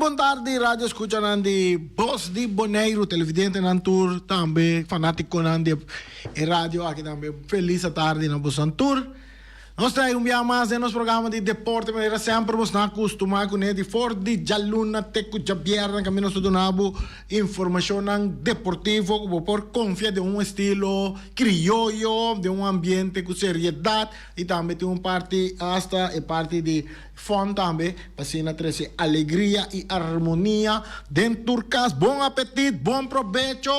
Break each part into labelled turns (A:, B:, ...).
A: Bon tardi, radio escuchanan di Bos di Boneiru, televidentenan tur tambe, fanaticonan di e radio aki tambe. Feliz atardi na bosan tur. Nos trae un bia mas den nos programa di deporte manera semper bos na acostuma cune di for di djaluna te cu djabièrnè caminda nos ta duna bo informacionnan deportivo cu bo por confia den un estilo crioyo, den un ambiente cu seriedad y tambe tin un parti hasta e parti di fun tambe pa asina trece alegria y armonia den tur cas. Bon apetit, bon probecho.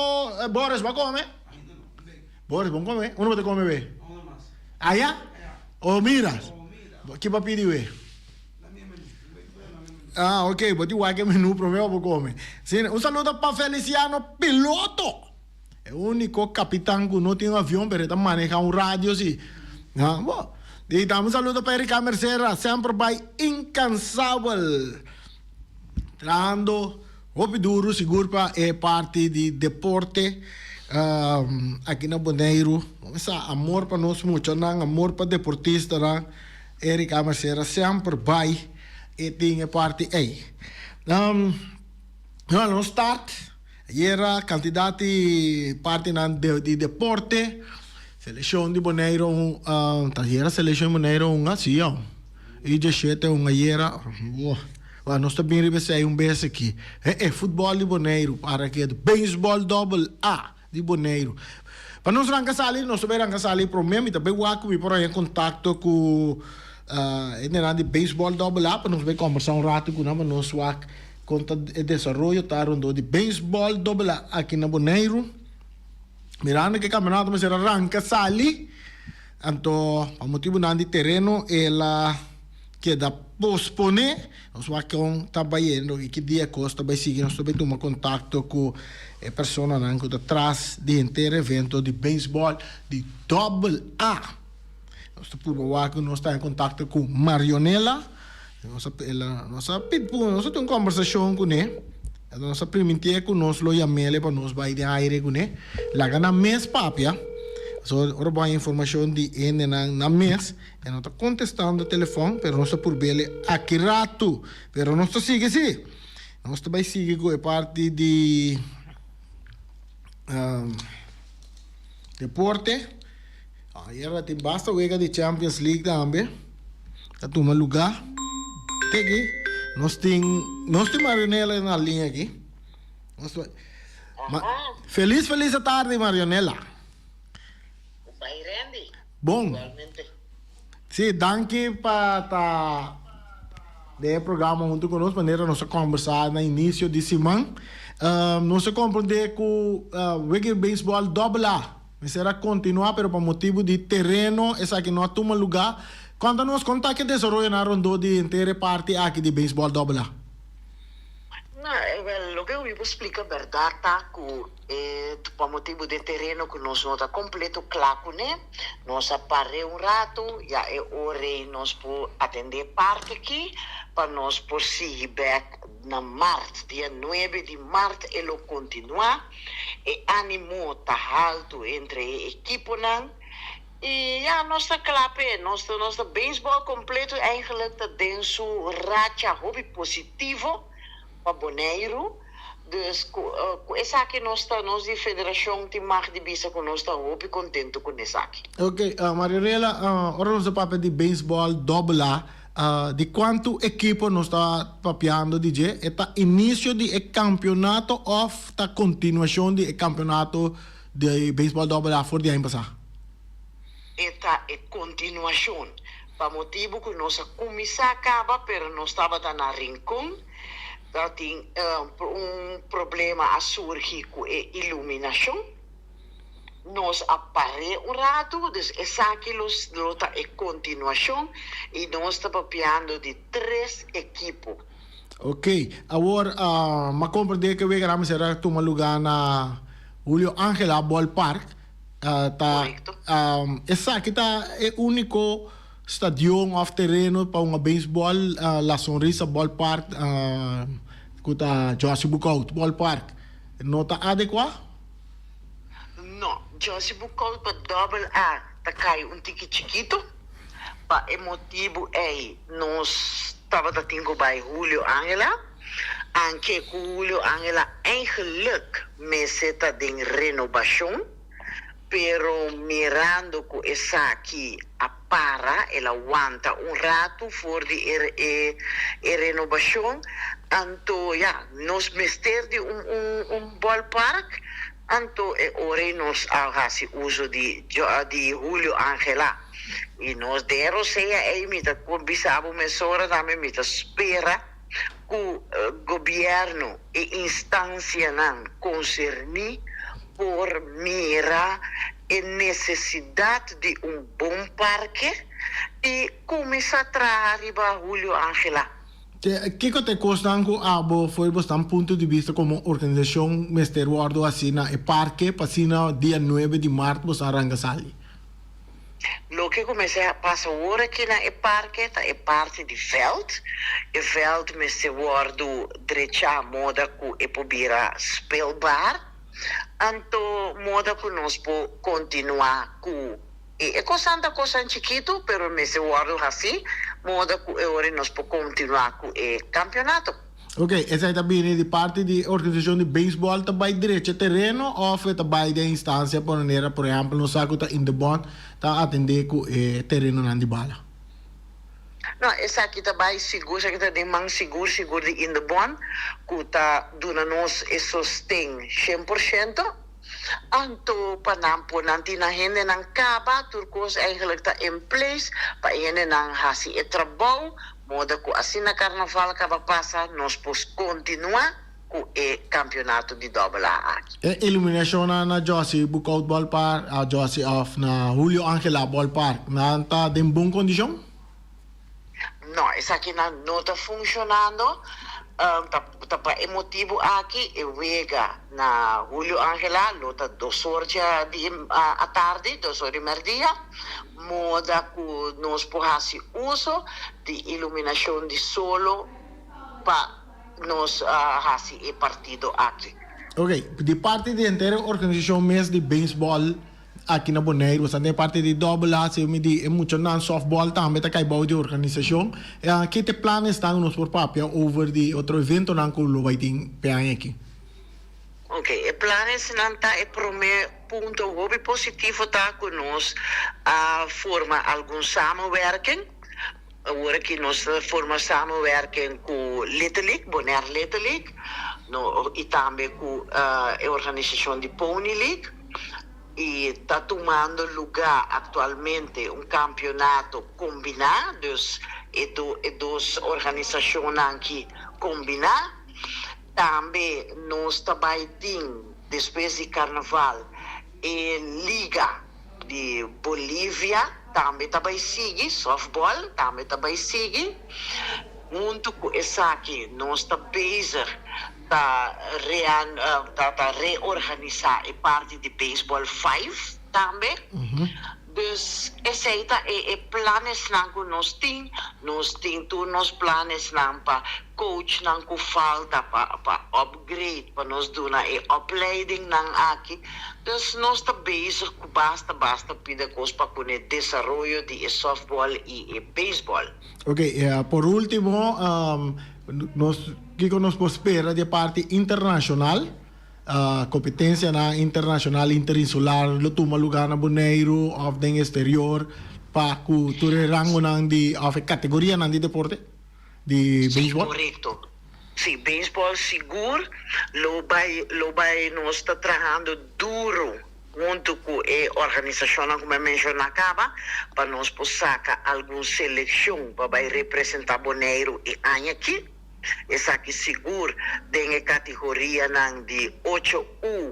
A: Boris bo a come? Boris bon come? Unda bo ta come be? Aya? O miras? Ki bo a pidi we? Ah, ok, bo tin wak e menu prome pa bo come. Si, un saludo pa Feliciano Piloto. E unico capitan cu no tin un avion pero e ta maneha un radio si. Ah, bo. Y tambe un saludo pa Erika Mercera, semper bay incansabel. Trahando hopi duro sigur pa e parti di deporte aki na Boneiru. Sa amor pa nos muchanan, amor pa deportistanan. Erika Mercera semper bay e tin e parti ey. Nos start ayera cantidad di partinan di deporte. Seleccion di Boneiru ta ayera seleccion di Boneiru hunga si yo. Y djeshete hunga ayera. Bo nos ta bin riba esey un bes aki. E futbol di Boneiru para ke beisbol dobbel A di Boneiru. Pa nos ranka sali, nos ta bay ranka sali prome mi ta bay wak ku mi por haña kontakto ku e nenan di beisbol dobbel A pa nos bay kombersa un ratu ku nan pa nos wak kon ta e desaroyo ta rondó di beisbol dobbel A aki na Boneiru. Mirando ke kampeonato mester a ranka sali, anto pa motibunan di tereno el a keda posponé. Nos wak kon ta bayendo i ki dia kos ta bai sigui. Nos ta bai tuma kontakto ku e personanan ku ta tras di henter evento di beisbòl di dòbel A. Nos ta purba wak ku nos ta en kontakto ku Marionela. Nos a nos a nos a tin un kombersashon kuné. Nos a primintié ku nos lo yam'é pa nos bai den aire kuné. Laga nan mes papia. Pasobra ora bo haña informashon di hendenan nan mes, e no ta kontestando telefòn, pero nos ta purb'é aki ratu. Pero nos ta sigui sí. Nos ta bai sigui ku e parti di deporte. Ayera tin basta wega di Champions League tambe ta tuma luga. Te aki nos tin nos tin Marionela na liña aki. Nos ta Ma Felis felis atardi Marionela.
B: Bai Randy.
A: Bon.
B: Igualmente.
A: Si, danki pa ta den e programa hunto ku nos manera nos a kombersá na inisio di siman. Nos a komprendé ku wega di beisbòl dòbel A. Mester a kontinuá pero pa motibu di tereno esaki no a tuma lugá. Konta nos kon ta ke desaroyonan rondó di henter e parti aki di beisbòl dòbel A?
B: No, wèl, loke mi por splika bèrdat ta ku e pa motibu di tereno ku nos no ta kompleto kla kuné, nos a par'é un ratu, ya e ora ei nos por atendé parti aki pa nos por sigui bèk na mart, dia nuebe di mart e lo kontinuá. E animo ta haltu entre e ekiponan y ya nos ta kla p'e. Nos ta nos ta beisbòl kompleto eigenlijk ta den su racha hopi positivo pa Boneiru. Dus ku ku esaki nos ta nos di federashon tin mag di bisa ku nos ta hopi kontentu ku esaki.
A: Ok, Mariorela, ora nos ta papia di beisbòl dòbel A, Di cuanto ekipo nos ta papiando di dje? E ta inicio di e campeonato of ta continuacion di e campeonato di baseball doble A for di aña pasa?
B: E ta e continuacion, pa motibo cu nos a cuminsa caba pero nos tabata na Rincon, tabatin un problema a surgi cu e iluminacion. Nos a par'é un ratu, dus esaki lo lo ta e kontinuashon i nos ta papiando di tres ekipo.
A: Ok, awor m'a komprendé ku e wega mester a tuma lugá na Julio Angela Ballpark. Ta
B: Korekto.
A: esaki ta e úniko stadion òf tereno pa hunga beisbòl, La Sonrisa Ballpark ku ta Jossy Boekhoudt Ballpark no ta adekuá?
B: No, Josie Bucol pa dòbel A ta kai un tiki chikitu. Pa e motibu ei nos tabata tin ku bai Julio Angela. Anke ku Julio Angela eigenlijk mester ta den renobashon, pero mirando ku esaki a para, el a wanta un ratu for di e e e renobashon, anto ya, nos mester di un un un ballpark, anto e ora ei nos a hasi uso di di Julio Angela. I nos den e rosea ei mi ta bisa bo mesora tambe mi ta spera ku gobièrnu i instansianan konserní por mira e nesesidat di un bon parke i kuminsá traha riba Julio Angela.
A: Kiko ta e kosnan ku abo for di bosnan punto di bista komo organisashon mester wòrdu hasi na e parke pa asina dia nuebe di mart bosnan ranka sali?
B: Loke ku mester a pasa awor aki na e parke ta e parti di vèlt. E vèlt mester wòrdu drechá moda ku e por bira speelbaar. Anto moda ku nos por kontinuá ku e e kosnan ta kosnan chikitu pero mester wòrdu hasí moda ku e ora nos por kontinuá ku e kampionato.
A: Ok, esei ta bini di parti di organisashon di beisbòl ta bai drecha tereno òf e ta bai den instansia por manera por ehèmpel nos sa ku ta Indebon ta atendé ku e terenonan di bala?
B: No, esaki ta bai sigur, esaki ta den man sigur sigur di Indebon ku ta duna nos e sosten 100%. Anto pa nan por nan tin nan hendenan kaba, tur kos eigenlijk ta in place pa e hendenan hasi e trabou, moda ku asina karnaval kaba pasa nos por kontinua ku e kampionato di Dobbel A aki.
A: E iluminashonnan na Jossy Boekhout Ballpark, a Jossy of na Julio Angela Ballpark nan ta den bon kondishon?
B: No, esakinan no ta funshonando. Ta pa e motibu aki e wega na Julio Angela lo ta dos or dja di atardi, dos or di merdia, moda ku nos por hasi uso di iluminashon di solo pa nos hasi e partido aki.
A: Ok, di parti di henter e organisashon mes di beisbòl Aki na Boneiru esnan den parti di Double A, si mi di e muchanan softball tambe ta kai bou di organisashon. Ki te planes tan nos por papia over di otro eventonan ku lo bai tin p'e aña aki?
B: Ok, e planesnan ta e prome punto hopi positivo ta ku nos a forma algun samenwerking. Awor aki nos ta forma samenwerking ku Little League, Bonaire Little League, no, i tambe ku e organisashon di Pony League. I ta tumando lugá aktualmente un kampionato kombiná, dus e e dos organisashonnan aki kombiná. Tambe nos ta bai tin despues di karnaval e liga di Bolivia tambe ta bai sigui, softball tambe ta bai sigui. Huntu ku esaki nos ta bezig ta ta reorganisá e parti di Baseball Five tambe. Dus esei ta e e planesnan ku nos tin. Nos tin tur nos planesnan pa coachnan ku falta pa pa upgrade, pa nos duna e opleidingnan aki. Dus nos ta bezig ku basta basta pida kos pa ku e desaroyo di e softball i e baseball.
A: Ok, por ultimo, nos kiko nos por spera di e parti internashonal? Kompetensianan internashonal interinsular lo tuma lugá na Boneiru òf den eksterior pa ku tur e rangonan di òf e kategorianan di deporte di beisbòl?
B: Sí, korekto. Sí, beisbòl sigur lo bai lo bai nos ta trahando duru huntu ku e organisashonnan ku mi a menshoná kaba pa nos por saka algun selekshon pa bai representá Boneiru e aña aki. Esaki sigur den e kategorianan di ocho U,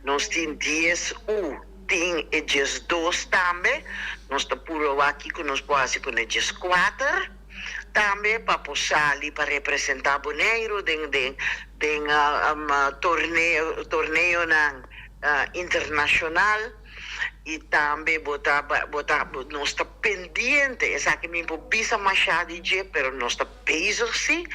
B: nos tin dies U, tin e 12 tambe. Nos ta puru awak kiko nos por hasi ku e 14 tambe pa por sali pa representá Boneiru den den den torneo torneonan internashonal. I tambe bo ta bo ta nos ta pendiente, esaki mi por bisa masha di dje, pero nos ta bezig si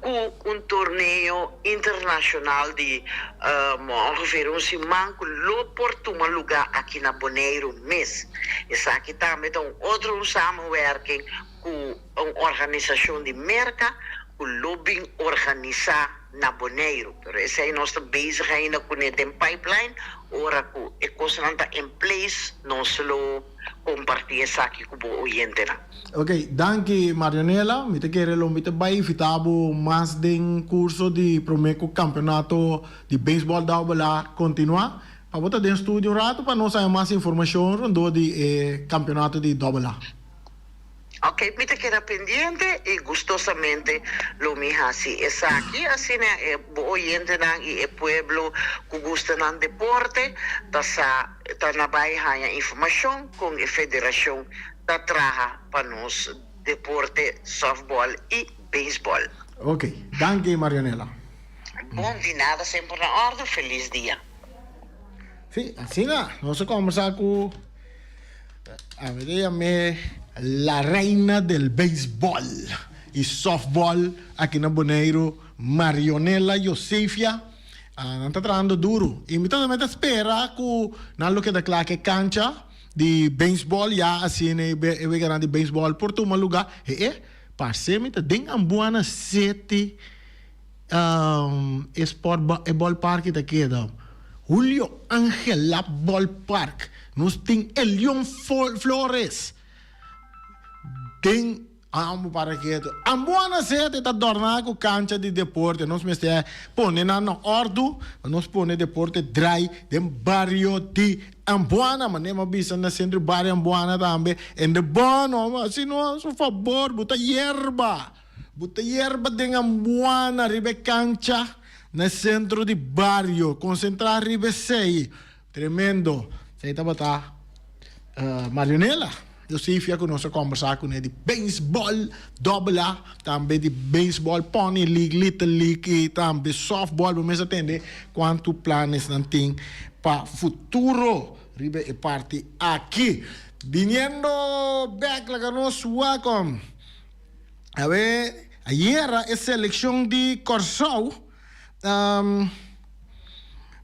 B: ku un torneo internashonal di ongeveer un siman ku lo por tuma lugá aki na Boneiru mes. Esaki tambe ta un otro un samenwerking ku un organisashon di Merka ku lo bin organisá. na Boneiru. Pero esei nos ta bezig ainda kuné den pipeline. Ora ku e kosnan ta in place nos lo kompartí esaki ku bo oyentenan.
A: Ok, danki Marionela. Mi ta kere lo mi ta bai invitá bo mas den kurso di promé ku kampeonato di beisbòl Double A kontinuá. Pa bo ta den studio un ratu pa nos haña mas informashon rondó di e kampeonato di Double A.
B: Ok, mi ta keda pendiente y gustosamente lo mi haci esaki, asina e bo oyentenan y e pueblo cu gusta nan deporte ta sa ta na bay haña informacion con e federacion ta traha pa nos deporte softball y baseball.
A: Ok, danki Marionela.
B: Bon di nada semper na orde, feliz dia.
A: Si, asina nos a combersa cu. Ami ta yam'é la reina del beisbòl i sòftbòl aki na Boneiru, Marionela Josefia. Nan ta trahando duru i mi ta ta spera ku nan lo keda kla ku e kancha di beisbòl ya asina e weganan di beisbòl por tuma lugá. E parse mi ta den Ambuana City. E sport e ballpark ta keda Julio Angela Ballpark. Nos tin Elion Flores den ambo para ketu. Ambuana sete ta dorna ku kancha di deporte. Nos mester pone nan na ordu pa nos pone deporte drai den bario di Ambuana. Manera mi a bisa na sentro di bario Ambuana tambe. Ende bono, hasi nos un fabor, bo ta yerba. Bo ta yerba den Ambuana riba e kancha na e sentro di bario. Konsentrá riba esei. Tremendo. Esei tabata Marionela Josefia ku nos a kombersá kuné di beisbòl dòbel A, tambe di beisbòl Pony League, Little League i tambe sòftbòl. Bo mes a tende kuantu planes nan tin pa futuro riba e parti aki. Biniendo bèk laga nos wèlkòm. Awe, ayera e selekshon di Kòrsou,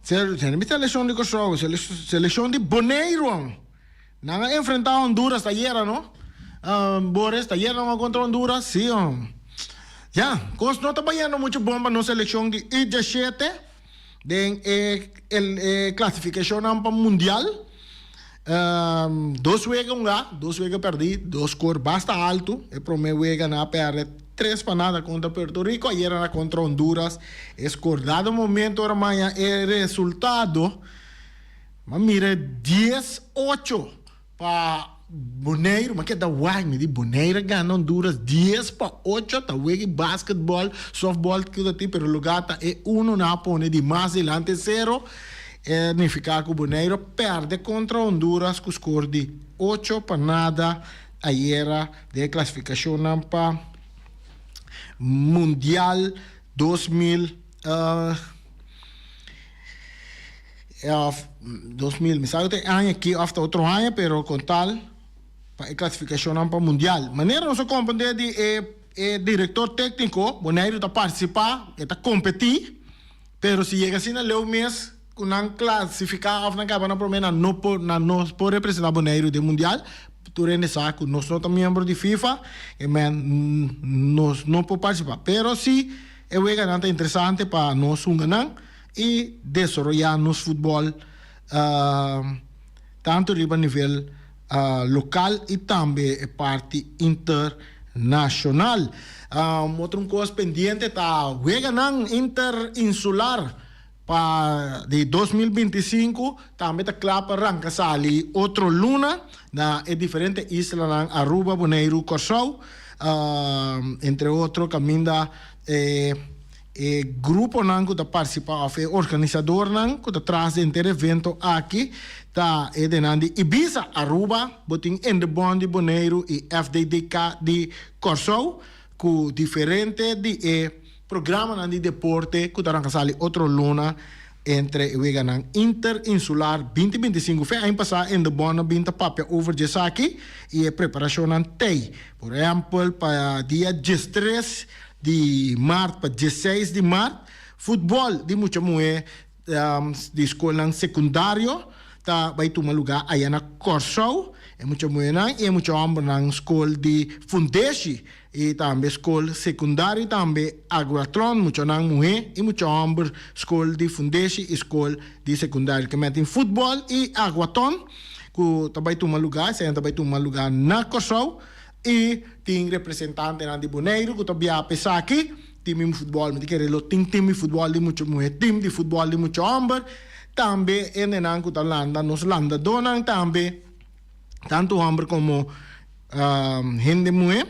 A: selekshon di Kòrsou, selekshon di Boneiru, nan a enfrentá Honduras ayera no? Boris, ayera nan a kontra Honduras? Sí. Ya, kos no ta bayendo muchu bon pa nos selekshon di U diesshete den e klasifikashonnan pa mundial. Dos wega hunga, dos wega pèrdí, dos skor basta altu. E promé wega nan a pèrdè tres pa nada kontra Puerto Rico, ayera nan kontra Honduras. E skor dado momento ora maña e resultado, m'a mira dies ocho pa Boneiru. M'a keda wak, mi di Boneiru a gana Honduras 10-8, ta wega di basketbòl, sòftbòl ku ta tin, pero lugá ta e uno nan a pone di mas dilanti sero. E nifiká ku Boneiru a pèrdè kontra Honduras ku skor di 8-0 ayera den e klasifikashonnan pa Mundial 2000 2000 mi sa ku ta e aña aki òf ta otro aña pero kon tal pa e klasifikashonnan pa Mundial. Manera nos a komprendé di e direktor tékniko Boneiru ta partisipá, e ta kompetí. Pero si yega asina leu mes ku nan klasifiká òf nan kaba na promé nan no por nan no por representá Boneiru den mundial. Tur hende sa ku nos no ta miembro di FIFA e men nos no por partisipá. Pero si e weganan ta interesante pa nos hunga nan i desaroyá nos futbòl tantu riba nivel lokal i tambe e parti internashonal. Otro un kos pendiente ta weganan interinsular pa di 2025 tambe ta kla pa ranka sali otro luna na e diferente islanan Aruba, Boneiru, Kòrsou, entre otro kaminda e E gruponan ku ta partisipá òf e organisadornan ku ta tras di henter evento aki ta e denan di Ibiza, Aruba, bo tin Endebon di Boneiru i FDDK di Kòrsou ku diferente di e programanan di deporte ku ta ranka sali otro luna entre e weganan interinsular 2025. Fe aña pasá Endebon a bin ta papia over di esaki i e preparashonnan tei. Por ehèmpel pa dia 13 Di mart pa 16 di mart, futbòl di mucha muhé di skolnan sekundario ta bai tuma lugá aya na Kòrsou. E mucha muhernan i e mucha hombernan skol di fundeshi i tambe skol sekundario tambe Aguatlon muchanan muhé i mucha homber skol di fundeshi i skol di sekundario. Ke men tin futbòl i Aguaton ku ta bai tuma lugá, esei nan ta bai tuma lugá na Kòrsou i tin representantenan di Boneiru ku ta biaha pa esaki. Tim di futbòl mi ta kere lo tin tim di futbòl di mucha muhé, tim di futbòl di mucha homber. Tambe hendenan ku ta landa, nos landadónan tambe, tantu hòmber komo hende muhé,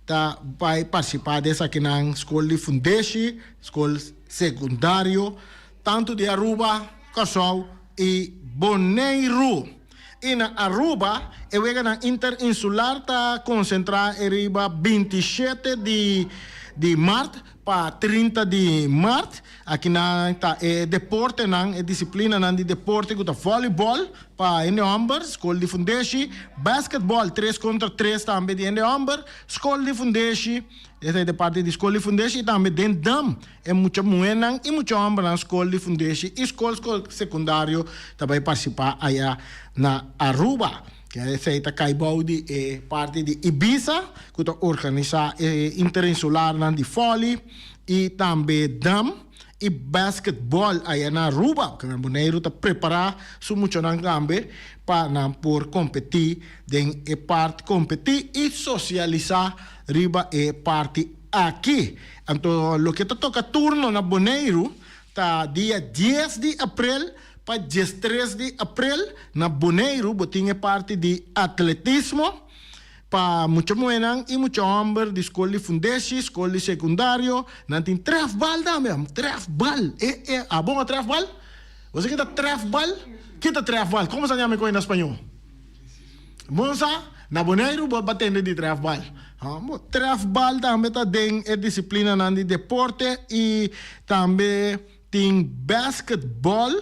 A: ta bai partisipá den esakinan skol di fundeshi, skol sekundario, tantu di Aruba, Kòrsou i Boneiru. I na Aruba e weganan interinsular ta konsentrá e riba 27 di di mart pa 30 di mart. Akinan ta e deportenan, e disiplinanan di deporte ku ta vòlibòl pa hende hòmber, skol di fundeshi, basketbòl tres kontra tres tambe di hende hòmber, skol di fundeshi, esei ta e parti di skol di fundeshi i tambe den dam e mucha muhénan i mucha hòmbernan skol di fundeshi i skol skol sekundario ta bai partisipá aya na Aruba. Esei ta kai bou di e parti di Ibisa ku ta organisá e interinsularnan di vòli i tambe dam i basketbòl aya na Aruba. Boneiru ta prepará su muchanan tambe pa nan por kompetí den e parti kompetí i sosialisá riba e parti aki. Anto loke ta toka turno na Boneiru ta dia dies di aprel pa 13 di aprel na Boneiru bo tin e parti di atletismo pa mucha muhénan i mucha hòmber di skol di fundeshi, skol di sekundario. Nan tin trèfbal tambe, trèfbal! E e abo a trèfbal? Bo sa ki ta trèfbal? Ki ta trèfbal? Komo sa yama e kos na spañó? Bon sa, na Boneiru bo a tende di trèfbal. Trèfbal tambe ta den e disiplinanan di deporte i tambe Tin basketball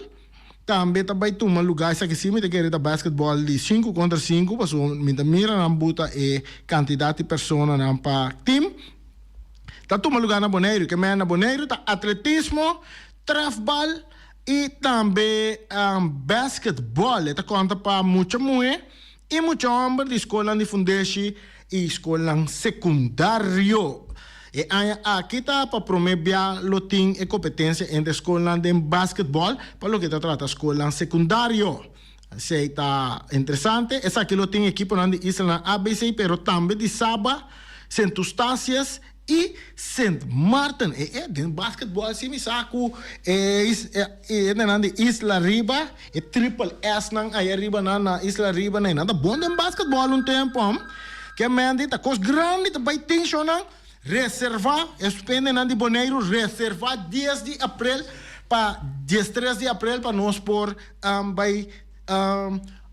A: tambe ta bai tuma luga. Esaki si mi ta kere ta basketball di sinku kontra sinku pasobra mi ta mira nan buta e kantidat di personanan pa tim. Ta tuma luga na Boneiru. Ke mei na Boneiru ta atletismo, trèfbal i tambe basketball. E ta konta pa mucha muhé i mucha hòmber di skolnan di fundeshi i skolnan sekundario. E aña aki ta pa promé bia lo tin e kompetensia entre skolnan den basketbòl pa loke ta trata skolnan sekundario. Esei ta interesante. Esaki lo tin ekiponan di islanan ABC pero tambe di Saba, Sint Eustatius I Sint Maarten, e e den basketball si mi sa ku e e hendenan di Isla Riba, e triple S nan aya riba nan na Isla Riba nan, nan ta bon den basketball un tempo. Ke mende ta kos grandi ta bai tin shownan reserva, e hendenan di Boneiru reserva dies di aprel pa 13 di aprel pa nos por bai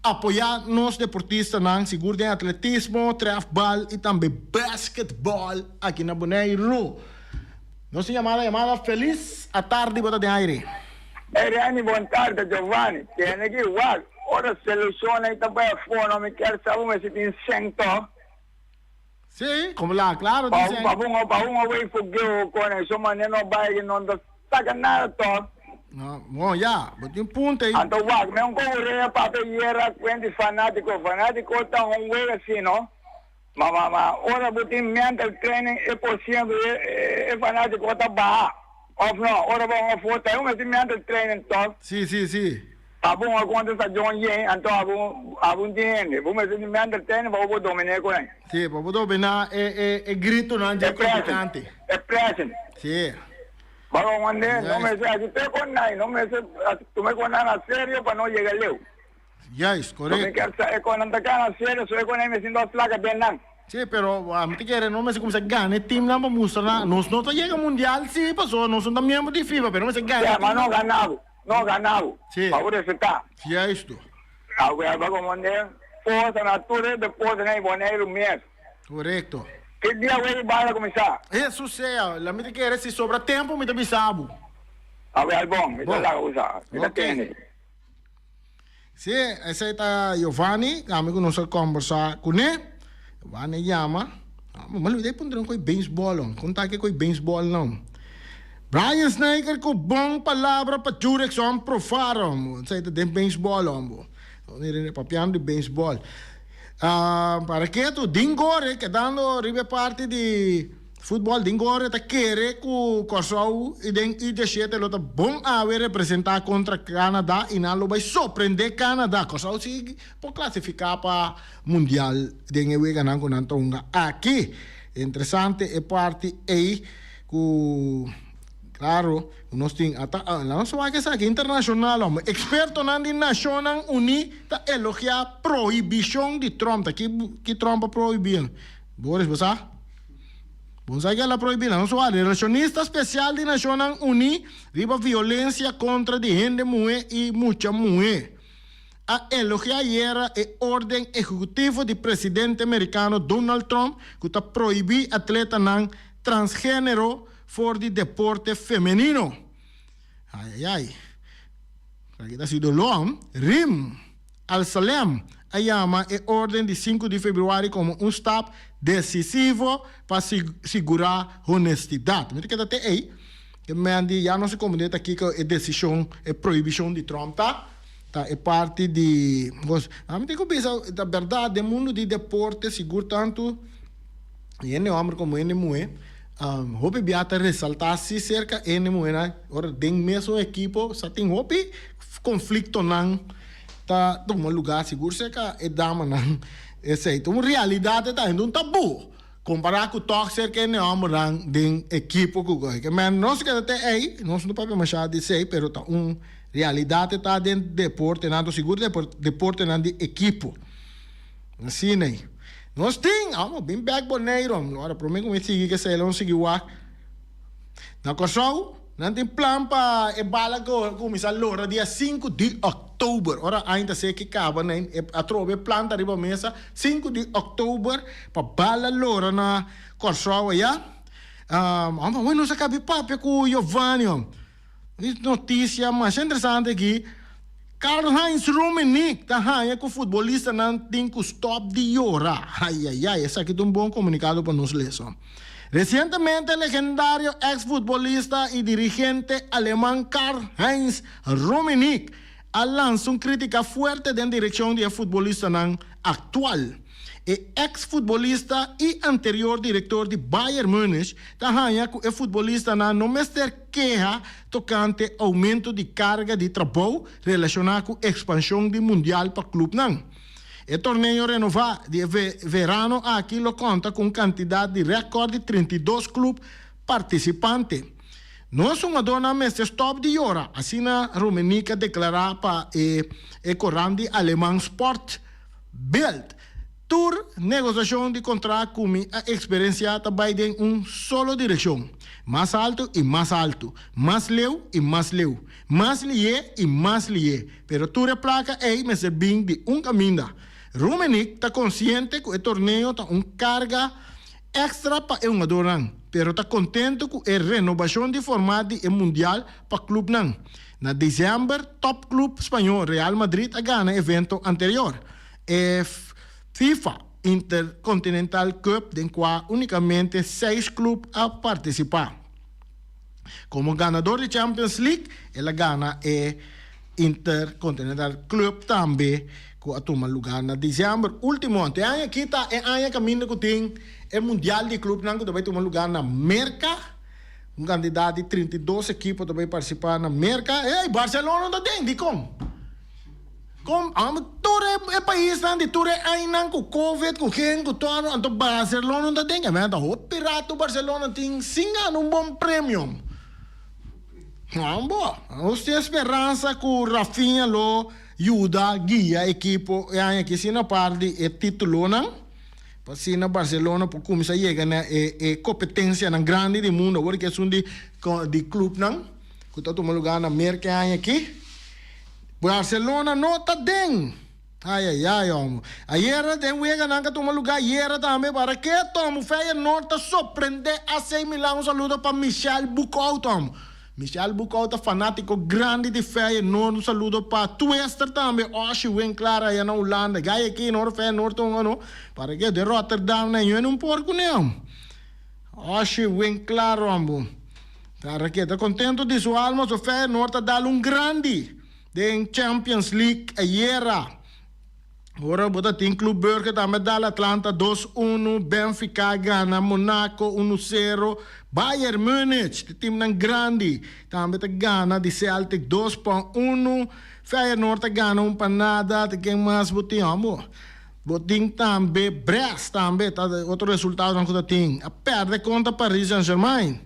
A: Apoyá nos deportistanan, sigur den atletismo, trèfbal i tambe basketbòl aki na Boneiru. Nos tin yamada, yamada Felis atardi bo ta den aire.
C: Hey Renny bon tarde Giovanni tene ki wak ora seleccion ei ta bai afo no mi kier sa bo mester tin seng to.
A: Si, como la claro tin seng.
C: Pa un pa un away fogeo con eso mane no bai ki no ta saca nada to.
A: No, bon ya, bo tin un punto ei.
C: Anto wak mi un korea papia yera kuenti fanatico, fanatico ta un wega si no, ma ma ma ora bo tin mental training e por ciento e e fanatico ta baha of no, ora bo un afo ta un mester mental training toch.
A: Si, si, si.
C: Abo un a konta sa John yen anto abo abo un tin hende, bo mester tin mental training pa bo por domine ku nan.
A: Si, pa bo domina e e e gritonan dje
C: E present,
A: kontrinkante.
C: e present.
A: Si.
C: Baron Wande, no mester haci te con nan, no mester tuma e con nan na serio pa no yega leu.
A: Juist,
C: Lo mi
A: correcto.
C: kier sa e con nan ta cana serio, so e con nan mester dos placa den nan.
A: Sí, pero ami ta kere no mester cuminsa gana e teamnan pa mustra nan nos no ta yega mundial sí, pasobra nos no ta miembro di FIFA, pero no mester gana e
C: Ya, ma no
A: teamnan.
C: gana bo, no gana bo,
A: Sí.
C: pa bo resulta.
A: Juisto.
C: Awe, Baron Wande, forsa na tur e deportenan di Boneiru mes.
A: Korekto.
C: Ki dia wei bal a kuminsá?
A: Hesus sea, la mi ta kere si sobra tempu mi ta bisa bo.
C: Awel bon, mi ta
A: Bon.
C: laga usa, mi ta
A: Ok.
C: tende.
A: Sí, esei ta Giovanni, ami ku nos a kombersá kuné. Giovanni a yama. Ah, mi a olbidá di puntra koi beisbòl hon. Kon ta ke koi beisbòl nan? Brian Snyker ku bon palabra pa Jurickson Profar hon. Esei ta den beisbòl hon bo. Papiando di beisbòl. Para ketu, Dean Gore, kedando riba e parti di futbòl, Dean Gore ta kere ku Kòrsou i den U diesshete lo ta bon awe representá kontra Canada i nan lo bai sorprendé Canada. Kòrsou si por klasifiká pa Mundial den e weganan ku nan ta hunga aki. Interesante e parti ei ku. Claro, nos tin ata nos wak esaki internacional hombre. Expertonan di Nacionnan Uní ta elogia prohibicion di Trump. Ta ki ki Trump a prohibi? Boris, bo sa? Bo no sa ke el a prohibi? Nos wak, relacionista special di Nacionnan Uní riba violencia contra di hende muhe y mucha muhe a elogia ayera e orden ehecutivo di presidente Mericano Donald Trump cu ta prohibi atletanan transgenero For di deporte femenino. Ai ai ai. Esaki ta sido lo. Rim Al-Salem a yama e orden di sinku di februari komo un stap desisivo pa sigurá honestidat. Mi ta keda te ei. E men di ya no se komprendé ta kiko e desishon, e prohibishon di Trump ta. Ta e parti di. Mi tin ku bisa ta bèrdat den mundu di deporte sigur tantu. Hende homber como hende muhe hopi bia ta resalta si cerca hende muhenan ora den mesun ekipo sa tin hopi conflictonan ta tuma lugar sigur cerca e damanan esey ta un realidad e ta hende un tabu compara cu tok cerca hende hombernan den ekipo cu men nos keda te ey nos no papia masha di esey pero ta un realidad e ta den deportenan sigur deportenan di ekipo. Asina ei. Nos tin, amo bin bek Boneiru. Ora prome ku mi sigui kesei lo sigui wak. Na Kòrsou nan tin plan pa e bala kuminsá lora dia sinku di òktober. Ora aña ta seki kaba nan atrobe e plan ta riba mesa sinku di òktober pa bala lora na Kòrsou ayá. Amo awor nos a kabi papia ku Giovanni. Notisia masha interesante aki, Karl-Heinz Rummenigge ta haña ku futbolistanan tin ku stòp di yora. Ayayay, esaki ta un bon komunikado pa nos lesa. Resientemente legendario eks futbolista i dirigente aleman Karl-Heinz Rummenigge a lansa un krítika fuerte den direkshon di e futbolistanan aktual. E eks futbolista i anterior direktor di Bayern Munich ta haña ku e futbolistanan no mester keha tokante oumento di karga di trabou relashoná ku ekspanshon di Mundial pa klupnan. E torneo renová di e verano aki lo konta ku un kantidat di rèkòrt di 32 klup partisipante. Nos hungadónan mester stòp di yora, asina Rummenigge a deklará pa e e korant di aleman Sport Bild. Tur negosiashon di kontrakt ku mi a eksperensiá ta bai den un solo direkshon, mas altu i mas altu, mas leu i mas leu, mas lié i mas lié. Pero tur e plaka ei mester bin di un kaminda. Rummenigge ta konsiente ku e torneo ta un karga èkstra pa e hungadornan, pero ta kontentu ku e renobashon di format di e mundial pa klupnan. Na desèmber tòp klup spañó Real Madrid a gana e evento anterior. E FIFA Intercontinental Cup den kua únikamente seis klup a partisipá. Komo ganador di Champions League el a gana e Intercontinental Club tambe ku a tuma lugá na desèmber último. Anto e aña aki ta e aña kaminda ku tin e Mundial di Klupnan ku ta bai tuma lugá na Merka. Un kantidat di 32 ekipo ta bai partisipá na Merka. Ey, Barcelona ta den, dikon? Kon amo tur e paisnan di tur e ainan ku covid ku gen ku todo anto Barcelona ta den e ta hopi rato Barcelona tin sin gana un bon premio ambo nos tin speransa ku Rafinha lo yuda guia ekipo e aña aki asina par di e titulonan pa asina Barcelona por kuminsa yega na e kompetensianan grandi di mundo awor ke esun di clubnan ku ta tuma luga na Merca e aña aki. Barcelona no ta den! Ai ai ai homo. Ayera den weganan ka tuma luga ayera tambe para ke tomo Feyenoord ta sorprende AC Milan un saludo pa Michel Boekhoudt homo. Michel Boekhoudt ta fanatico grandi di Feyenoord un saludo pa Twister tambe Oshi Winklaar aya na Hulanda gai aki no ora Feyenoord ta hunga no para ke den Rotterdam na yuen un por cune homo. Oshi Winklaar homo. Ta keda contento di su alma so Feyenoord ta dal un grandi den Champions League ayera. Ora bo ta tin Club Brugge tambe dal Atlanta dos unu, Benfica gana Monaco unu sero, Bayern Munich, di timnan grandi, tambe ta gana di Celtic dos pa unu, Feyenoord ta gana un pa nada, ta ken mas bo tin amo? Bo tin tambe Brest tambe ta otro resultadonan ku ta tin, a perde kontra Paris Saint Germain,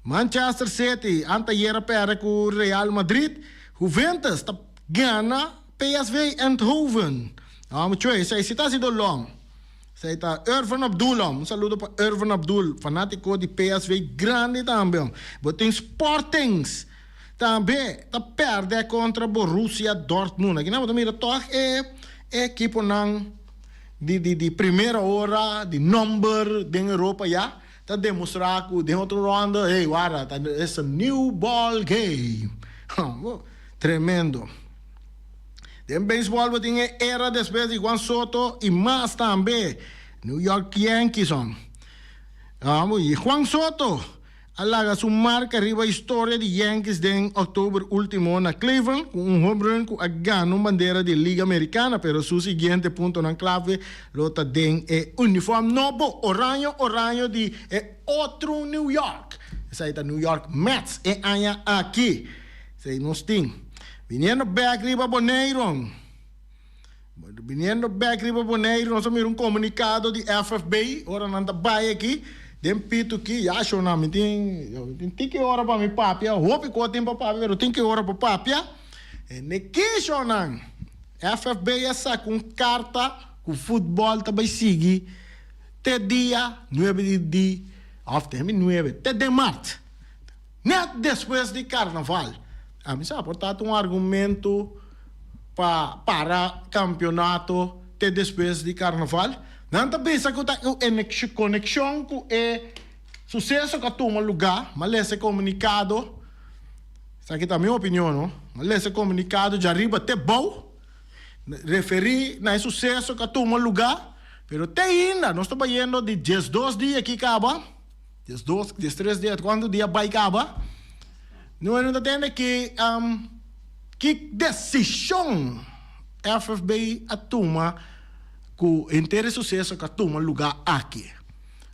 A: Manchester City anteayer a perde ku Real Madrid, Juventus ta gana. PSV Eindhoven. Amo chue, esei si ta hasi doló. Esei ta Irvin Abdul. Un saludo pa Irvin Abdul, fanátiko di PSV grandi tambe. Bo tin Sportings tambe ta pèrdè kontra Borussia Dortmund. Aki nan bo ta mira tòg e ekiponan di di di primera ora, di nòmber den Europa ya ta demostrá ku den otro ronda, hey wara, ta it's a new ball game. Tremendo. Den beisbòl bo tin e era despues di Juan Soto i mas tambe. New York Yankees hon. I Juan Soto a laga su marka riba historia di Yankees den òktober último na Cleveland ku un home run ku a gana un bandera di Liga Amerikana, pero su siguiente puntonan klave lo ta den e unifòrm nobo oraño oraño di e otro New York. Esei ta New York Mets e aña aki. Esei nos tin. Biniendo bek riba Boneiru. Biniendo bek riba Boneiru nos a mira un komunikado di FFB ora nan ta bai aki den pitu ki ya shona mi tin mi tin tiki ora pa mi papia hopi kos tin pa papia pero tin ki ora pa papia e ne ki shonan FFB a saka un karta ku futbòl ta bai sigui te dia nuebe di di òf te mi nuebe te den mart. Net despues di karnaval. Ami sa por ta un argumento pa para kampionato te despues di karnaval. Nan ta bisa ku ta en konekshon ku e suseso ku a tuma lugá. M'a lesa e komunikado, esaki ta mi opinion no, m'a lesa e komunikado djariba te bou, referí na e suseso ku a tuma lugá, pero te ainda nos ta bayendo di diesdos dia aki kaba. Diesdos, diestres dia, kuantu dia bai kaba? No no ta tende ki ki desishon FFB a tuma ku henter e suseso ku a tuma lugá aki.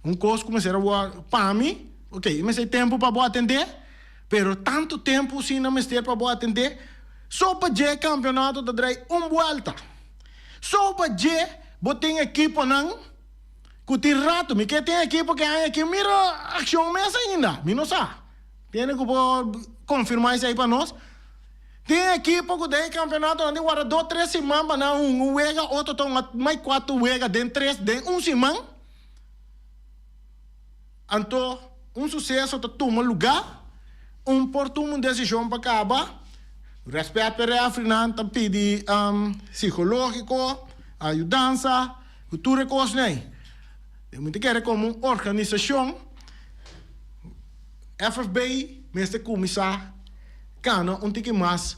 A: Un kos ku mester a wòrdu, pa mi, ok, i mester tempu pa bo atendé, pero tantu tempu si no mester pa bo atendé, so pa dje kampionato ta drai un buèlta. So pa dje bo tin ekiponan. Ku tin rato mi ke tin aki porque aña aki mira accion mes ainda mi no sa tiene ku por confirma esei pa nos tin ekipo ku den e campeonato nan tin warda dos tres siman pa nan hunga un wega otro ta hunga mai cuatro wega den tres den un siman anto un suceso ta tuma luga un por tuma un decision pa caba respet pa e refrinan ta pidi psicologico ayudansa. Ku tur e kosnan ei, mi ta kere komo un organisashon, FFB mester kuminsá kana un tiki mas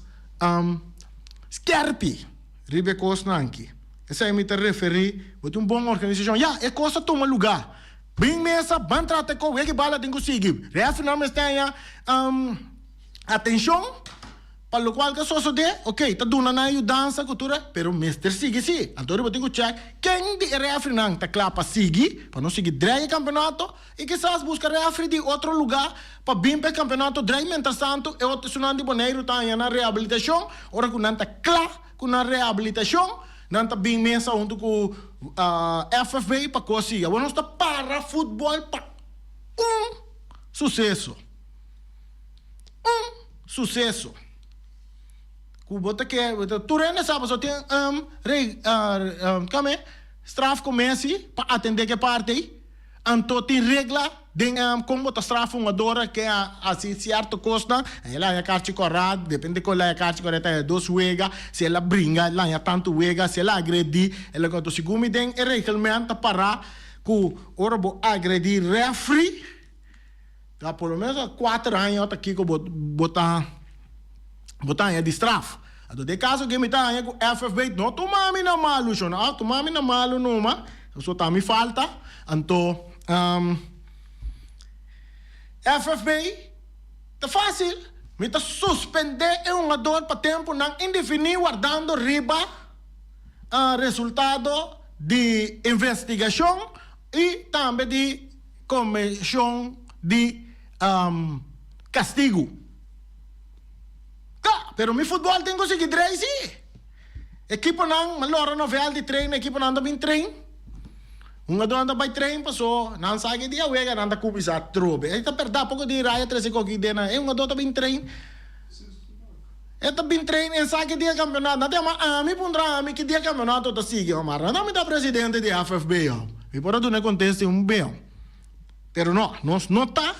A: skèrpi riba e kosnan aki. Esei mi ta referí, bo tin un bon organisashon, ya, e kos a tuma lugá. Bin mesa, ban trata e kos, weki bala tin ku sigui. Rèfrinan mester haña atenshon. Pa lokual ta sosodé, ok, ta duna nan yudansa ku tur e, pero mester sigui sí. Anto riba tin ku chèk ken di e rèfrinan ta kla pa sigui, pa no sigui drei e kampeonato, i kisas buska rèfri di otro lugá pa bin pa e kampeonato drei. Mientrastantu e otro esunnan di Boneiru ta haña nan rehabilitashon. Ora ku nan ta kla ku nan rehabilitashon, nan ta bin mesa huntu ku FFB pa kos sigui. Awor nos ta para futbòl pa un suseso. Un suseso ku bo ta ke tur hende sa pasobra tin re kome straf komesi pa atende ke parti ei anto tin regla den kon bo ta straf un hungador ke a hasi sierto kosnan el a haña karchi kòrá depende kon el a haña karchi kòrá el ta haña dos wega si el a bringa el a haña tantu wega si el a agredi el a anto segun mi den e regelment ta pará ku ora bo agredi refri. Ta por lo menos a kuater aña ota kiko bo bo ta bo ta haña di straf. Anto den kaso ke mi ta haña ku FFB no tuma mi na malu shon a tuma mi na malu numa pasobra ta mi falta anto FFB ta fasil mi ta suspende e hungador pa tempunan indefini wardando riba. resultado di investigashon i tambe di komishon di kastigu. Ta, pero mi futbòl tin ku sigui drei si. Ekiponan, mi a lora novel di train, ekiponan ta bin train. Hungadónan ta bai train paso nan sa ke dia wega nan ta kuminsá trobe. E ta pèrdá poko di raya trese koki den nan. E hungadó ta bin train. E ta bin train en sa ke dia kampeonato. Nan ta yama ami puntra ami ki dia kampeonato ta sigui. Omar, nan ta mi ta presidente di FFB. Mi por a duna e kontesta un beo. Pero no, nos no ta,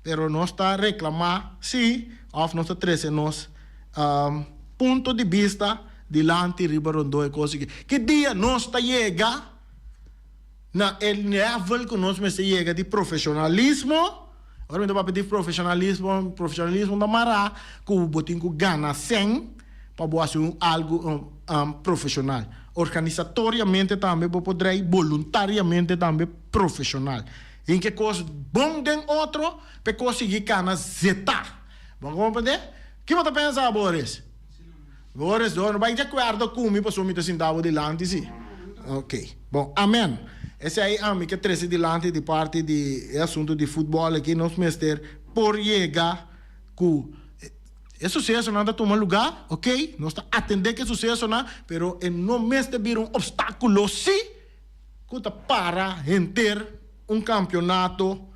A: pero nos ta reklamá sí òf nos ta trese nos punto di bista dilanti riba rondó e kos aki. Ki dia nos ta yega na e level ku nos mester yega di profeshonalismo? Ora mi ta papia di profeshonalismo, profeshonalismo ta mará ku bo tin ku gana sèn pa bo hasi un algu profeshonal. Organisatoriamente tambe bo por drei, boluntariamente tambe profeshonal. Tin ke kos bon den otro pa e kos sigui kana zetá. Bo a komprendé? Ki bo ta pensa, Boris? Boris, no bai di akuerdo ku mi pasobra mi ta sinta bo dilanti si. Ok. Bon, amen. Esei ami ke trese dilanti di parti di e asuntu di futbòl aki. Nos mester por yega ku e susesonan ta tuma lugá, ok, nos ta atendé ku e susesonan, pero e no mester bira un opstákulo si ku ta para henter un kampionato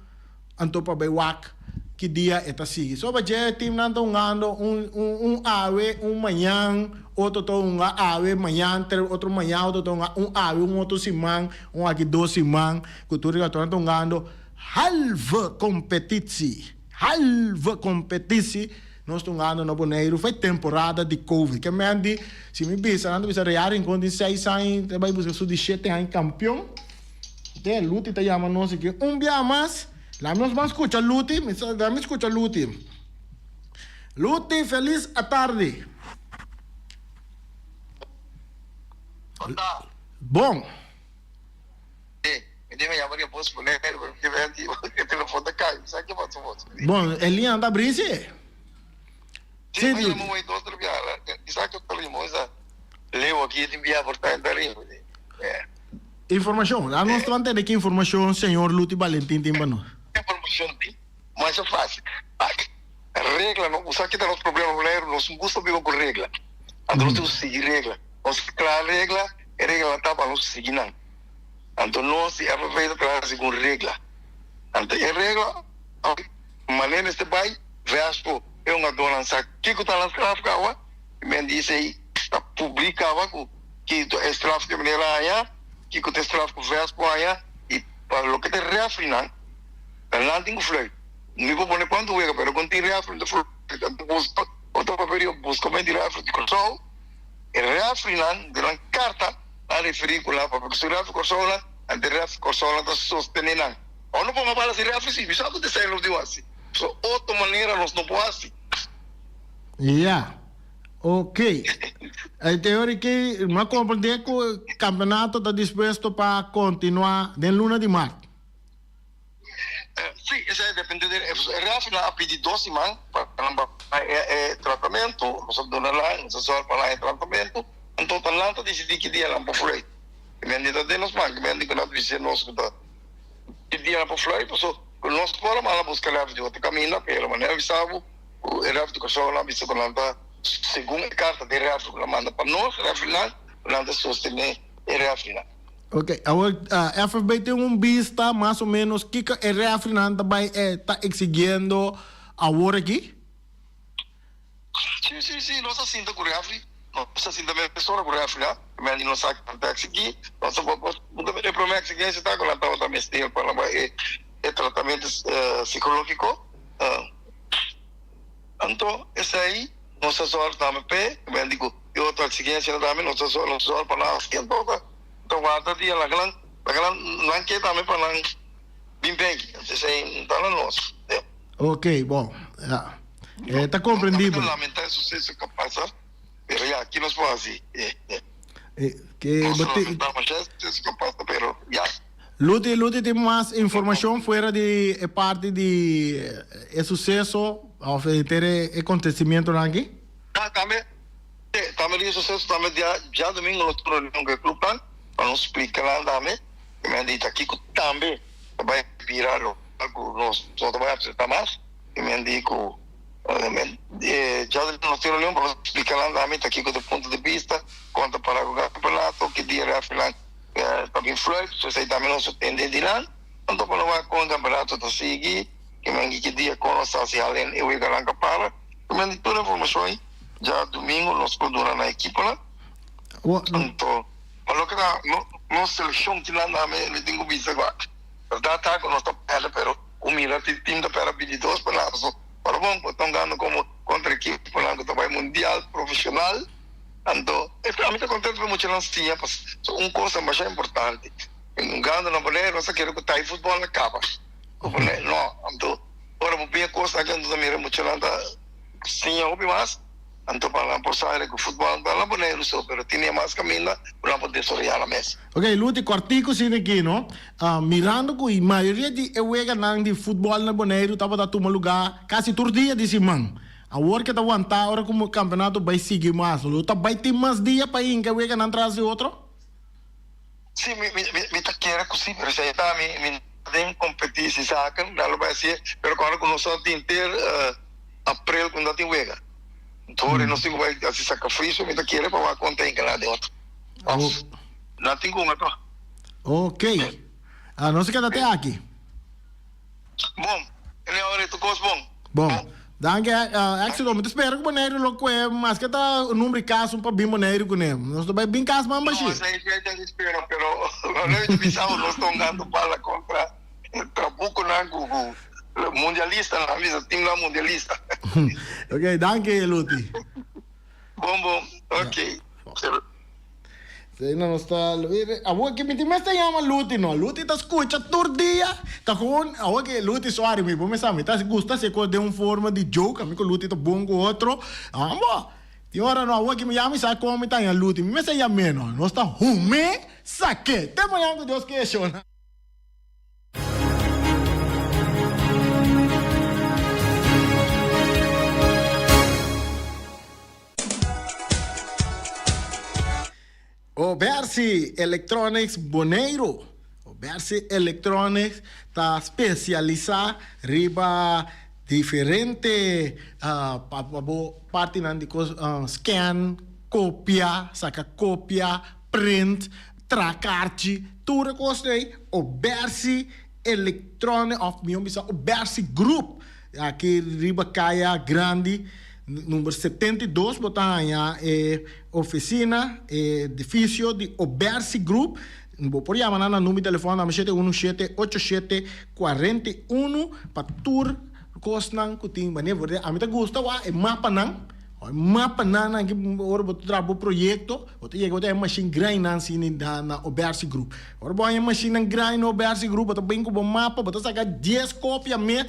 A: anto pa bai wak ki dia e ta sigui. So pa dje teamnan ta hungando un un awe, un mañan, otro ta hunga awe, mañan, otro mañan, otro ta hunga un awe, un otro siman, un aki dos siman, ku tur riba tur nan ta hungando halve competitie, halve competitie nos ta hungando na Boneiru for e temporada di covid. Ke men di si mi bisa nan ta bisa Real Rincon tin seis aña ta bai buska su di shete aña kampion. Te Luti ta yama nos aki un bia mas. Laat nos ban scucha Luti. Mi sa, laat mi scucha Luti. Luti, felis atardi.
D: Konta.
A: Bon.
D: E, mi debe yama riba bos poner, pero mi debe anti e telefon ta kai. Mi sa ke pasa bos.
A: Bon, e liña ta abrí si.
D: Sí, mi yama un dos tres bia. Mi sa ke ta limo esa. Leo aki tin bia por ta entra riba.
A: Informacion. Laat nos ta tende ki informacion señor Luti Balentin tin pa nos.
D: Informacion tin. Masha facil. Aki, regla no. Bo sa kita nos problema Boneiru, nos no gusta biba ku regla. Anto nos tin ku sigui regla. Nos traha regla, e reglanan ta pa nos sigui nan. Anto nos di FFA ta traha segun regla. Anto e regla, manera mester bai, Vespo e hungadónan sa kiko ta nan straf kawa, i men di esei ta publik kawa ku ki ta e straf ku e manera haña, kiko ta e straf ku Vespo haña i pa loke ta e refrinan ta nan tin ku fluit. Mi por pone kuantu wega pero kon tin refri ta fluit anto buska otro papel yo buska men di refri di Kòrsou e refrinan den nan karta nan referi ku nan papia ku su refri Kòrsou nan anto e refri Kòrsou nan ta sostene nan. Ora no por mabala si refri si mi sa ku ta esei nos di wasi. So otro manera nos no por hasi.
A: Ya. Ok. E teori ki mi a comprende cu campeonato ta dispuesto pa continua den luna di maart.
D: Si, esei depende di e refri nan a pidi dos siman pa nan bai e tratamento, nos a duna nan, nos a zorg pa nan e tratamento, anto ta nan ta disidi ki dia nan por fluit. E mende ta den nos man, e mende ku nan ta bisa nos ku ta ki dia nan por fluit, paso ku nos por a manda buska refri di otro kaminda, pero manera mi sa bo ku e refri di Kòrsou nan a bisa ku nan ta segun e karta di refri ku nan manda pa nos refrinan, ku nan ta sostené e refrinan.
A: Ok, awor FFB tin un bista mas o menos kiko e refrinan ta bai ta exigiendo awor aki?
D: Si, si, si, nos a sinta ku refri, nos a sinta mesora ku refri a, men di nos sa ki nan ta exigí, nos a e promé exigencia ta ku nan tabata mester pa nan bai e e tratamento psicológico, anto esei nos a sòru tambe p'e, men di ku e otro exigencianan tambe nos a sòru, nos a sòru pa nan hasi, anto ta ta warda dia laga nan laga nan nan ke tambe pa nan bin bèki, anto esei ta na nos.
A: Ok, bon, ya. E ta comprendibel.
D: No lamenta e suceso cu a pasa, pero ya, ki nos por haci?
A: Ke
D: Nos
A: bo ti-
D: lamenta masha e suceso cu a pasa, pero ya.
A: Luti, Luti tin mas informacion fuera di e parti di e suceso of henter e acontecimientonan aki?
D: Ah, tambe, te. Tambe di e suseso tambe dia djadomingo nos tin reunion ku e klupnan pa nos splika nan tambe i mi a di ta kiko tambe ta bai bira loke ku nos no ta bai aseptá mas i mi a di ku djadomingo nos tin reunion pa nos splika nan tambe ta kiko ta e punto di bista kon ta para ku kampeonato ki dia refinan ta bin fluit so esei tambe nos a tende di nan anto pa nos wak kon e kampeonato ta sigui i mi a di ki dia kon nos ta hasi halen e weganan ka para. Men di tur informashon ei djadumingu nos por duna na ekiponan. Anto pa loke ta nos selekshon kinan tambe mi tin ku bisa ku bèrdat ta ku nos ta pèrdè pero ku mira si tim ta pèrdè bintidos pa nada so ora bon bo ta hungando komo kontra ekiponan ku ta bai mundial profeshonal anto ami ta kontento pa e muchanan siña pasobra un kos ta masha importante hungando na Bonaire nos ta kere ku tai futbòl a kaba no anto. Ora bo bin e kos aki anto ta mira muchanan ta siña hopi mas, anto pa nan por sa ku futbòl no ta na Boneiru so, pero tin e mas kaminda ku nan por desaroyá nan mes.
A: Ok, Luti, kòrtiku asina aki, no? Mirando ku e mayoria di e weganan di futbòl na Boneiru tabata tuma lugá kasi tur dia di siman. Awor ke ta wantá ora ku kampeonato bai sigui mas, lo ta bai tin mas dia pa hinka e weganan tras di otro?
D: Sí, mi, mi, mi, mi ta kere ku sí, pero esei ta mi, mi no ta den kompetí si saken, nan lo bai hasié, pero kòrda ku nos ta tin henter aprel ku no ta tin wega. Enton nos tin ku bai hasi sakrifisio, mi ta kere pa wak kon ta hinka nan den otro. Òf nan tin ku hunga tòg.
A: Ok. Nos a keda te aki.
D: Bon, e ora tur kos bon.
A: Bon. Danki Exito. Mi ta spera ku Boneiru lo kue maske ta number di kas un pa bin Boneiru kuné. Nos ta bai bin kas man
D: bashi. No, esei esei ta spera pero lo mi ta bisa bo nos ta hungando bala kontra trabukonan ku ku mundialistanan, mi bisa timnan mundialista.
A: Ok, danki Luti.
D: Bon bon, ok.
A: Sí, no nos ta Awor ki mi tin mester yama Luti no. Luti ta skucha tur dia. Ta gewoon awor ki Luti sorry mi bo mester mi ta gusta hasi e kos den un forma di joke. Ami ku Luti ta bon ku otro. Amo. Tin ora no awor ki mi yama mi sa kon mi ta haña Luti. Mi mester yam'é no. Nos ta hum'é sak'é. Te mañana ku Dios ke shona. Obersi Electronics Boneiru. Obersi Electronics ta spesialisá riba diferente pa bo partinan di kos scan, kopia, saka kopia, print, Tra karchi, tur e kos ei, Obersi Electronic of mihó bisa Obersi Group aki riba Kaya Grandi number 72 bo ta haña e ofisina, e edifisio di Obersi Group. Bo por yama nan na number di telefòn namba shete unu shete ocho shete kuarenta i unu pa tur kosnan ku tin. Manera ami ta gusta wak e mapanan. E mapanan nan ki ora bo ta traha bo proyekto, bo ta yega bo ta haña mashin grainan si na na Obersi Group. Ora bo haña mashinnan grai na Obersi Group, bo ta bin ku bo mapa, bo ta saka dies kopia mes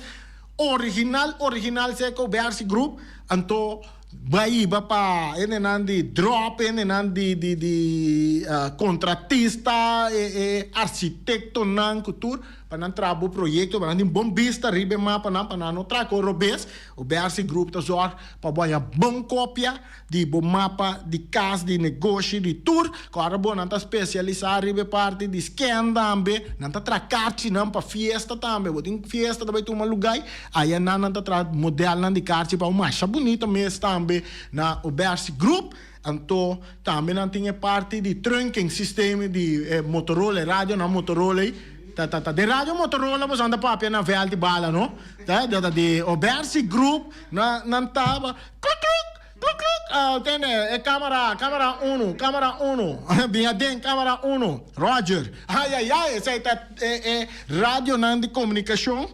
A: original original serka Obersi Group, anto bai hiba pa hendenan di drop, hendenan di di di kontratista, e e arsitektonan ku tur, pa nan traha bo proyekto, pa nan tin bon bista riba e mapanan, pa nan no traha ku robes. Obersi Group ta zorg Pa bo haña bon kopia di bo mapa di kas, di negoshi, di tur, ku ora bo nan ta spesialisá riba e parti di scan tambe, nan ta traha karchinan pa fiesta tambe. Bo tin fiesta ta bai tuma lugá aya nan nan ta traha modelnan di karchi pa bo masha bunita mes tambe na Obersi Group. Anto tambe nan tin e parti di trunking system di e Motorola, e radionan Motorola ei. Ta ta ta den radio Motorola boso anda papia na vèlt di bala no. Ta ta ta di Obersi Group na nan taba kluk kluk kluk kluk tende e kamera kamera unu kamera unu bin aden kamera unu Roger ayayay esei ta e e radionan di komunikashon.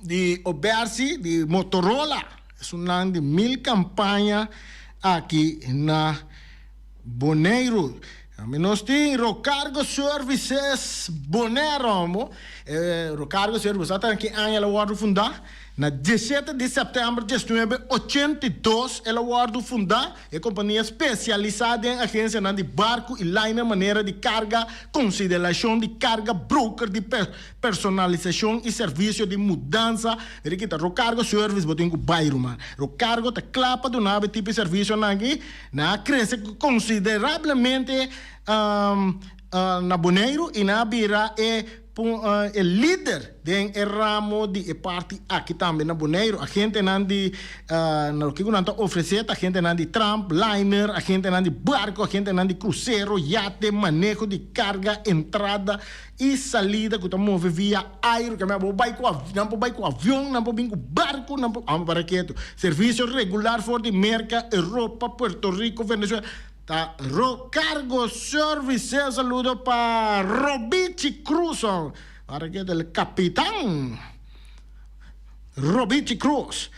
A: Di Obersi di Motorola, esunnan di mil campaña aki na Boneiru. Tambe nos tin Rocargo Services Bonaire. Rocargo Services, sa ta ki aña el a wordo funda? Na diesshete di sèptèmber diesnuebe ochenta i dos el a wòrdu fundá. E kompania spesialisá den agensianan di barku i liner manera di karga, konsidelashon di karga, broker di personalisashon i servisio di mudansa. Mira kita Rocargo Service bo tin ku bai ruman. Rocargo ta kla pa duna bo e tipo di servisionan aki. Nan a krese konsiderablemente na Boneiru i nan a bira e e lider den e ramo di e parti aki tambe na Boneiru. Agentenan di na loke ku nan ta ofresé ta agentenan di tramp, liner, agentenan di barko, agentenan di krusero, yate, maneho di karga, entrada i salida ku ta move via airu. Ke men bo bai ku nan por bai ku avion, nan por bin ku barko, nan por amo para ketu. Servisio regular for di Merka, Europa, Puerto Rico, Venezuela. Ta Rocargo Services saludo pa Robichi Cruz para ke del capitan Robichi Cruz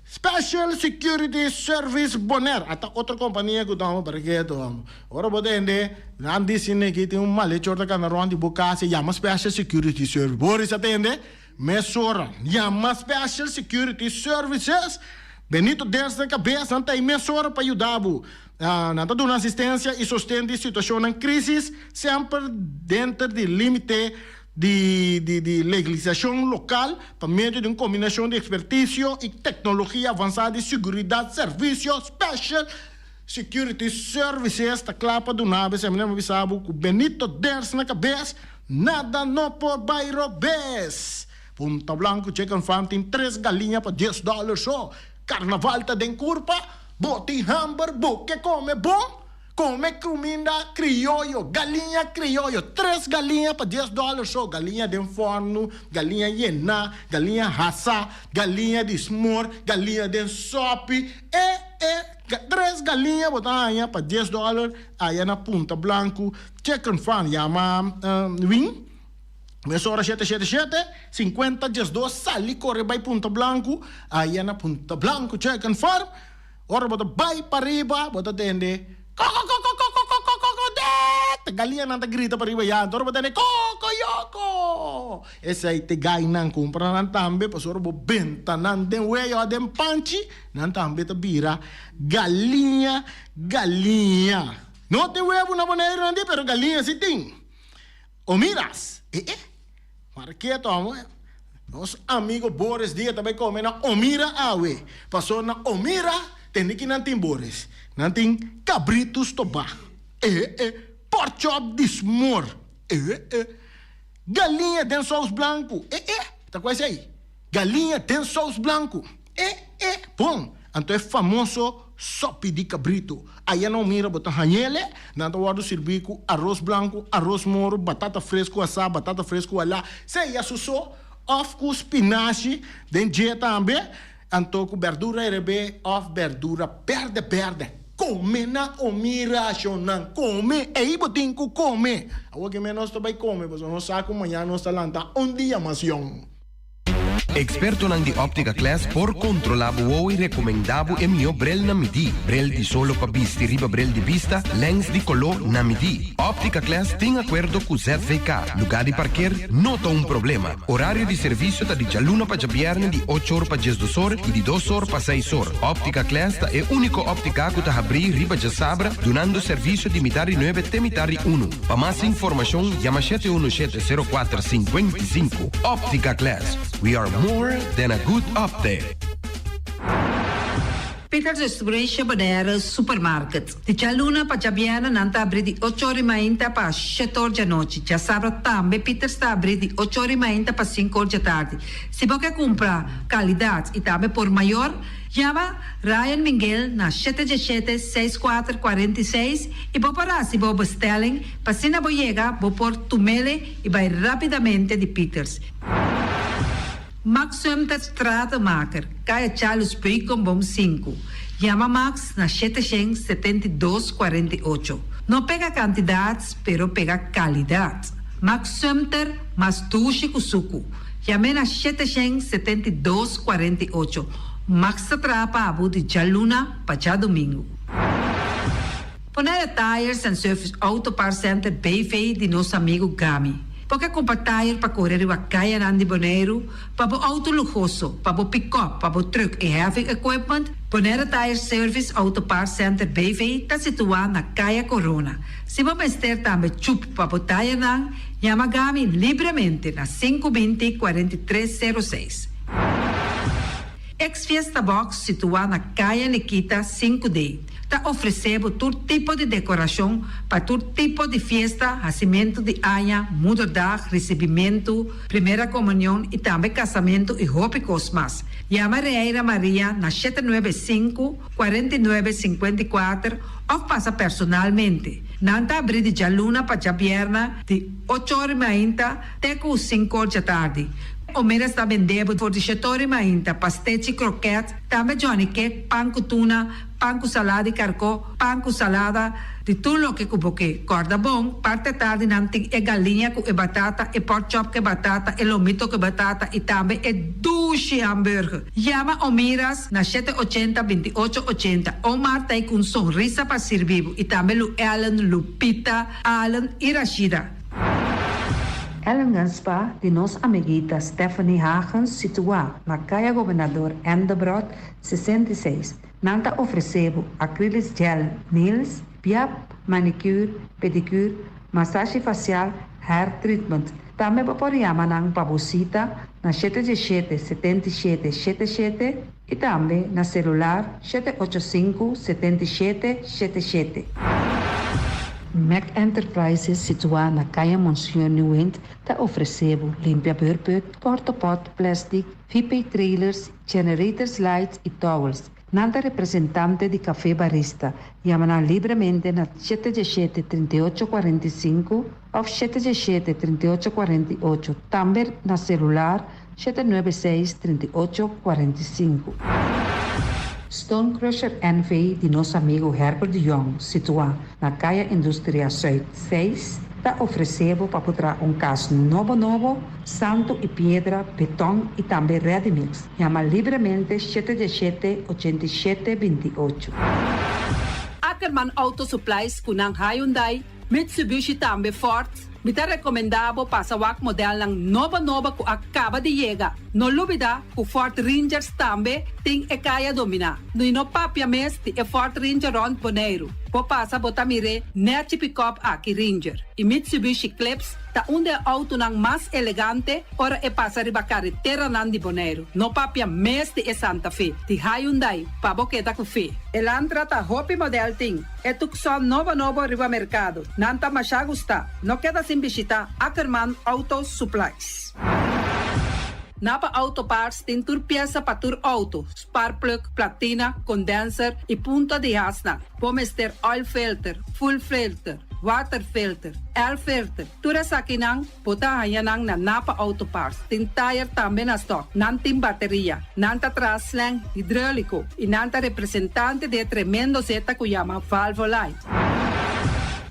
A: Special Security Service Bonaire ata otro compania cu ta homo para ke to homo ora bo tende nan di si neki tin un malhechor ta cana rond di bo cas e yama Special Security Service Boris a tende Mesora yama Special Security Services. Benito Ders den kabes, nan ta ei mesora pa yuda bo. Nan ta duna asistensia i sosten di situashonnan krisis, semper denter di límite di di legislashon lokal, pa medio di un kombinashon di ekspertisio i teknologia avansá di siguridat. Servisio Special Security Services ta kla pa duna bo. Esei manera mi bisa bo ku Benito Ders na kabes, Nada no por bai robes. Punta Blanco Chicken Farm tin tres galiña pa dies dollar so. Carnaval ta den curpa, bo tin hamber, bo ke come bon? Come cuminda crioyo, galiña crioyo, tres galiña pa dies dollar so. Galiña den forno, galiña yena, galiña hasa, galiña di smor, galiña den sopi, e e tres galiña bo ta haña pa dies dollar aya na Punta Blanco Chicken Farm. Yama Win. Mesora shete shete shete, sinkuenta diesdos sali kore bai Punta Blanku, aya na Punta Blanku Chicken Farm, ora bo ta bai pariba bo ta tende kokokokokokokokoko det, galianan ta grita pariba ya, anto ora bo tende kokoyoko, esei te gainan kumpra nan tambe pasobra bo benta nan den weyo a den panchi, nan tambe ta bira galiña galiña. No tin webu na Boneiru nan di pero galiña si tin. Omiras, e e, mara keto amo e. Nos amigo Boris dia ta bai come na Omira awe. Paso na Omira tende ki nan tin Boris? Nan tin cabrito stoba, e e, pork chop di smor, e e, galiña den saus blanco, e e, ta cu esey? Galiña den saus blanco. E e bon! Anto e famoso sopi di cabrito. Aya no mira bo ta hañele, nan ta wordo sirbi cu aros blanco, aros moro, batata fresco asá, batata fresco alá, sea su so of cu spinashi den dje tambe, anto cu berdura herebé of berdura berde berde. Come na omira, shonnan, come! Ey bo tin cu come! Awor ke men nos ta bay come pasobra nos sa cu mañana nos ta lanta un dia mas yong.
E: Ekspertonan di Optica Class por kontrolá bo wowo i rekomendá bo e mihó brel na midí. Brel di solo pa bisti riba brel di bista, lèns di koló na midí. Optica Class tin akuerdo ku ZVK. Lugá di parker no ta un problema. Orario di servisio ta di djaluna pa djabièrnè di ocho or pa diesdos or i di dos or pa seis or. Optica Class ta e úniko óptika ku ta habrí riba djasabra dunando servisio di mitar di nuebe te mitar di unu. Pa mas informashon yama shete unu shete sero kuater sinkuenta i sinku. Optica Class, we are more than a good optic.
F: Peters Distribution Bonaire Supermarket. Di djaluna pa djabièrnè nan ta abrí di ocho or i mainta pa shete or djanochi. Djasabra tambe Peters ta abrí di ocho or i mainta pa sinku or djatardi. Si bo ke kumpra kalidat i tambe por mayor, Yama Ryan Minguel na shete djeshete seis kuater kuarenta i seis i bo por hasi bo bestelling pa asina bo yega bo por tumele i bai rapidamente di Pieters. Max Sumter Stratenmaker, Kaya Charles Beukenboom sinku. Yama Max na shete shen 72 48. No pega kantidat pero pega kalidat. Max Sumter mas dushi ku suku. Yam'é na 772 48. Max ta traha pa abo di djaluna pa djadumingu. Bonaire Tires and Service Auto Parts Center BV di nos amigu Gami. Bo ke kumpra tayer pa kore riba kayanan di Boneiru, pa bo outo luhoso, pa bo pikòp, pa bo trùk i heavy equipment? Bonaire Tire Service Auto Parts Center BV ta situá na Kaya Corona. Si bo mester tambe chup pa bo tayernan, yama Gami libremente na 520 43 06. Ex Fiesta Box situá na Kaya Nikita 5D ta ofresé bo tur tipo di dekorashon pa tur tipo di fiesta, hasimentu di aña, moederdag, risibimentu, primera komunion i tambe kasamentu i hopi kos mas. Yama Reira Maria na 795 49 54 òf pasa personalmente. Nan ta abrí di djaluna pa djabièrna di ocho or mainta te ku sinku or djatardi. Omera sta bende bo for di shetori mainta, pastechi, kroket, tambe Johnny cake, pan ku tuna, pan ku salada di karkó, pan ku salada, di tur loke ku bo ke. Kòrda bon, parti atardi nan tin e galiña ku e batata, e pork chop ku e batata, e lomito ku e batata i tambe e dushi hamburger. Yama Omiras na 780 28 80. Omar ta ei ku un sonrisa pa sirbi bo i tambe Lu Ellen, Lupita, Allen i Rashida.
G: Ellingham Spa di nos amiguita Stephanie Hagens situá na Kaya Gobernador Endebrot 66. Nan ta ofresé bo acrylic gel nails, piap, manicure, pedicure, masashi fasial, hair treatment. Tambe bo por yama nan pa bo sita na 717 77 77 i tambe na selular 785 77 77. Mac Enterprises situá na Kaya Monsieur Nieuwind ta ofresé bo limpia beurput, portapot, plastic, VP trailers, generators lights i towels. Nan ta representante di Café Barista. Yama nan libremente na 717 38 45 òf 717 38 48. Tambe na selular 796 38 45. Stone Crusher NV di nos amigu Herbert de Jong, situá na Kaya Industria Zuid 6, ta ofresé bo pa traha un kas nobo nobo, santu i piedra, beton i tambe ready mix. Yama libremente 717 87 28.
F: Ackerman Auto Supplies ku nan Hyundai, Mitsubishi tambe Ford. Mi ta rekomendá bo pasa wak modelnan nobo nobo ku a kaba di yega. No lubidá ku Ford Rangers tambe tin e kaya dominá. I no papia mes di e Ford Ranger rònt Boneiru. Bo pasa bo ta mir'é nèchi pick-up aki Ranger. I Mitsubishi Eclipse ta un di e outonan mas elegante ora e pasa riba kareteranan di Boneiru. No papia mes di e Santa Fe, di Hyundai, pa bo keda ku fe. Elantra ta hopi model tin. E Tucson nobo nobo riba merkado. Nan ta masha gusta. No keda sin bishitá Ackerman Auto Supplies. Napa Auto Parts tin tur piesa pa tur outo, spark plug, platina, condenser i punta di hasnan. Bo mester oil filter, fuel filter, water filter, air filter. Tur esakinan bo ta haña nan na Napa Auto Parts. Tin tire tambe na stock. Nan tin bateria. Nan ta traha slang hidráuliko i nan ta representante di e tremendo zeta ku yama Valvoline.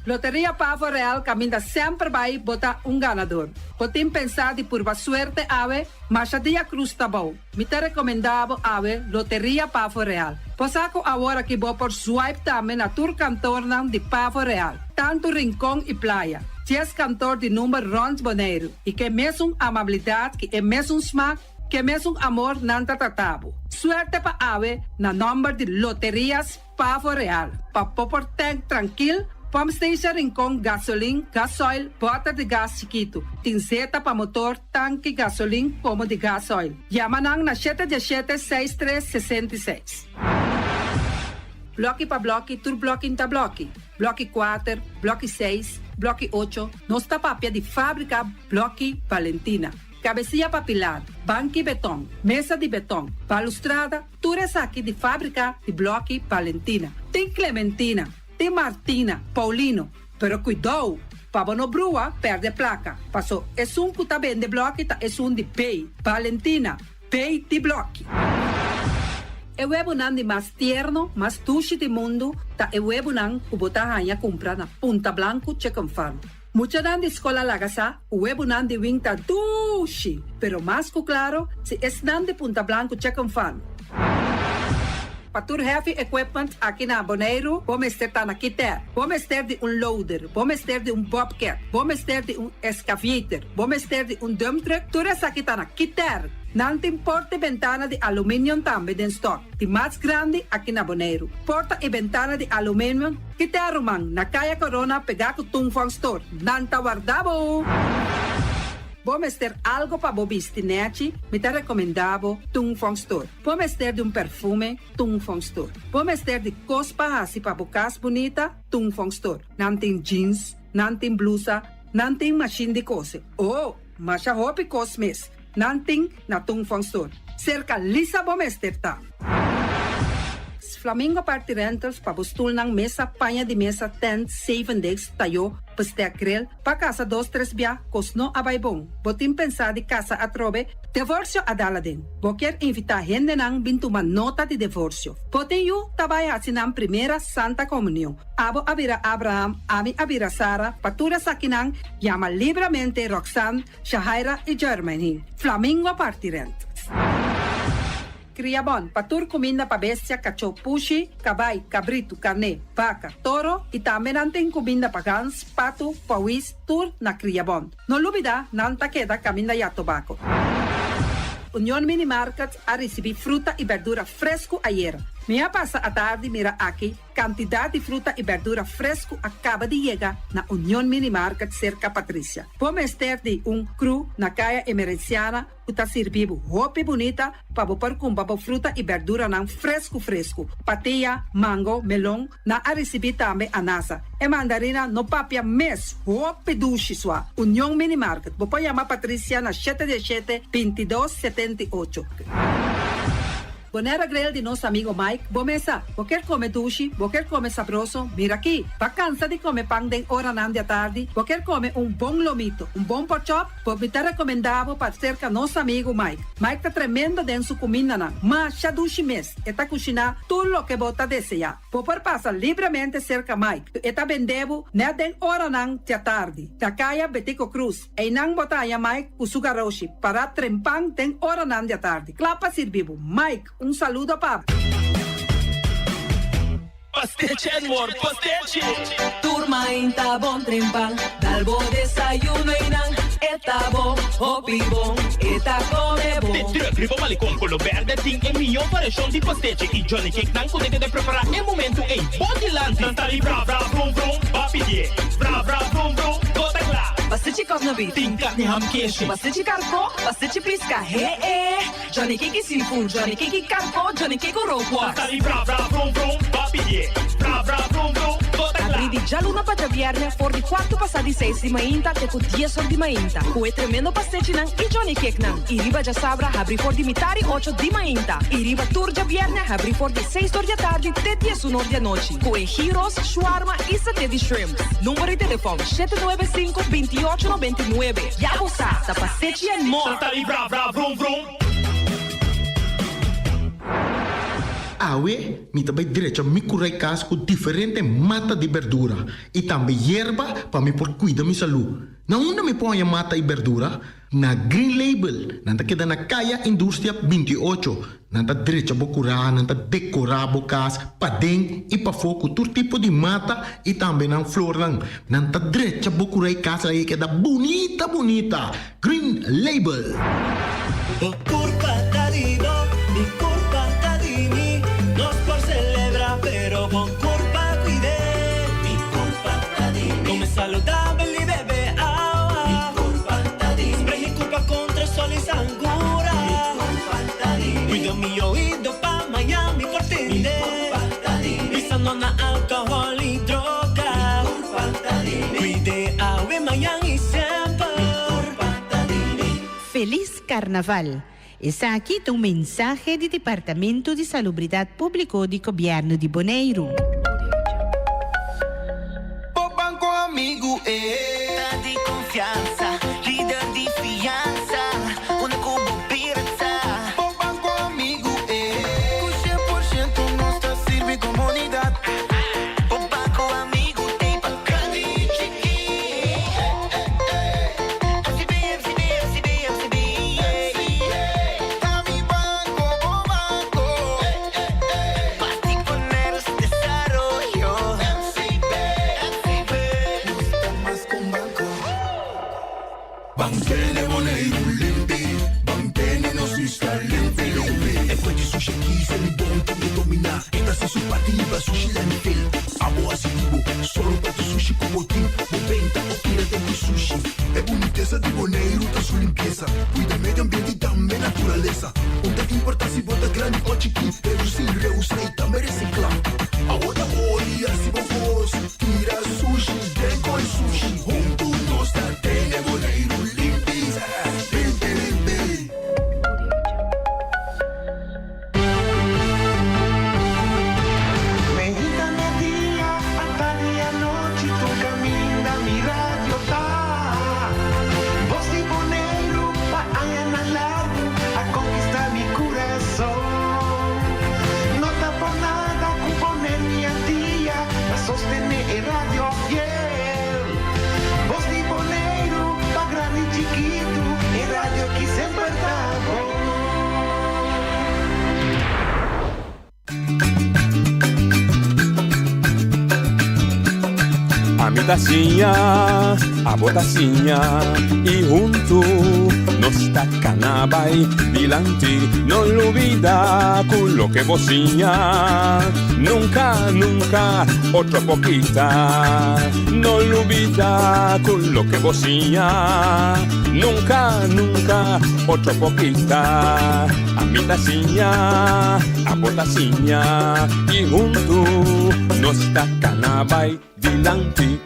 F: Loteria Pavo Real kaminda semper bai bo ta un ganador. Bo tin pensá di purba suerte awe? Masha dia krus ta bou. Mi ta rekomendá bo awe Loteria Pavo Real. Bo sa ku awor aki bo por swipe tambe na tur kantornan di Pavo Real, tantu Rincon i Playa. 10 kantor di number rònt Boneiru i ke mesun amabilidat ku e mesun smak, ke mesun amor nan ta trata bo. Suerte pa awe na nòmber di Loterias Pavo Real. Pa bo por tank trankil, pump station Rincon, gasolin, gasoil, bòter di gas chikitu. Tin zeta pa motor, tanki gasolin komo di gasoil. Yama nan na 717 63 66. Blòki pa blòki, tur blòki ta blòki. Blòki 4, blòki 6, blòki 8. Nos ta papia di fábrika Blòki Valentina. Kabesia pa pilar, banki beton, mesa di beton, balustrada, tur esaki di fábrika di Blòki Valentina. Tin Clementina, tin Martina, Paulino, pero kuidou, pa bo no brua, pèrdè plaka. Paso, esun ku ta bende blòki ta esun di B, Valentina, B di blòki. E webunan di mas tierno, mas dushi di mundu, ta e webunan ku bo ta haña kumpra na Punta Blanco Chicken Farm. Muchanan di skol a laga sa ku webunan di wing ta dushi, pero mas ku klaro si esnan di Punta Blanco Chicken Farm. Pa tur heavy equipment aki na Boneiru, bo mester ta na Kiter. Bo mester di un loader, bo mester di un bobcat, bo mester di un excavator, bo mester di un dump truck, tur esaki ta na Kiter. Nan tin porta i bentana di aluminium tambe den stock, di mas grandi aki na Boneiru. Porta i bentana di aluminium, Kiter ruman, na Kaya Corona pegá ku Tung Fong Store. Nan ta warda bo! Bo mester algo pa bo bisti nèchi? Mi ta rekomendá bo Tung Fong Store. Bo mester di un perfume? Tung Fong Store. Bo mester di kos pa hasi pa bo kas bunita? Tung Fong Store. Nan tin jeans, nan tin blusa, nan tin mashin di kose. Oh, masha hopi kos mes nan tin na Tung Fong Store. Serka Lisa bo mester ta. Flamingo Party Rentals pa bo stulnan, mesa, paña di mesa, tent, zevendegs, tayó, bestek, grill, Pa kasa dos tres bia, kos no a bai bon. Bo tin pensá di kasa atrobe? Devorsio a dal aden. Bo kier invitá hendenan bin tuma nota di devorsio. Bo tin yu ta bai hasi nan primera Santa Komunion. Abo a bira Abraham, ami a bira Sara, pa tur esakinan, yama libramente Roxanne, Shahaira i Jermaine. Flamingo parti rent. Kria bon pa tur kuminda pa bestia, kachó, pushi, kabai, kabritu, karné, baka, toro i tambe nan tin kuminda pa gans, patu, pawis, tur na Kria Bon. No lubida nan ta keda kaminda ya tobako. Union Mini Market a risibí fruta i berdura fresku ayera. Mi a pasa atardi mira aki kantidat di fruta i berdura fresku a kaba di yega na Union Mini Market serka Patricia. Bo mester di un kru na Kaya Emerenciana ku ta sirbi bo hopi bunita pa bo por kumpra bo fruta i berduranan fresku fresku. Patia, mango, melon, nan a risibí tambe anasa. E mandarina no papia mes, hopi dushi sua. Union Mini Market, bo por yama Patricia na shete diesshete, bintidos, 78. Bonaire Grill di nos amigo Mike, bo mesa. Bo kier come dushi, bo kier come sabroso, mira aki. Bo a cansa di come pan den oranan di atardi, bo kier come un bon lomito, un bon porkchop, bo mi ta recomenda bo pa cerca nos amigo Mike. Mike ta tremendo den su cumindanan, masha dushi mes, e ta cushina tur loke bo ta desea. Bo por pasa libremente cerca Mike, e ta bende bo net den oranan di atardi, na caya Betico Croes. Einan bo ta haña Mike ku su garoshi pará trempan den oranan di atardi, kla pa sirbi bo. Mike, un saludo pa bo.
H: Pastechi and more pastechi!
I: Tur mainta bon trempan, dal bo desayuno einan e ta bon, hopi bon, e ta come bon.
H: De truck riba Malecon Colo Berde tin e mihó variashon di pastechi y Johnny Cake nan ku ta keda prepará e momentu ei bo dilanti. Nan ta di bra bra brum brum, ba pidié bra bra brum brum, bo ta kla.
I: Pastechi kòf na bif.
H: Tin karni ham keshi.
I: Pastechi karkó, pastechi piska, he e. Johnny Cake seafood, Johnny Cake karkó, Johnny Cake rookworst.
H: Nan ta di bra bra brum brum, ba pidié bra bra brum brum, bo ta kla.
I: Abrí di djaluna pa djabièrnè for di kuartu pasá di seis di mainta te ku dies or di mainta ku e tremendo pastechinan i Johnny Cakenan. I riba djasabra habrí for di mitá di ocho di mainta i riba tur djabièrnè habrí for di seis or di atardi te diesun or di anochi ku e gyros, shawarma i saté di shrimp. Number di telefòn, shete nuebe sinku, bintiòcho 99. Ya bo sa, ta pastechi and more!
H: Nan ta di bra bra vrum vrum.
A: Awe mi ta bai drecha mi kurai kas ku diferente mata di berdura i tambe yerba pa mi por kuida mi salú. Na unda mi por haña mata i berdura? Na Green Label. Nan ta keda na Kaya Industria 28. Nan ta drecha bo kurá, nan ta dekorá bo kas paden i pafó ku tur tipo di mata i tambe nan flornan. Nan ta drecha bo kurá i kas ei keda bunita bunita. Green Label.
J: Bo kurpa ta di bo, mi kurpa ta di mi. Nos por celebra, pero bo kurpa cuid'é. Mi kurpa ta di mi. Come saludabel y bebe awa. Mi kurpa ta di mi. Spray mi kurpa contra sol y sangura. Mi kurpa ta di mi. Cuida mi oido pa Miami por tende. Mi kurpa ta di mi. Bisa no na alcohol y droga. Mi kurpa ta di mi. Cuid'é awe, mañan y semper. Mi kurpa ta di mi.
K: Felis Carnaval! Esaki ta un mensahe di Departamento di Salubridat Públiko di Gobièrnu di Boneiru.
J: Bo banco amigu e. Ta di confiansa, lider di fiansa, unda cu bo bira ta. Bo banco amigu e. Cu 100% nos ta sirbi comunidad. Bo banco amigu t'ey pa grandi y chiki. FCB, FCB, FCB, FCB, yeah. Ta mi banco, bo banco.
L: Parti hiba sushi landfill. Abo hasi di bo, sòru pa tur sushi ku bo tin. Bo benta o tira den di sushi. E bunitesa di Boneiru ta su limpiesa. Kuida medio ambiente i tambe naturalesa. Un ta importá si bo ta grandi o chikí. Redusí, reusá i tambe resiklá. Abo ta ori hasi bo kos. Tira sushi den koi sushi. Huntu nos ta tene Boneiru limpi. Limpi limpi.
M: Meinta media, atardi anochi tur caminda mi radio ta. Bos di Boneiru pa añanan largu a conquista mi curason. No ta por nada cu Boneiru y Antia ta sostene e radio fiel. Bos di Boneiru pa grandi y chikitu e radio aki semper ta bon.
N: Ami ta siña, abo ta siña y huntu nos ta cana bay dilanti. No lubida cu loke bo siña nunca, nunca otro por kita. No lubida cu loke bo siña nunca, nunca otro por kita. Ami ta siña, abo ta siña i huntu nos ta kana bai dilanti.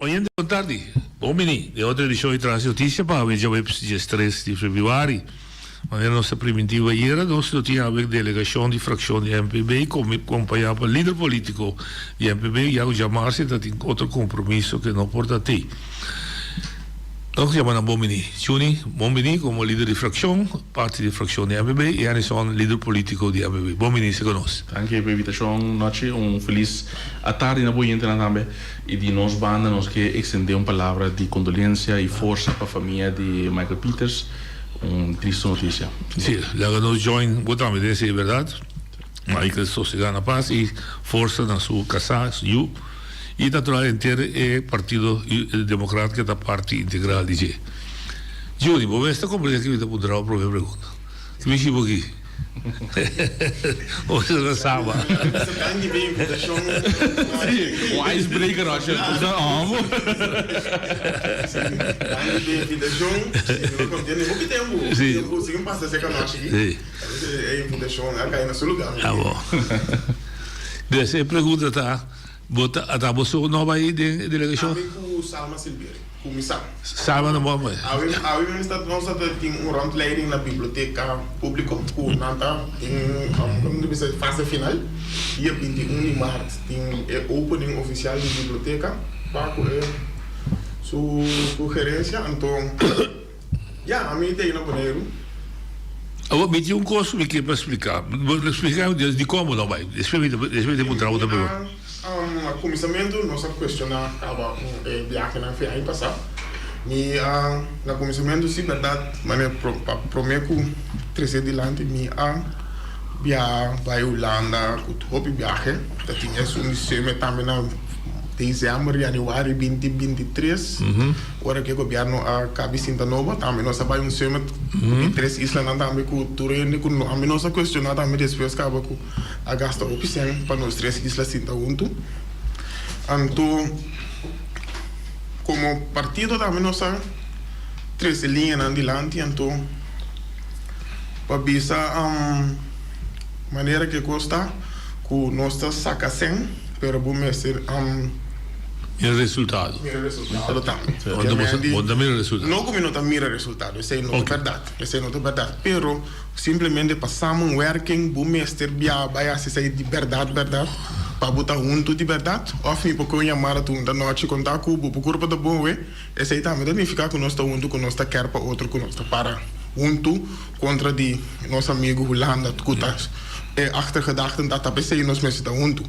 O: Oyente bon tardi, bon bini den otro edicion di Tras di Noticia pa awe djaweps diestres di februari. Manera nos ta priminti ayera nos lo tin awe delegacion di fraccion di MPB compaña pa lider politico di MPB ya cu djamarsi e ta tin otro compromiso cu e no por ta tey. Nos yama nan bon bini. Juni, bon bini komo lider di frakshon, parti di frakshon di MPB, i Anison, lider politiko di MPB. Bon bini si ku nos.
P: Danki pa e invitashon, Nochi. Un felis atardi na bo oyentenan tambe. I di nos banda nos ke ekstendé un palabra di kondolensia i forsa pa famia di Michael Pieters. Un tristu notisia.
O: Si, laga nos join bo tambe den esei, bèrdat? Michael sosegá na pas i forsa na su kasá, su yu. I natural henter e partido Democrat ke ta parti integral di dje. Juni, bo mes ta comprende ke mi ta puntra bo prome pregunta. Ke mi shibo aki? Bo mester ta saba.
P: Un icebreaker als je
O: Ah bo. Dus e pregunta ta. Bo ta ata bo so no bai den e delegashon?
Q: Ami ku Salma Silveri, ku mi sa.
O: Salma no bo bai?
Q: Awe awe mi ta nos ta tin un rondleiding na biblioteka publiko ku nan ta den komo ta bisa fase final. Dia 21 di mart tin e opening ofisial di biblioteka pa ku e su su gerensia anto. Ya, ami ta ei na Boneiru.
O: Awor, mi tin un kos ku mi ke pa splika. Bo lo splika mi des dikon bo no bai. Despues mi ta despues mi ta puntra bo ta pregunta.
Q: Mi a na kuminsamentu nos a kuestioná kaba e biahenan fe aña pasá. Mi a na kuminsamentu si bèrdat manera pa promé ku trese dilanti mi a biaha bai Hulanda ku hopi biahe. Ta tin esun di seme tambe na desèmber, yanüari binti 23. Ora ku e gobièrnu a kabi sinta nobo, tambe nos a bai un summit di tres islanan tambe ku tur hende ku ami nos a kuestioná tambe despues kaba ku a gasta hopi sèn pa nos tres isla sinta huntu. Anto komo partido tambe nos a trese liñanan dilanti anto pa bisa manera ku e kos ta ku nos ta saka sèn pero bo mester.
O: Mira resultado.
Q: Mira resultado tambe.
O: Bo ta mira resultado.
Q: No ku mi no ta mira resultado, esei no ta bèrdat, esei no ta bèrdat, pero simplemente pa samenwerking bo mester bia bai hasi esei di bèrdat bèrdat pa bo ta huntu di bèrdat òf mi por kohe un yamada tur un anochi konta ku bo por kurpa ta bon we, esei tambe ta nifiká ku nos ta huntu ku nos ta kèr pa otro ku nos ta para huntu kontra di nos amigu Hulanda ku ta e achtergedachten ta ta p'esei nos mester ta huntu.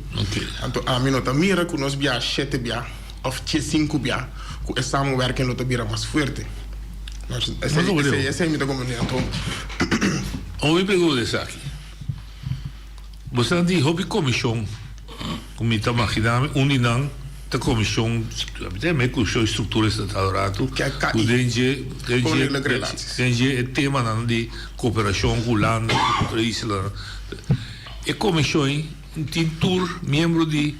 Q: Anto ami no ta mira ku nos bia shete bia òf diesinku bia ku e samenwerking lo ta bira mas fuerte. Esei esei mi ta komprendé anto.
O: Awor mi pregunta esaki, Boso di hopi komishon ku mi ta magina mi un di nan ta komishon mi ta yama e komishon di struktura estatal ratu ku den dje den dje den dje e temanan di koperashon ku Hulanda ku otro islanan e komishon ei. tin tur miembro di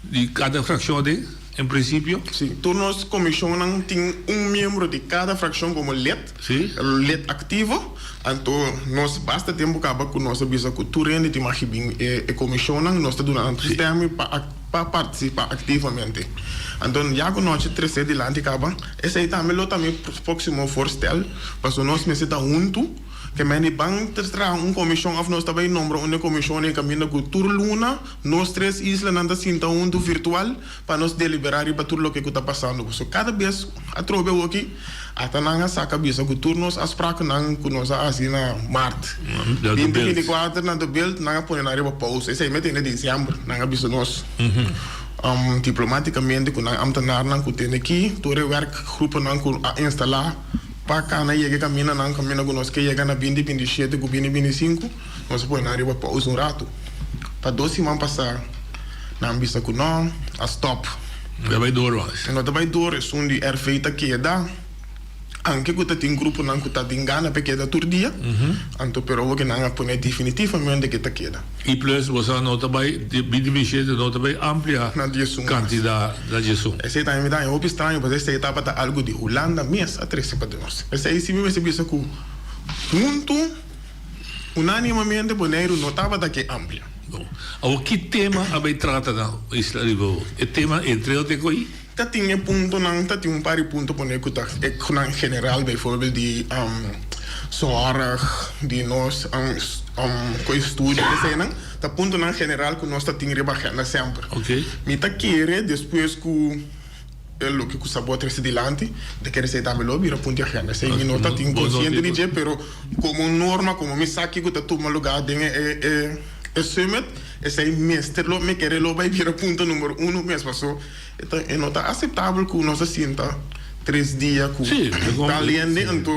O: di kada frakshon aden en prinsipio?
Q: Si, tur nos komishonnan tin un miembro di kada frakshon komo lid, lid aktivo. Anto nos basta tempu kaba ku nos a bisa ku tur hende tin magi bin e komishonnan, nos ta duna nan toestemming pa pa partisipá aktivamente. Anto ya ku nochi tresé dilanti kaba, esei tambe lo ta mi próksimo voorstel, pasobra nos mester ta huntu. Ke men di ban ta traha un komishon òf nos ta bai nombra un e komishon e kaminda ku tur luna nos tres islanan ta sinta huntu virtual pa nos deliberá riba tur loke ku ta pasando. Pasobra kada bes atrobe awoki ata nan a saka bisa ku tur nos afsprakennan ku nos a hasi na mart binti 24 na De Bilt nan a pone nan riba pausa. Esei mete na disièmber nan a bisa nos diplomátikamente ku nan amtenarnan ku tene aki tur e wèrkgrupennan ku a instalá. Pa kana yega e kamindanan kaminda ku nos ke yega na binti 27 ku binti 25, nos a pone nan riba pausa un ratu. Pa dos siman pasá nan bisa ku no, a stòp.
O: No ta bai dor mas.
Q: No ta bai dor, esun di RV ta keda, anke ku ta tin gruponan ku ta tin gana pa e keda tur dia, anto pero awor ke nan a pone definitivamente ke ta keda.
O: I plus bo sa no ta bai binti 27 no ta bai amplia kantidat na diesun.
Q: Esei tambe mi ta haña hopi straño pasobra esei tabata algu di Hulanda mes a trese pa nos. Esei si mi mester bisa ku huntu unanimamente Boneiru no tabata ke amplia.
O: Bon, awor ki tema a bai trata na Isla Riba? E tema entre otro e ko'i?
Q: Ta tin e puntonan, ta tin un par di punto pone ku ta e nan general, bijvoorbeeld di zorg, di nos ku estudio, eseinan ta puntonan general ku nos ta tin riba agenda semper. Mi ta kere despues ku e loke ku Sabor trese dilanti, mi ta kere esei tambe lo bira punto di agenda. Esei mi no ta tin konsiente di dje, pero komo norma, komo mi sa kiko ta tuma lugá den e e summit, esei mester lo, mi kere lo bai bira punto numero uno mes, paso E ta e no ta aseptabel ku nos a sinta tres dia ku tal hende anto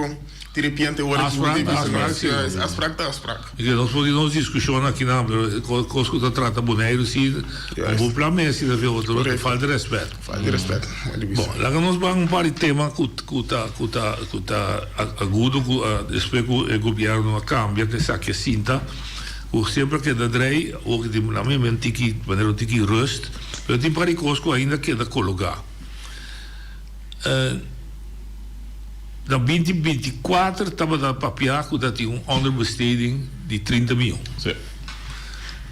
Q: di repente ora ki bo
O: Afsprak ta
Q: bisa
O: afsprak
Q: nos
O: si.
Q: Juist, afsprak ta afsprak.
O: Ke nos por tin nos diskushon aki nan pero kos ku ta trata Boneiru si un bon plan mes si ta fe otro
Q: Korekto.
O: falta di rèspèt.
Q: Falta di rèspèt, mooi di bisa.
O: Bon, laga nos ban un par di tema ku ku ta ku ta ku ta agudo ku despues ku e gobièrnu a kambia ku esaki a sinta ku semper a keda drei awor ki tin nan mi un tiki manera un tiki rust. Pero tin par di kos ku ainda keda kologá. Na binti 24 tabata papiá ku ta tin un onderbesteding di 30 mion.
P: Sí.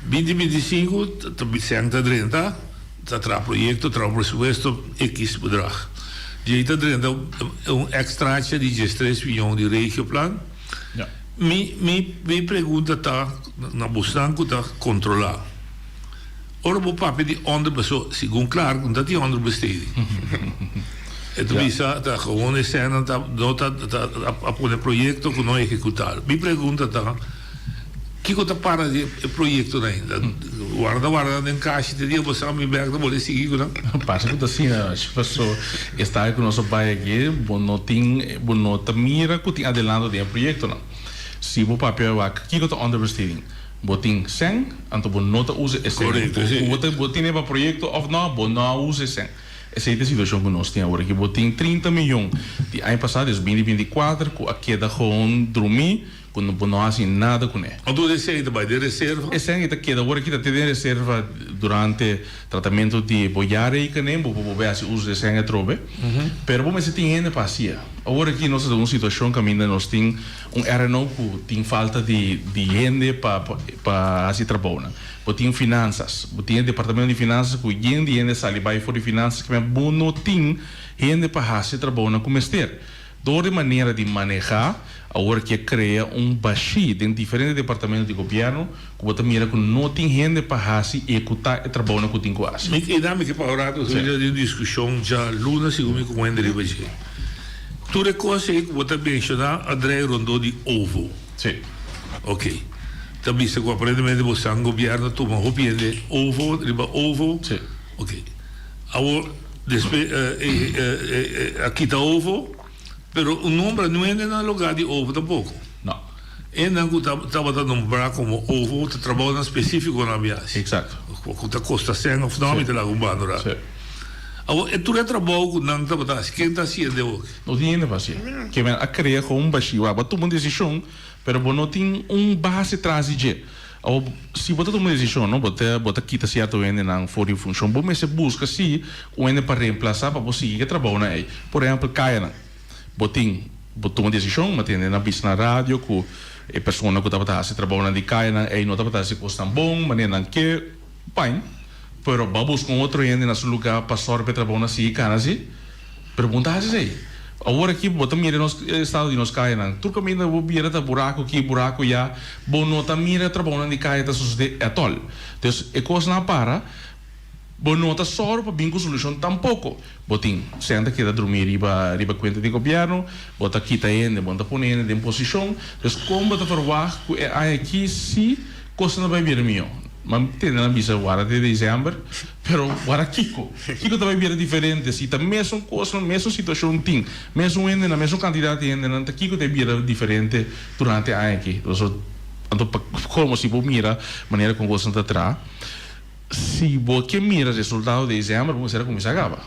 O: 2025 ta sèn ta drenta, ta traha proyekto, traha un presupuesto ekis bedrag. Djei ta drenta un ekstraatje di 13 mion di regioplan.
P: Ja.
O: Mi mi mi pregunta ta na bosnan ku ta kontrolá. Ora bo papia di onder paso segun Clark no ta tin onderbesteding. E ta bisa ta gewoon e sènnan ta no ta ta a pone proyekto ku no ehekutá. Mi pregunta ta kiko ta para di e proyektonan ainda? Warda warda den kashi te dia bo sa mi bèk ta bolbe sigui ku nan?
P: Parse ku ta asina paso e stadion ku nos a bai aki bo no tin bo no ta mira ku tin adelanto den e proyektonan. Si bo papia wak kiko ta onderbesteding? Bo tin sèn, anto bo no ta usa e sèn.
O: Korekto,
P: si. Bo ta bo tene pa proyekto òf nò, bo no a usa e sèn. Esei ta e situashon ku nos tin awor aki. Bo tin 30 miyon di aña pasá, des binti 24, ku a keda gewoon drumí, ku bo no a hasi nada kuné.
O: Anto e sèn ta bai den reserva?
P: E sèn ei ta keda awor aki, ta te den reserva durante tratamentu di bo jaarrekening, bo por bolbe hasi uso di e sèn atrobe. Pero bo mester tin hende pa hasié. Awor aki nos ta den un situashon kaminda nos tin Un RNO ku tin falta di di hende pa pa hasi trabounan. Bo tin finansas, bo tin e departamento di finansas ku yen di hende sali bai for di finansas kimen bo no tin hende pa hasi e trabounan ku mester. Dor di manera di manehá awor ke krea un bashí den diferente departamento di gobièrnu ku bo ta mira ku no tin hende pa hasi ehekutá e trabounan ku tin ku hasi.
O: Mi e dame ke pa ora ku ta den diskushon djaluna segun mi ku Wender riba dje. Tur e kos ei ku bo ta menshoná a drei rondó di ovo.
P: Sí.
O: Ok. Ta bisa ku aparentemente bo san gobièrnu a tuma hopi hende ovo riba ovo.
P: Sí.
O: Ok. Awor despues a kita ovo, pero un nombra no hende na lugá di ovo tampoko.
P: No.
O: Hendenan ku tabata nombrá komo ovo ta trabounan spesífiko nan biaha.
P: Eksakto.
O: Ku ta kosta sèn òf nò mi ta laga un banda ora.
P: Sí.
O: Awor e tur e trabou ku nan tabata hasi, ken ta hasiendo awor?
P: No tin hende pa hasié. Ke men a krea kon un bashí. Wak, bo a tuma un desishon, pero bo no tin un base tras di dje. Awor, si bo ta tuma un desishon, no, bo ta bo ta kita sierto hendenan for di funshon, bo mester buska si un hende pa reemplasá pa bo sigui ku e trabounan ei. Por ehèmpel, kayanan. Bo tin bo tuma desishon, bo tende nan bisa na radio ku e persona ku tabata hasi trabounan di kayanan ei no tabata hasi kosnan bon manera nan ke, fine, pero bo a buska un otro hende na su lugá pa sòru pa e trabounan sigui kana si? Pero bo no ta hasi esei. Awor aki bo ta mira nos estado di nos kayanan, tur kaminda bo bira ta buraku aki, buraku ya, bo no ta mira trabounan di kaya ta sosodé atòl. Dus e kosnan a para. Bo no ta sòru pa bin ku solushon tampoko. Bo tin sèn ta keda drumí riba riba kuenta di gobièrnu, bo ta kita hende, bo no ta pone hende den posishon. Dus kon bo ta ferwagt ku e aña aki si kosnan ta bai bira mihó? Mi a tende nan bisa wara te desèmber, pero wara kiko? Kiko ta bai bira diferente si ta mesun kosnan, mesun situashon tin, mesun hendenan, mesun kantidat di hendenan, ta kiko ta bira diferente durante e aña aki? Anto pa komo si bo mira manera kon kosnan ta traha. Si bo ke mira resultado december bo mester a cuminsa caba.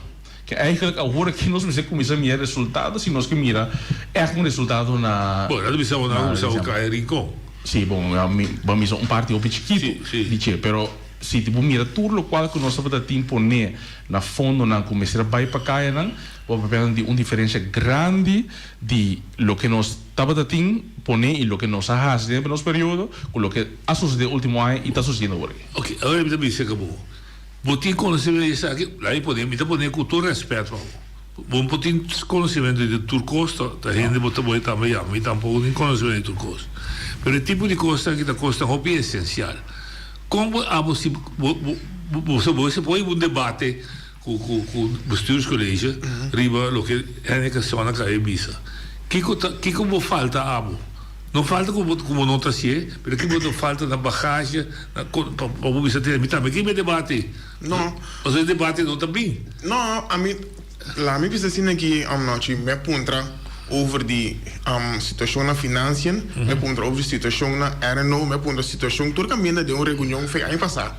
P: Ke eigenlijk awor aki nos mester cuminsa mira resultado si nos ke mira echt un resultado na.
O: Bon, nan ta bisa bo nan a cuminsa cu Kaya Rincon.
P: Si, bon, bo a misa un parti hopi chikitu di dje, pero si bo mira tur locual cu nos tabata tin pone na fondonan cu mester a bay pa kayanan, bo a papia di un diferencia grandi di loke nos tabata tin pone y loke nos a haci den nos periodo cu loke a sucede ultimo aña y ta sucediendo awor aki.
O: Ok, awor mi ta bisa ku bo, bo tin konosementu di esaki? Laat mi pone, mi ta pone ku tur rèspèt pa bo. Bo no por tin konosementu di tur kos, ta hende bo ta boe tambe ya, mi tampoko tin konosementu di tur kos. Pero e tipo di kosnan aki ta kosnan hopi esensial. Kon bo abo si bo bo bo bo por hiba un debate ku ku ku bestuurscollege riba loke Henny Cassiona a bisa. Kiko ta kiko bo falta abo? No falta ku bo ku bo no ta hasié, pero kiko bo ta falta na bagage na kon pa pa bo bisa tene mi tambe ke mi debate.
Q: No.
O: Pasobra e debate no ta bin.
Q: No, ami laat mi bisa asina ki anochi mi a puntra over di situacion na financiën, mi a puntra over di situacion na RNO, mi a puntra situacion tur caminda den un reunion fe aña pasa.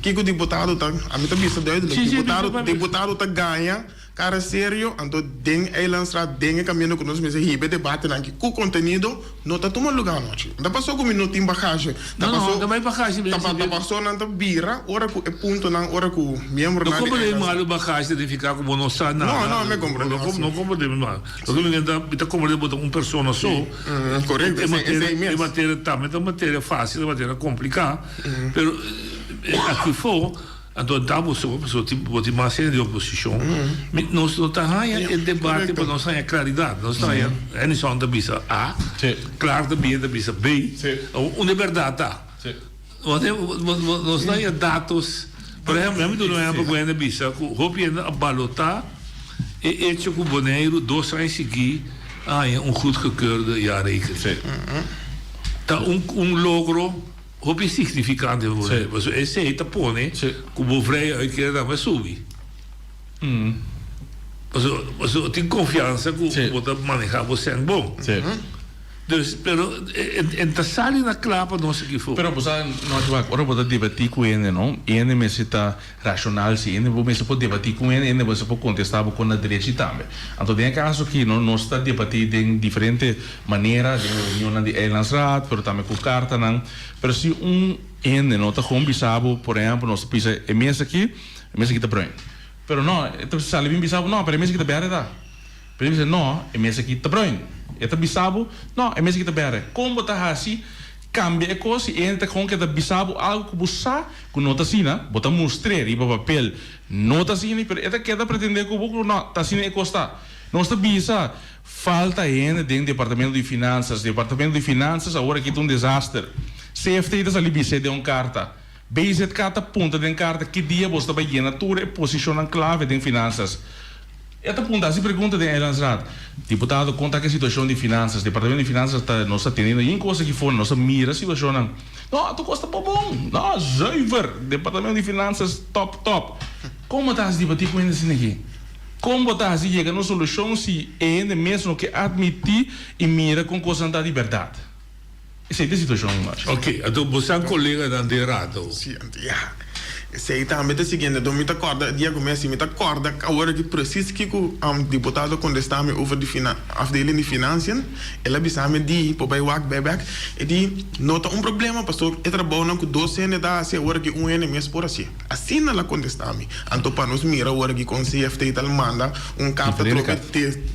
Q: Kiko diputado ta, ami ta bisa duidelijk, diputado, diputado ta gaña cara serio, anto den Eilandsraad, den e caminda cu nos mester hiba e debatenan aki cu contenido, no ta tuma lugar anochi. Ta paso cu mi no tin bagage, ta paso, ta paso nan ta bira ora cu e puntonan, ora cu miembronan
O: di. No comprende malo bagage ta nifica cu bo no sa nada.
Q: No, no, mi comprende.
O: No comprende mi mal. Loke mi ta, mi ta comprende bo ta un persona so.
Q: Correcto, esey mes.
O: E materia tambe ta un materia facil, ta un materia complica. Pero aki fo, anto ta bo so, pasobra tin bo tin mas hende di oposicion. Mi nos no ta haña e debate pa nos haña claridad. Nos ta haña Hennyson ta bisa A, Clark ta bini ta bisa B. Unda e berdad ta? Nos ta haña datos. Por ehempel, mi duna un ehempel ku hende a bisa ku hopi hende a balotá e echo ku Boneiru dos aña sigui a haña un goedgekeurde jaarrekening. Ta un logro. Hopi significante pa bo. Pasobra esey ta pone cu bo vrije uitkering tambe a subi. Pasobra pasobra tin confiansa cu bo ta maneha bo cent bon. Dus, pero e ta sali na cla pa nos aki for.
P: Pero bo sa, Nochi wak, ora bo ta debati cu hende no, hende mester ta racional si, hende bo mester por debati cu hende, hende mester por contesta bo con na drechi tambe. Anto den e caso aki no, nos ta debati den diferente manera den reunionnan di Eilandsraad, pero tambe ku kartanan. Pero si un hende no ta gewoon bisa bo, por ehèmpel, nos ta bisa e mes aki, e mes aki ta bruin. Pero no, e ta sali bin bisa bo, no, pero e mes aki ta bèrdè ta. Pero e bisa, no, e mes aki ta bruin. E ta bisa bo, no, e mes aki ta bèrdè. Kon bo ta hasi kambia e kos si e hende ta gewoon keda bisa bo algu ku bo sa ku no ta asina, bo ta mustr'é riba papel no ta asina, pero e ta keda pretendé ku bo ku no, ta asina e kos ta. Nos ta bisa. Falta hende den departamento di finansas. Departamento di finansas awor aki ta un desaster. CFT ta sali bis'é den un karta. BZK ta puntra den karta ki dia boso ta bai yena tur e posishonnan klave den finansas. E ta punta hasi pregunta den Eilandsraad. Diputado kon ta ku e situashon di finansas? Departamento di finansas ta nos ta teniendo yin kos aki for nos ta mira situashonnan. No, tur kos ta bon bon. No, zuiver. Departamento di finansas top top. Kon bo ta hasi debati ku hende asina aki? Kon bo ta hasi yega na un solushon si e hende mes no ke atmití i mira kon kosnan ta di bèrdat? Esei ta e situashon, Marcia.
O: Ok, anto bo san koleganan den rato.
Q: Si, anto ya. Esei tambe ta e siguiente. Anto mi ta kòrda e dia ku mi hasi, mi ta kòrda awor aki presis kiko diputado a kontestá mi over di afdeling di financiën. El a bisa mi di por bai wak bai bèk. E di, No ta un problema pasobra e trabounan ku dos hende ta hasi awor aki un hende mes por hasié. Asina el a kontestá mi. Anto pa nos mira awor aki kon CFT ta manda un karta trobe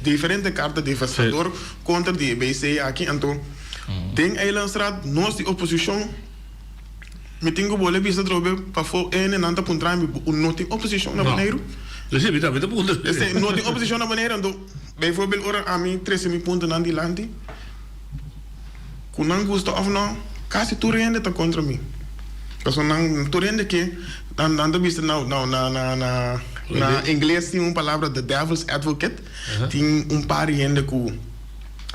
Q: diferente karta devastador kontra di e BC aki. Anto den Eilandsraad nos di oposishon. Mi tin ku bole bisa atrobe pafó ene nan ta puntra mi, bo no tin oposishon na Boneiru?
O: Sí, mi tambe ta puntra.
Q: Esei, no tin oposishon na Boneiru, anto bijvoorbeeld ora ami trese mi puntonan dilanti, ku nan gusta òf no, kasi tur hende ta kontra mi. Pasobra nan, tur hende ke, nan nan ta bisa na na na na na na ingles tin un palabra the devil's advocate, tin un par di hende ku.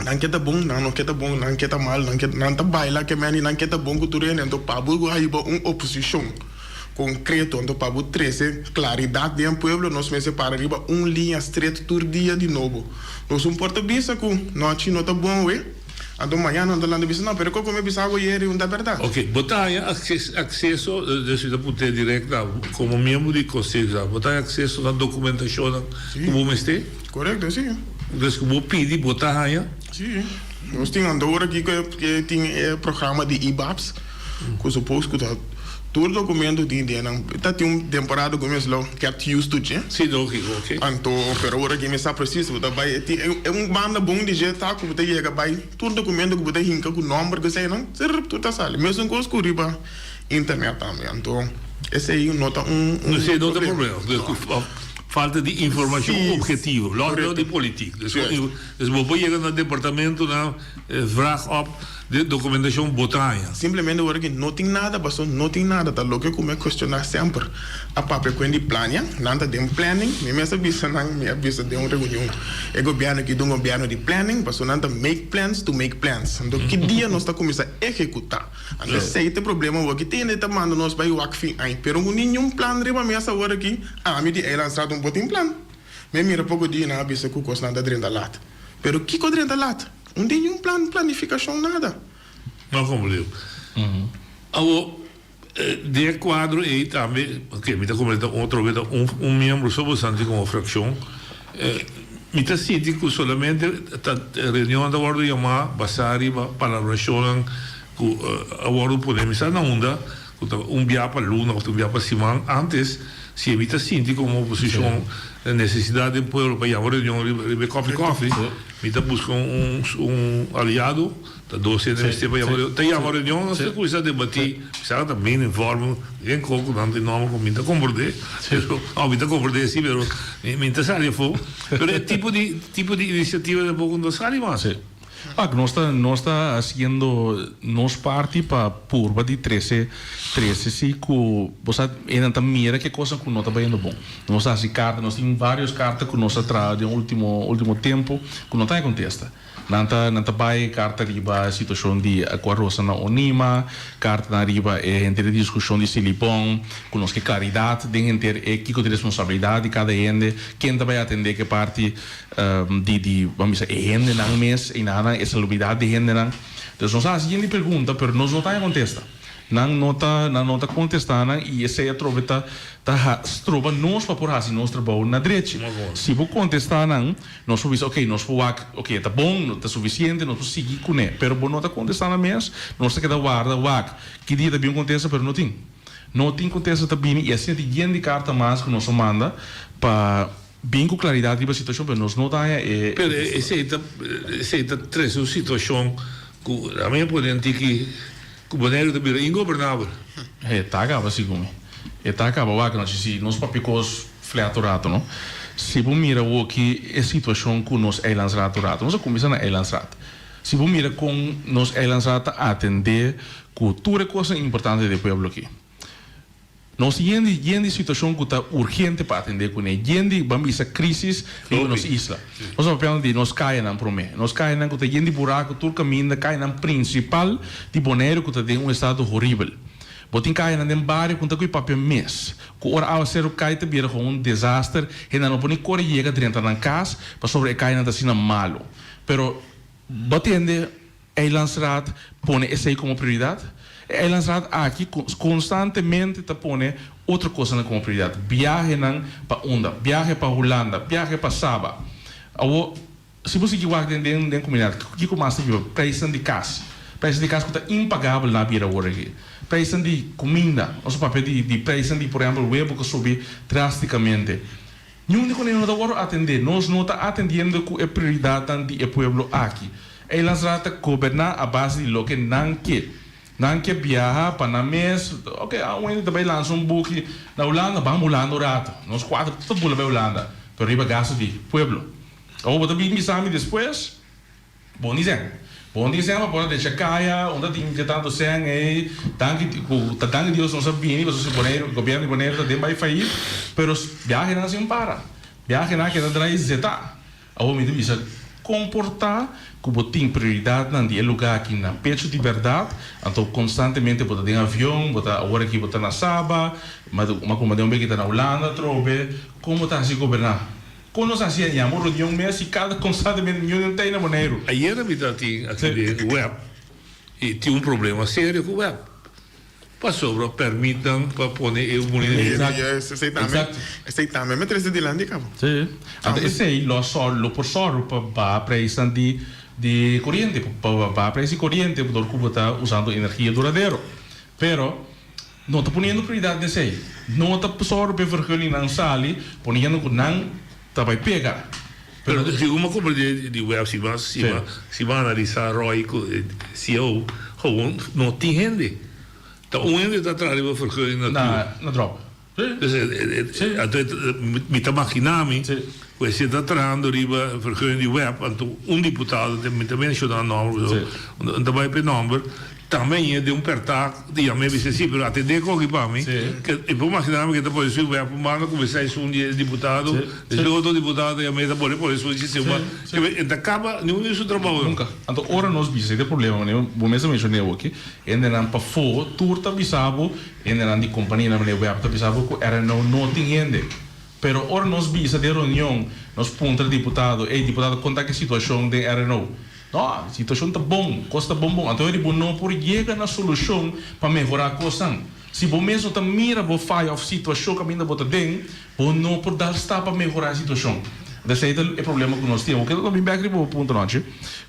Q: Nan ke ta bon, nan no ke ta bon, nan ke ta mal, nan ke, nan ta baila ke meni, nan ke ta bon ku tur hende. Anto pa bo hiba un oposishon konkreto, anto pa bo trese klaridat den pueblo, nos mester para riba un liña stret tur dia di nobo. Nos un por ta bisa ku nochi no ta bon we, anto mañana nan ta lanta bisa, no, pero koko mi a bisa awe yeri un ta bèrdat.
O: Ok, bo ta haña akseso, des mi ta puntra direkt na bo, komo miembro di konseho, bo ta haña akseso na dokumentashonnan ku bo mester?
Q: Korekto, si.
O: Des ku bo pidi bo ta haña?
Q: Si. Nos tin anto aki ku tin e programa di IBAPS ku suppose ku ta tur dokumento tin den nan. Ta tin un temporada ku mes lo get used to dje.
O: Si, logiko, oke.
Q: Anto, pero ora aki mi sa presis bo ta bai tin e un banda bon di dje ta ku bo ta yega bai tur dokumento ku bo ta hinka ku nomber ku eseinan trrp tur ta sali. Mesun kos ku riba internet tambe. Anto esei no ta un
O: Esei no ta problema. Falta di informacion objetivo, los no di politiek. Dus dus bo por yega na departamentonan vraag op de documentacion bo ta haña.
Q: Simplemente ora ki no tin nada paso no tin nada ta loke ku mi a cuestiona semper. A papia ku hende di plania, nan ta den planning, mi mes a bisa nan, mi a bisa den un reunion e gobierno aki ta un gobierno di planning paso nan ta make plans to make plans. Anto ki dia nos ta cuminsa ehecuta? Anto esey ta e problema awor ki tin hende ta manda nos bay wak fin aña pero ku ningun plan riba mesa awor aki. Ami di Eilandstraat un por tin plan. Mi a mira poko dia nan a bisa ku kosnan ta drenta lat. Pero kiko drenta lat? Un tin niun plan, planifikashon, nada.
O: No komprendé. Awor, den e kuadro ei tambe, oke, mi ta komprendé ta otro bes ta un miembro so bosan tin komo frakshon. Mi ta sinti ku solamente ta reunionnan ta wòrdu yamá basá riba palabrashonnan ku a wòrdu pone. Mi sa na unda. Ku ta un bia pa luna òf ta un bia pa siman. Ántes, si e mi ta sinti komo oposishon nesesidat den pueblo pa yama reunion riba riba e kòfi kòfi, mi ta buska un un aliado, ta dos hende mester pa yama reunion. Ta yama reunion, nos ta kuminsá debatí, mi sa ta meen informe, den koko nan tin nòmber ku mi ta komprondé, pero òf mi ta komprondé si, pero mi ta sali afó. Pero e tipo di tipo di inisiativa tampoko no ta sali mas.
P: Pak, nos ta nos ta haciendo nos parti pa purba di trece trece si cu bo sa enan ta mira ke cosnan cu no ta bayendo bon. Nos ta haci carta, nos tin varios carta cu nos a traha den ultimo ultimo tempo cu no ta haña contesta. Nan ta nan ta bay carta riba situacion di cu a rosa na Onima, cartanan riba e henter e discusion di Silibon, cu nos ke claridad den henter e kico ta e responsabilidad di cada hende, ken ta bay atende ke parti. Di di ban bisa e hendenan mes i nan e salubridat di hendenan. Dus nos a hasi yen di pregunta pero nos no ta haña kontesta. Nan no ta nan no ta kontestá nan i esei atrobe ta ta ha stroba nos pa por hasi nos trabou na drechi. Si bo kontestá nan nos por bisa oke nos por wak oke e ta bon ta sufisiente nos por sigui kuné pero bo no ta kontestá nan mes nos ta keda warda wak ki dia ta bin un kontesta pero no tin. No tin kontesta ta bini i asina tin yen di karta mas ku nos a manda pa. Bin ku klaridat riba situashon, pero nos no ta haña e.
O: Pero esei ta esei ta trese un situashon ku ami a pone antiki ku Boneiru ta bira ingobernabel.
P: E ta kaba segun mi. E ta kaba wak no si nos papia kos flat un rato no. Si bo mira awoki e situashon ku nos eilandsraad un rato. Nos a kuminsá na eilandsraad. Si bo mira kon nos eilandsraad ta atendé ku tur e kosnan importante di e pueblo aki. Nos yen di yen di situacion cu ta urgente pa atende cune, yen di, ban bisa, crisis riba nos isla. Nos ta papiando di nos cayanan prome. Nos cayanan cu ta yen di buraco tur caminda, cayanan principal di Boneiru cu ta den un estado horibel. Bo tin cayanan den bario cu no ta cu e papia mes, cu ora awacero cay ta bira gewoon un desaster, hendenan no por ni core yega drenta nan cas pasobra e cayanan ta asina malo. Pero bo tende. Eilandsraad pone esei komo prioridat? E Eilandsraad aki konstantemente ta pone Otro kosnan komo prioridat, biahenan pa unda, biahe pa Hulanda, biahe pa Saba. Awor, si bo sigui wak den den den komunidat, kiko mas ta biba? Preisnan di kas, preisnan di kas ku ta impagabel na bira awor aki. Preisnan di kuminda, nos a papia di di preisnan di por ehèmpel webu ku a subi drástikamente. Niun di kuné no ta wòrdu atendé. Nos no ta atendiendo ku e prioridatnan di e pueblo aki. Eilandsraad ta goberná a base di loke nan ke. Nan ke biaha pa nan mes. Ok, a un hende ta bai lansa un buki na Hulanda, ban Hulanda un rato. Nos kuater tur ta bula bai Hulanda, pero riba gasto di pueblo. Awor bo ta bin bisa mi despues, bon di sèn. Bon di sèn pa por a decha kaya, unda tin dje tantu sèn ei. Danki ku ta danki Dios nos a bini, pasobra si Boneiru, gobièrnu di Boneiru ta den bai fayit, pero biahenan sin para. Biahenan keda drai zeta. Awor mi ta bisa, Kon por ta ku bo tin prioridatnan di e lugá aki na pechu di bèrdat, anto konstantemente bo ta den avion, bo ta awor aki bo ta na Saba, ma kuma den un beki ta na Hulanda atrobe, kon bo ta hasi goberná? Kon nos hasi a yama un reunion mes si kada konstantemente niun den tei na Boneiru?
O: Ayera mi ta tin aki den web i tin un problema serio ku web. Pasobra permitnan pa pone e mulina di.
Q: Esei tambe, esei tambe mi trese dilanti kaba.
P: Sí. Anto esei lo a sòru, lo por sòru pa baha preisnan di di koriente, pa baha preis di koriente dor ku bo ta usando energia duradero. Pero no ta poniendo prioridat den esei. No ta sòru pa e vergunningnan sali poniendo ku nan ta bai pega.
O: Pero segun mi a comprende di web si bo si bo analisa Roy cu CEO gewoon no tin hende. Ta un hende ta traha riba vergunning na
P: tur. Na drop.
O: Dus anto mi ta magina mi cu e ta trahando riba vergunning di web anto un diputado mi ta menciona nomber pasobra ta bay pa e nomber. Tambe aña den un perta di yam'é bisa si, pero atendé koki pa mi, ke e por maginá mi ke ta pone su web un banda kuminsá esun di e diputado, despues otro diputado ta yam'é ta pone pone su dje ba, ke e ta kaba niun di su trabou.
P: Nunka. Anto ora nos bisa e problema, manera bo mes a menshoné awoki, hendenan pafó tur ta bisa bo, hendenan di kompanianan manera web ta bisa bo ku RNO no tin hende. Pero ora nos bisa den reunion, nos puntra diputado, ey diputado kon ta ki situashon den RNO? No, situacion ta bon, cos ta bon bon. Anto eri bo no por yega na solucion pa mehora cosnan. Si bo mes no ta mira bo faya of situacion caminda bo ta den, bo no por dal stap pa mehora e situacion. Anto esey ta e problema cu nos tin. Awor keda bin bek riba bo punto nochi,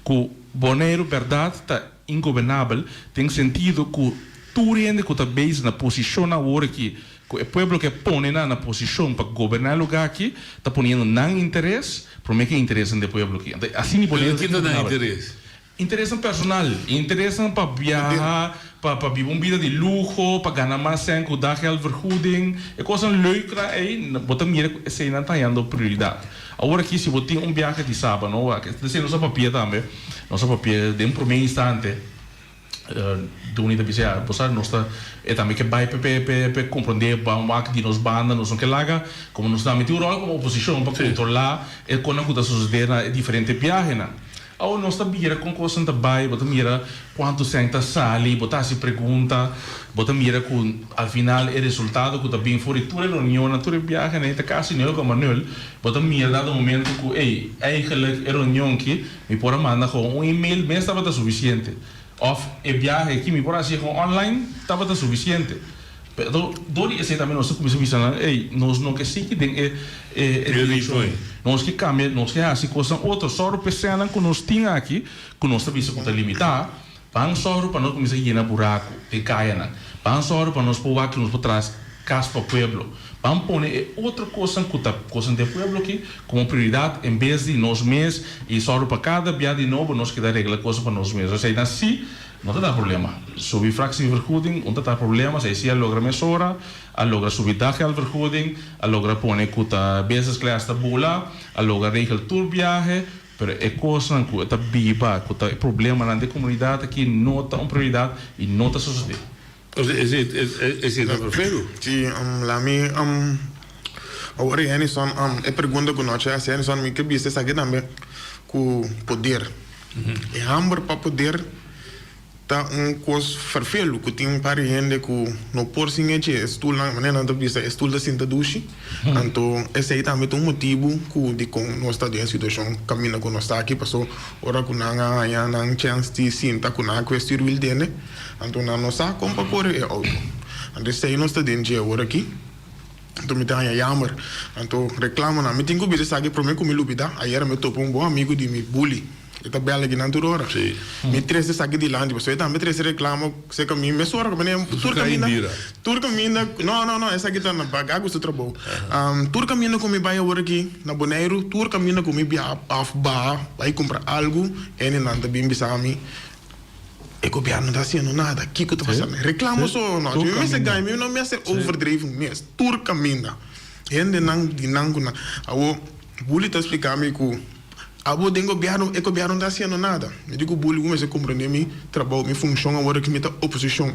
P: cu Boneiru berdad ta ingobernabel den sentido cu tur hende cu ta bezig na posicionnan awor aki, Ku e pueblo ke pone nan na posishon pa goberná e lugá aki, ta poniendo nan interes promé ku e interesnan di e pueblo aki. Anto asina bo
O: Pero kita nan interes?
P: Interesnan personal, interesnan pa biaha, pa pa biba un bida di luho, pa gana mas sèn ku daggeldvergoeding. E kosnan leuknan ei, bo ta mira ku eseinan ta hañando prioridat. Awor aki si bo tin un biahe di Saba, no, wak, esei nos a papia tambe, nos a papia den promé instante. Duni ta bisa ya, bo sa nos ta e tambe ke bai p'e p'e p'e komprondé ban wak di nos banda, nos no ke laga, komo nos tambe tin un ròl komo oposishon pa kontrolá e konan ku ta sosodé na e diferente biahenan. Awor nos ta mira kon kosnan ta bai, bo ta mira kuantu sèn ta sali, bo ta hasi pregunta, bo ta mira ku al final e resultado ku ta bin for di tur e reunionnan, tur e biahenan ei ta kasi nul koma nul. Bo ta mira dado momento ku ey, eigenlijk e reunion ki Mi por a manda gewoon un email mes tabata sufisiente. Of e biahe aki mi por a hasi gewoon online tabata sufisiente. Pero dor di esei tambe nos ta kuminsá bisa nan, ey, nos no ke sigui den e e direkshon. Nos ke kambia, nos ke hasi kosnan otro. Sòru pa e sènnan ku nos tin aki, ku nos ta bisa ku ta limitá, ban sòru pa nos kuminsá yena buraku den kayanan. Ban sòru pa nos por wak ku nos por tras kas pa pueblo. Ban pone e otro kosnan ku ta kosnan den pueblo aki komo prioridat en bes di nos mes i sòru pa kada bia di nobo nos keda regla kosnan pa nos mes. Esei nan si no ta ta problema. Subi fractievergoeding un ta ta problema, esei si a logra mesora, a logra subi daggeldvergoeding, a logra pone ku ta business class ta bula, a logra regel tur biahe, pero e kosnan ku ta biba, ku ta e problemanan den komunidat aki no ta un prioridat i no ta sosodé.
O: Esei ta perfecto.
Q: Si, la mi awor e Hennyson, e pregunta ku nochi a hasi Hennyson, mi ke bisa esaki tambe ku poder. E hamber pa poder ta un kos ferfelu ku tin un par di hende ku no por sin echi e stulnan, manera nan ta bisa e stul ta sinta dushi. Anto esei tambe ta un motibu ku dikon nos ta den e situashon kaminda ku nos ta aki, paso ora ku nan a haña nan chèns di sinta ku nan a kue stuurwiel tende. Anto nan no sa kon pa kore e outo. Anto esei nos ta den dje awor aki. Anto mi ta haña yammer. Anto reclamonan. Mi tin cu bisa esaki prome cu mi lubida. Ayera mi topa un bon amigo di mi, Bully. E ta bel aki nan tur ora. Mi trece esaki dilanti pasobra e tambe trece reclamo cerca mi mesora cu mane tur caminda tur caminda no no no esaki ta na Gago su trabou. Tur caminda cu mi bay awor aki na Boneiru tur caminda cu mi biaha of baha bay cumpra algo ene nan ta bin bisa mi E gobierno no ta haciendo nada, kico ta pasando? Reclamo so no, mi mester gana, mi no mester overdreven mes, tur caminda hendenan di nan cu nan. Awor Bully ta splica mi cu abo den gobierno, e gobierno no ta haciendo nada. Mi di cu Bully bo mester comprende mi trabou, mi funcion awor cu mi ta oposicion.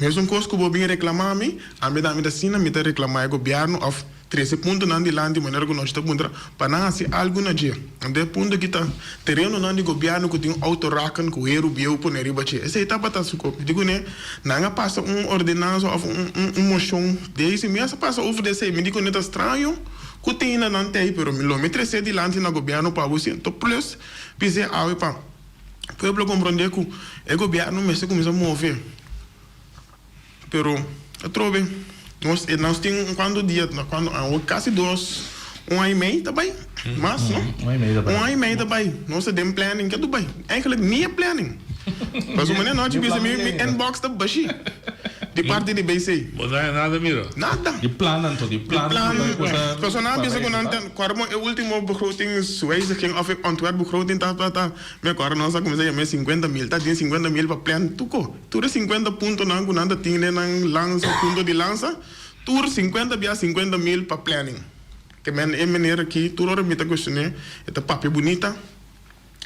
Q: Mesun cos cu bo bin reclama mi, ami tambe ta asina, mi ta reclama e gobierno of. Trese puntonan dilanti manera ku nos ta puntra pa nan hasi algu na dje. Anto e punto aki ta terenonan di gobièrnu ku tin outoraken ku heru bieu pone riba dje. Esei tabata su kop. Mi di kuné nan a pasa un ordenansa òf un moshon desi mes a pasa over di esei. Mi di kuné ta straño ku tin na nan tei pero mi lo mi tres'é dilanti na gobièrnu pa bo si. Anto plus bis'é awe pa pueblo komprondé ku e gobièrnu mester kuminsá move. Pero atrobe nos e nos tin un cuanto dia na cuando awe casi dos un aña y mei ta bay mas no
P: Un aña y mei ta bay.
Q: un aña y mei ta bay nos ta den planning ke ta bay eigenlijk ni e planning pasobra manera nochi bisa mi mi inbox ta bashi di parti di BC.
O: Bo no haya nada mira.
Q: Nada.
P: Di plan anto di plan
Q: Di plan pasobra nan a bisa cu nan ta cuermo e ultimo begrotingswijziging of e ontwerpbegroting ta ta ta mi acorda nos a cuminsa yama e 50 mil ta tin 50 mil pa plan tuco. Tur e 50 puntonan ku nan ta tin den nan lansa, punto di lansa, tur 50 bia 50 mil pa planning. Ke men e meneer aki tur ora mi ta kuestion'é, e ta papia bunita,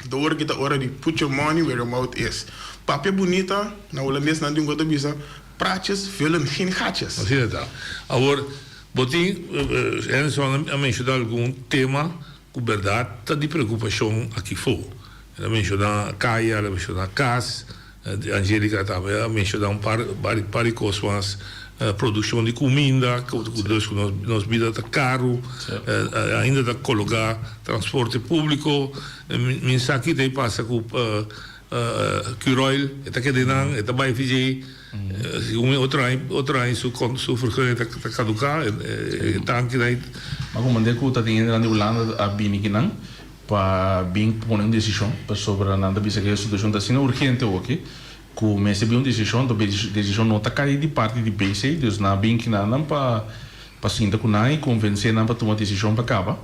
Q: ta ora ki ta ora di put your money where your mouth is. Papia bunita, na hulandes nan tin ku ta bisa, praatjes vullen geen gaatjes.
O: Asina ta. Awor, bo tin, Henderson a menshoná algun tema ku bèrdat ta di preokupashon aki fo. El a menshoná kaya, el a menshoná kas. Angelica tambe a menciona un par par di cos mas, produccion di cuminda, cu dus cu nos bida ta caro, ainda ta cologa transporte publico, mi sa ki ta pasa cu Curoil, e ta keda nan, e ta bay FJ, segun mi otro aña otro aña su su vergunning ta caduca, e tankinan.
P: Ma como de cu ta tin hendenan di Hulanda a bini kinan. Pa bin pone un desishon, pasobra nan ta bisa ku e situashon ta asina urgente oki ku mester bin un desishon, anto desishon no ta kai di parti di BC, dus nan a bin kinan nan pa pa sinta ku nan i konvensé nan pa tuma desishon pa kaba,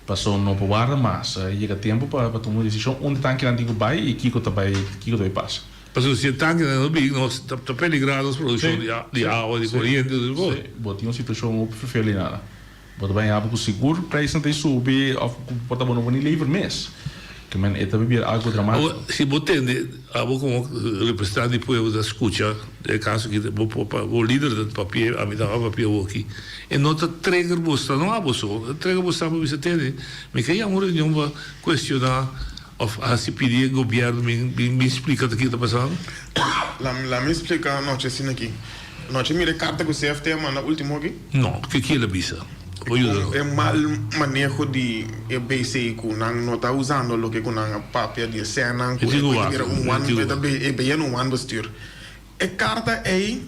P: paso no por warda mas, a yega tempu pa pa tuma un desishon unda tankinan tin ku bai i kiko ta bai kiko ta bai pasa.
O: Pasobra si e tankinan no bin nos ta peligrá nos produkshon di awa, di koriente, tur kos.
P: Sí, bo tin un situashon hopi ferfel ei nada. Bo ta baña bo ku sigur prijsnan ta subi of ku por ta bo no por ni lever mes. Ke men e ta bira algo dramatiko.
O: Awor, si bo tende, abo komo representante di pueblo ta skucha den e kaso aki bo bo lider ta papia, ami ta papia awoki, e no ta trigger bo sta, no abo so, ta trigger bo sta pa bisa tende, mi ke yama un reunion pa kuestioná of hasi pidi e gobièrnu bin bin splika ta kiko ta pasando.
Q: La mi splika anochi asina aki. Anochi mira e karta ku CFT a manda ultimo aki?
O: No, ke ki el a bisa? Bo yuda nos.
Q: E mal maneho di e BC ku nan no ta usando loke ku nan a papia di e sènnan ku e ta bira un wan e bira un wanbestuur. E karta ei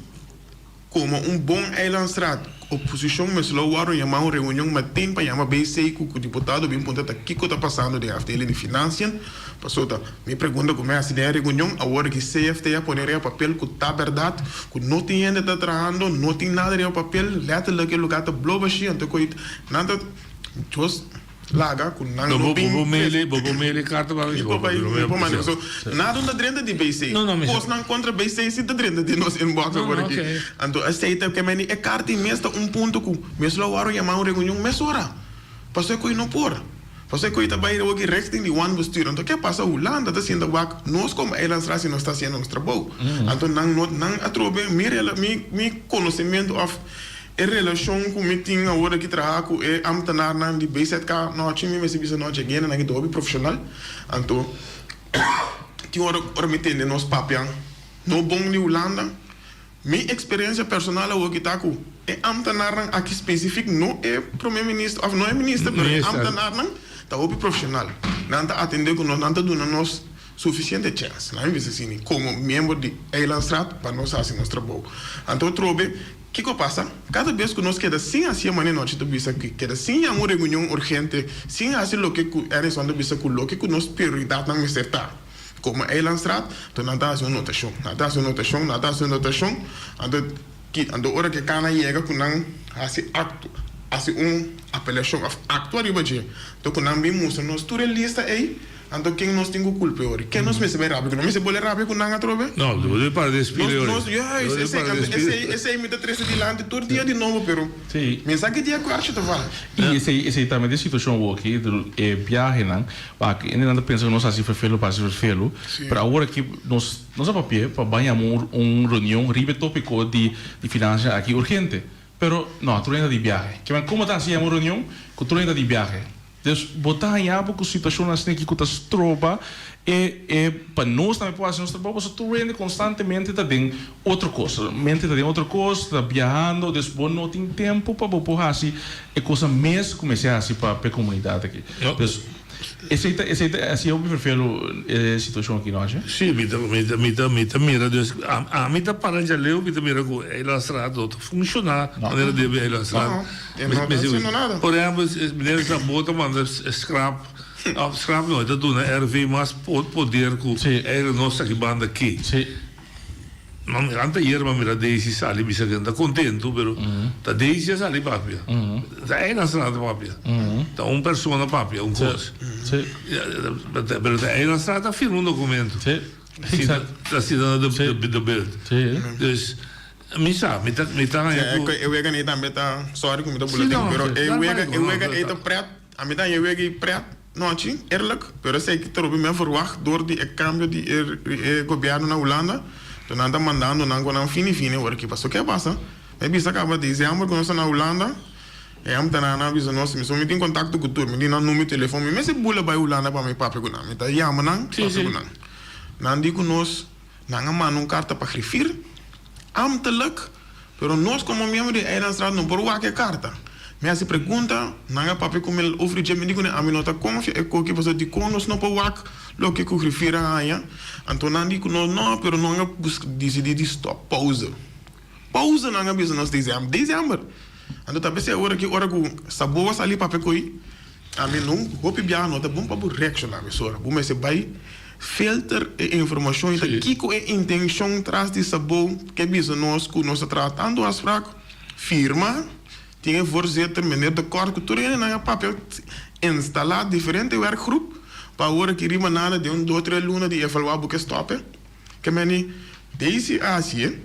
Q: komo un bon eilandsraad oposishon mester lo wòrdu yamá un reunion meteen pa yama BC ku ku diputado bin puntra ta kiko ta pasando den afdeling di financiën. Pasobra mi pregunta ku mi hasi den e reunion awor ki CFT a pone riba papel ku ta bèrdat ku no tin hende ta trahando, no tin nada riba papel, lèterlik e lugá ta blo bashí, anto ku nan ta just laga ku nan no bin.
O: Bo por mail e karta pa mi?
Q: Mi por bai, mi por manda. So nada no ta drenta di BC. Kosnan kontra BC si ta drenta den nos inbox awor aki. Anto esei ta ke meni e karta ei mes ta un punto ku mes lo wòrdu yamá un reunion mesora. Pasobra ku e no por. Pasobra ku e ta bai awor ki richting di wanbestuur. Anto ke pasa Hulanda ta sinta wak nos komo eilandsraad si nos ta hasiendo nos trabou. Anto nan no nan atrobe mi rela mi mi konosementu òf e relashon ku mi tin awor aki traha ku e ambtenaarnan di BZK nochi mi mester bisa nochi e gentenan ki ta hopi profeshonal. Anto tin ora ora mi tende nos papia no bon di Hulanda. Mi experiencia personal awor ki ta cu e ambtenaarnan aki specific, no e prome minister of no e minister, pero e ambtenaarnan ta hopi profesional. Nan ta atende cu nos, nan ta duna nos suficiente chance, laat mi bisa asina, como miembro di Eilandsraad pa nos haci nos trabou. Anto atrobe. Kiko pasa? Kada bes ku nos keda sin hasi e manera nochi ta bisa ku keda sin yama un reunion urgente, sin hasi loke ku Edison ta bisa ku loke ku nos prioridatnan mester ta komo Eilandsraad, anto nan ta hasi un notashon, nan ta hasi un notashon, nan ta hasi un notashon, anto ki anto ora ku e kana yega ku nan hasi akto, hasi un apelashon òf aktua riba dje, anto ku nan bin mustra nos tur e lista ei. Anto ken nos tin ku kulpa ori? Ken nos mester bai rabia ku nan? Mester bole rabia ku nan atrobe?
O: No, bo debe para despidi ori.
Q: Nos, juist, esei, anto esei, esei mi ta trese dilanti tur dia di nobo, pero mi sa ki dia ku Archie ta val.
P: I esei, esei tambe ta e situashon awor aki, e biahenan, wak, hende nan ta pensa ku nos hasi ferfelu pa hasi ferfelu, pero awor aki nos, nos a papia pa bai yama un, un reunion riba e topiko di, di finansia aki urgente, pero no, tur hende ta di biahe. Kiman, komo ta hasi yama un reunion ku tur hende ta di biahe? Dus bo ta haña bo ku situashon asina aki ku ta stroba e e pa nos tambe por hasi nos trabou pasobra tur hende konstantemente ta den otro kos, mente ta den otro kos, ta biahando, dus bo no tin tempu pa bo por hasi e kosnan mes ku mester hasi pa pa e komunidat aki. Dus esei ta esei ta hasi hopi ferfelu e situashon aki no Asje?
O: Sí, mi ta mi ta mi ta mi ta mira dus ami ta para djaleu mi ta mira ku Eilandsraad no ta funshoná manera debe Eilandsraad.
Q: E no ta haciendo nada.
O: Por ehempel, meneer Szabó ta manda scrap, of scrap no, e ta duna RV mas poder cu eigenlijk nos aki banda aki. Anteayer mi a mira Daisy sali bisa cu ta contento, pero ta Daisy a sali papia. Ta Eilandstraat a papia. Ta un persona papia un cos. Pero ta Eilandstraat a firma un documento. Ta asina na de beeld. Dus. Mi sa, mi ta, mi ta haña ku.
Q: E wega ei tambe ta, sorry ku mi ta bula den, pero e wega, e wega ei ta pret, ami ta haña e wega ei pret nochi, eerlijk, pero esei ta robi mi a verwacht door di e kambio di e e gobièrnu na Hulanda, to nan ta mandando nan ku nan fini fini awor aki. Pasobra ke a pasa? Mi a bisa kaba desèmber ku nos ta na Hulanda, e ambtenanan a bisa nos, mi so mi tin kontakto ku tur, mi tin nan number di telefòn, mi mester bula bai Hulanda pa mi papia ku nan, mi ta yama nan, papia ku nan. Nan di ku nos. Nan a manda un karta pa grifir, ambtelijk, pero nos komo miembro di Eilandsraad no por wak e karta. Mi hasi pregunta, nan a papia ku mi over dje, mi di kuné ami no ta konfia e koki pasobra dikon nos no por wak loke ku grifir a haña. Anto nan di ku nos no, pero nan a disidí di stòp, pauze. Pauze nan a bisa nos desèmber, desèmber! Anto ta p'esei ora ki ora ku Sabo a sali papia ku ei, Ami no hopi biaha no ta bon pa bo reakshoná mesora. Bo mester bai filter e informashon i ta kiko e intenshon tras di Sabou ke bisa nos ku nos ta traha tantu afsprak, firma, tin e voorzitter, meneer de Kort ku tur hendenan a papia instalá diferente werkgroep pa awor aki riba nada den un dos tres luna di evaluá bo ke stòp e. Ke meni Daisy a hacié,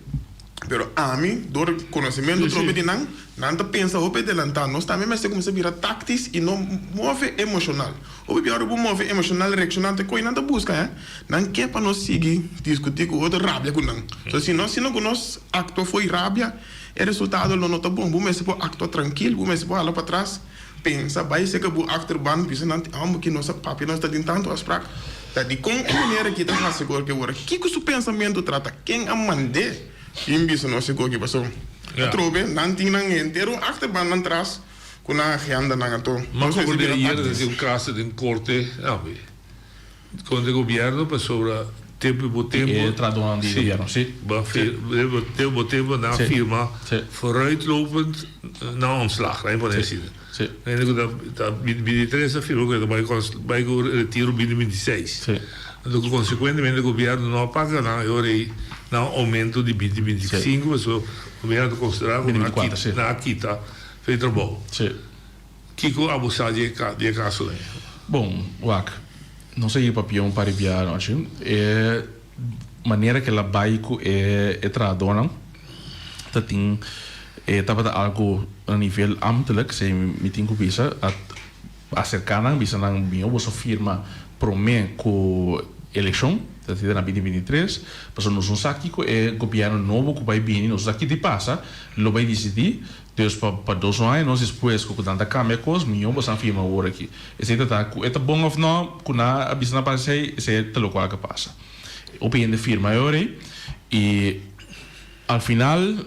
Q: pero ami, door conocimento trobe di nan, nan ta pensa hopi adelantá. Nos tambe mester cuminsa bira tactisch y no move emocional. Hopi bia ora bo move emocional, reacciona te coy nan ta busca, hè. Nan ke pa nos sigui discuti cu otro, rabia cu nan. So si nos sino cu nos actua fo'i rabia, e resultado lo no ta bon. Bo mester por actua trankil, bo mester por hala patras. Pensa, bai seka bo achterban, bisa nan, Amo ki nos a papia, nos ta tin tantu afsprak. Ta dikon e manera aki ta hasi kor ke ora? Kiko su pensamentu trata? Ken a mand'é? Bin bisa nos e kor ki pasó. Atrobe, nan tin nan henter un achterban nan tras ku nan agendanan anto.
O: M'a komprendé ayer ta tin un kaso den korte tambe. Kontra gobierno pasobra tempo bo tempo.
P: E tradonan di gobierno, si.
O: Tempo bo tempo nan a firma vooruitlopend nan ontslag, laat mi pone asina.
P: Si.
O: Hende ku ta bintitres a firma ku e ta bai bai ku retiro binti bintiseis.
P: Si.
O: Anto ku konsekuentemente gobierno no a paga nan e ora ei nan oumento di binti bintisinku pasobra gobierno ta konsidera ku nan a kita fe trabou.
P: Si.
O: Kiko abo sa di e kaso ei?
P: Bon, wak, nos a yega papia un par di bia anochi. E manera ku el a bai ku e e trahadónan ta tin e tabata algu na nivel ambtelijk, esei mi tin ku bisa, a aserká nan, bisa nan mihó boso firma promé ku elekshon, ta sita na binti 23, pasobra nos no sa kiko e gobièrnu nobo ku bai bini, nos no sa kiko di pasa, lo bai disidí. Dus pa pa dos aña nos despues ku ku nan ta kambia kos, mihó boso a firma awor aki. Esei ta ta ku e ta bon òf nò, ku nan a bisa nan pasa esei, esei ta lokual ke pasa. Hopi hende firma e ora ei i al final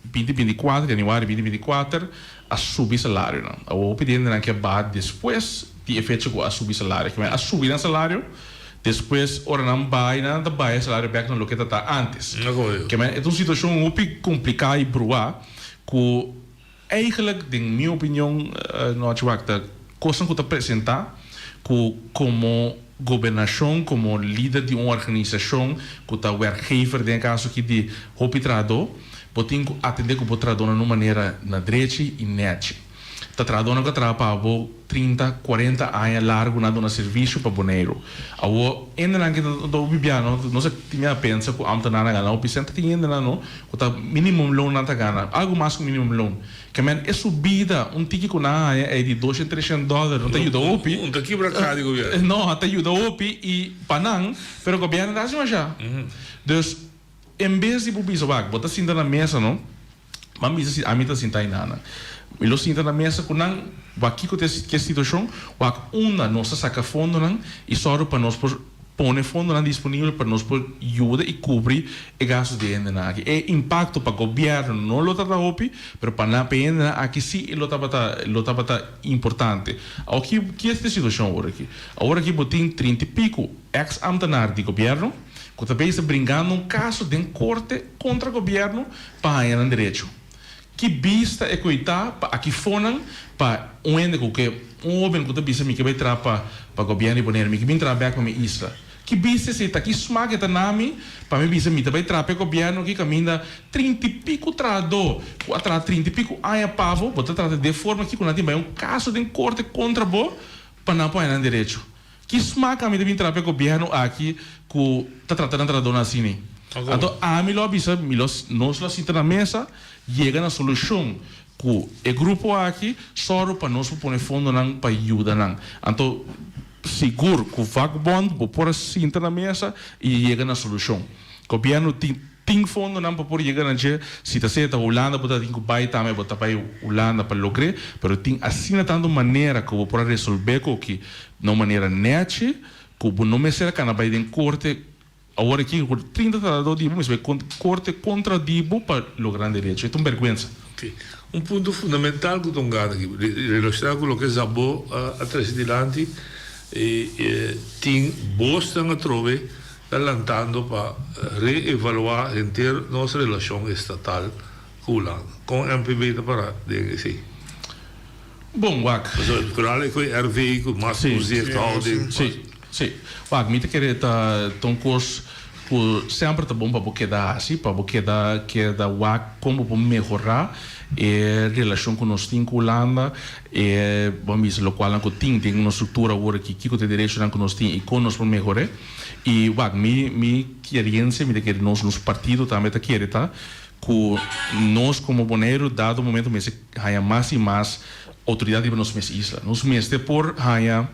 P: binti 24, januari binti 24 a subi salarionan. Awor hopi di hendenan ke a baha despues di e fecha ku a subi salario. Kimen a subi nan salario, despues ora nan bai nan ta bai e salario bèk na loke ta ta ántes. Kimen e ta un situashon hopi kompliká i bruá. Ku eigenlijk den mi opinion nochi wak ta kosnan ku ta presentá ku komo gobernashon komo lider di un organisashon ku ta werkgever den e kaso aki di hopi trahadó bo tin ku atendé ku bo trahadónan na un manera na drechi i nèchi. Ta trahadónan ku a traha pa bo trinta, kuarenta aña largu nan a duna servisio pa Boneiru. Awor, hendenan ke ta hopi bia no, nos a tin a pensa ku ámtenarnan a gana hopi sèn, ta tin hendenan no ku ta minimum loon nan ta gana, algu mas ku minimum loon. Ke men e subida un tiki ku nan a haña ei di doshen, treshen dòler no ta yuda hopi.
O: Un ta kibra kara di gobièrnu.
P: No, ta yuda hopi i pa nan, pero gobièrnu ta hasi masha. Dus, en bes di bo bisa wak, bo ta sinta na mesa no. M'a bisa si ami ta sinta einan. Mi lo sinta na mesa ku nan, wak kiko ta e situashon, wak unda nos ta saka fondonan i sòru pa nos por pone fondonan disponibel pa nos por yuda i kubri e gastu di e hendenan aki. E impakto pa gobièrnu no lo tabata hopi, pero pa nan, pa e hendenan aki sí e lo tabata lo tabata importante. Awor ki ki ta e situashon awor aki? Awor aki bo tin trinta i piku eks amtenar di gobièrnu ku ta bezig bringando un kaso den korte kontra gobièrnu pa haña nan derecho. Ki bista e koe ta pa aki fonan pa un hende ku ke un hoben ku ta bisa mi ke bai traha pa pa gobièrnu di Boneiru, mi ke bin traha bèk pa mi isla. Ki bista esei ta? Ki smak e ta na mi pa mi bisa mi ta bai traha pa e gobièrnu aki kaminda trinta i piku trahadó ku a traha trinta i piku aña pafo bo ta trata di e forma aki ku nan tin bai un kaso den korte kontra bo pa nan por haña nan derecho. Ki smak ami ta bin traha pa e gobièrnu aki ku ta trata nan trahadónan asina? Anto ami lo a bisa, mi lo, nos lo a sinta na mesa, yega na solushon ku e grupo aki, sòru pa nos por pone fondonan pa yuda nan. Anto sigur ku vakbond bo por a sinta na mesa i yega na solushon. Gobièrnu tin. Tin fondonan pa por yega na dje, si ta sea ta Hulanda bo ta tin ku bai tambe bo ta bai Hulanda pa logr'é, pero tin asina tantu manera ku bo por a resolbé koki na un manera nèchi ku bo no mester a kana bai den korte awor aki ku 30 trahadó di bo mester bai korte kontra di bo pa logra nan derecho. E ta un bèrgwensa.
O: Ok. Un punto fundamental ku ta un gana aki, relashoná ku loke Szabó a trese dilanti, tin bosnan atrobe Ta lantando pa re-evaluá henter nos relashon estatal ku Hulanda. Kon MPB ta pará den esei?
P: Bon, wak.
O: Pasobra kural e ku e RV ku mas toezichthouding.
P: Sí, sí. Wak, mi ta kere ta ta un kos ku semper ta bon pa bo keda hasi, pa bo keda keda wak kon bo por mehorá e relashon ku nos tin ku Hulanda, e bo a bisa lokualnan ku tin den nos struktura awor aki, kiko ta e derechonan ku nos tin i kon nos por mehor'é. I wak, mi mi keriensia, mi ta kere nos nos partido tambe ta kere ta ku nos komo Boneiru dado momento mester haña mas i mas outoridat riba nos mes isla. Nos mester por haña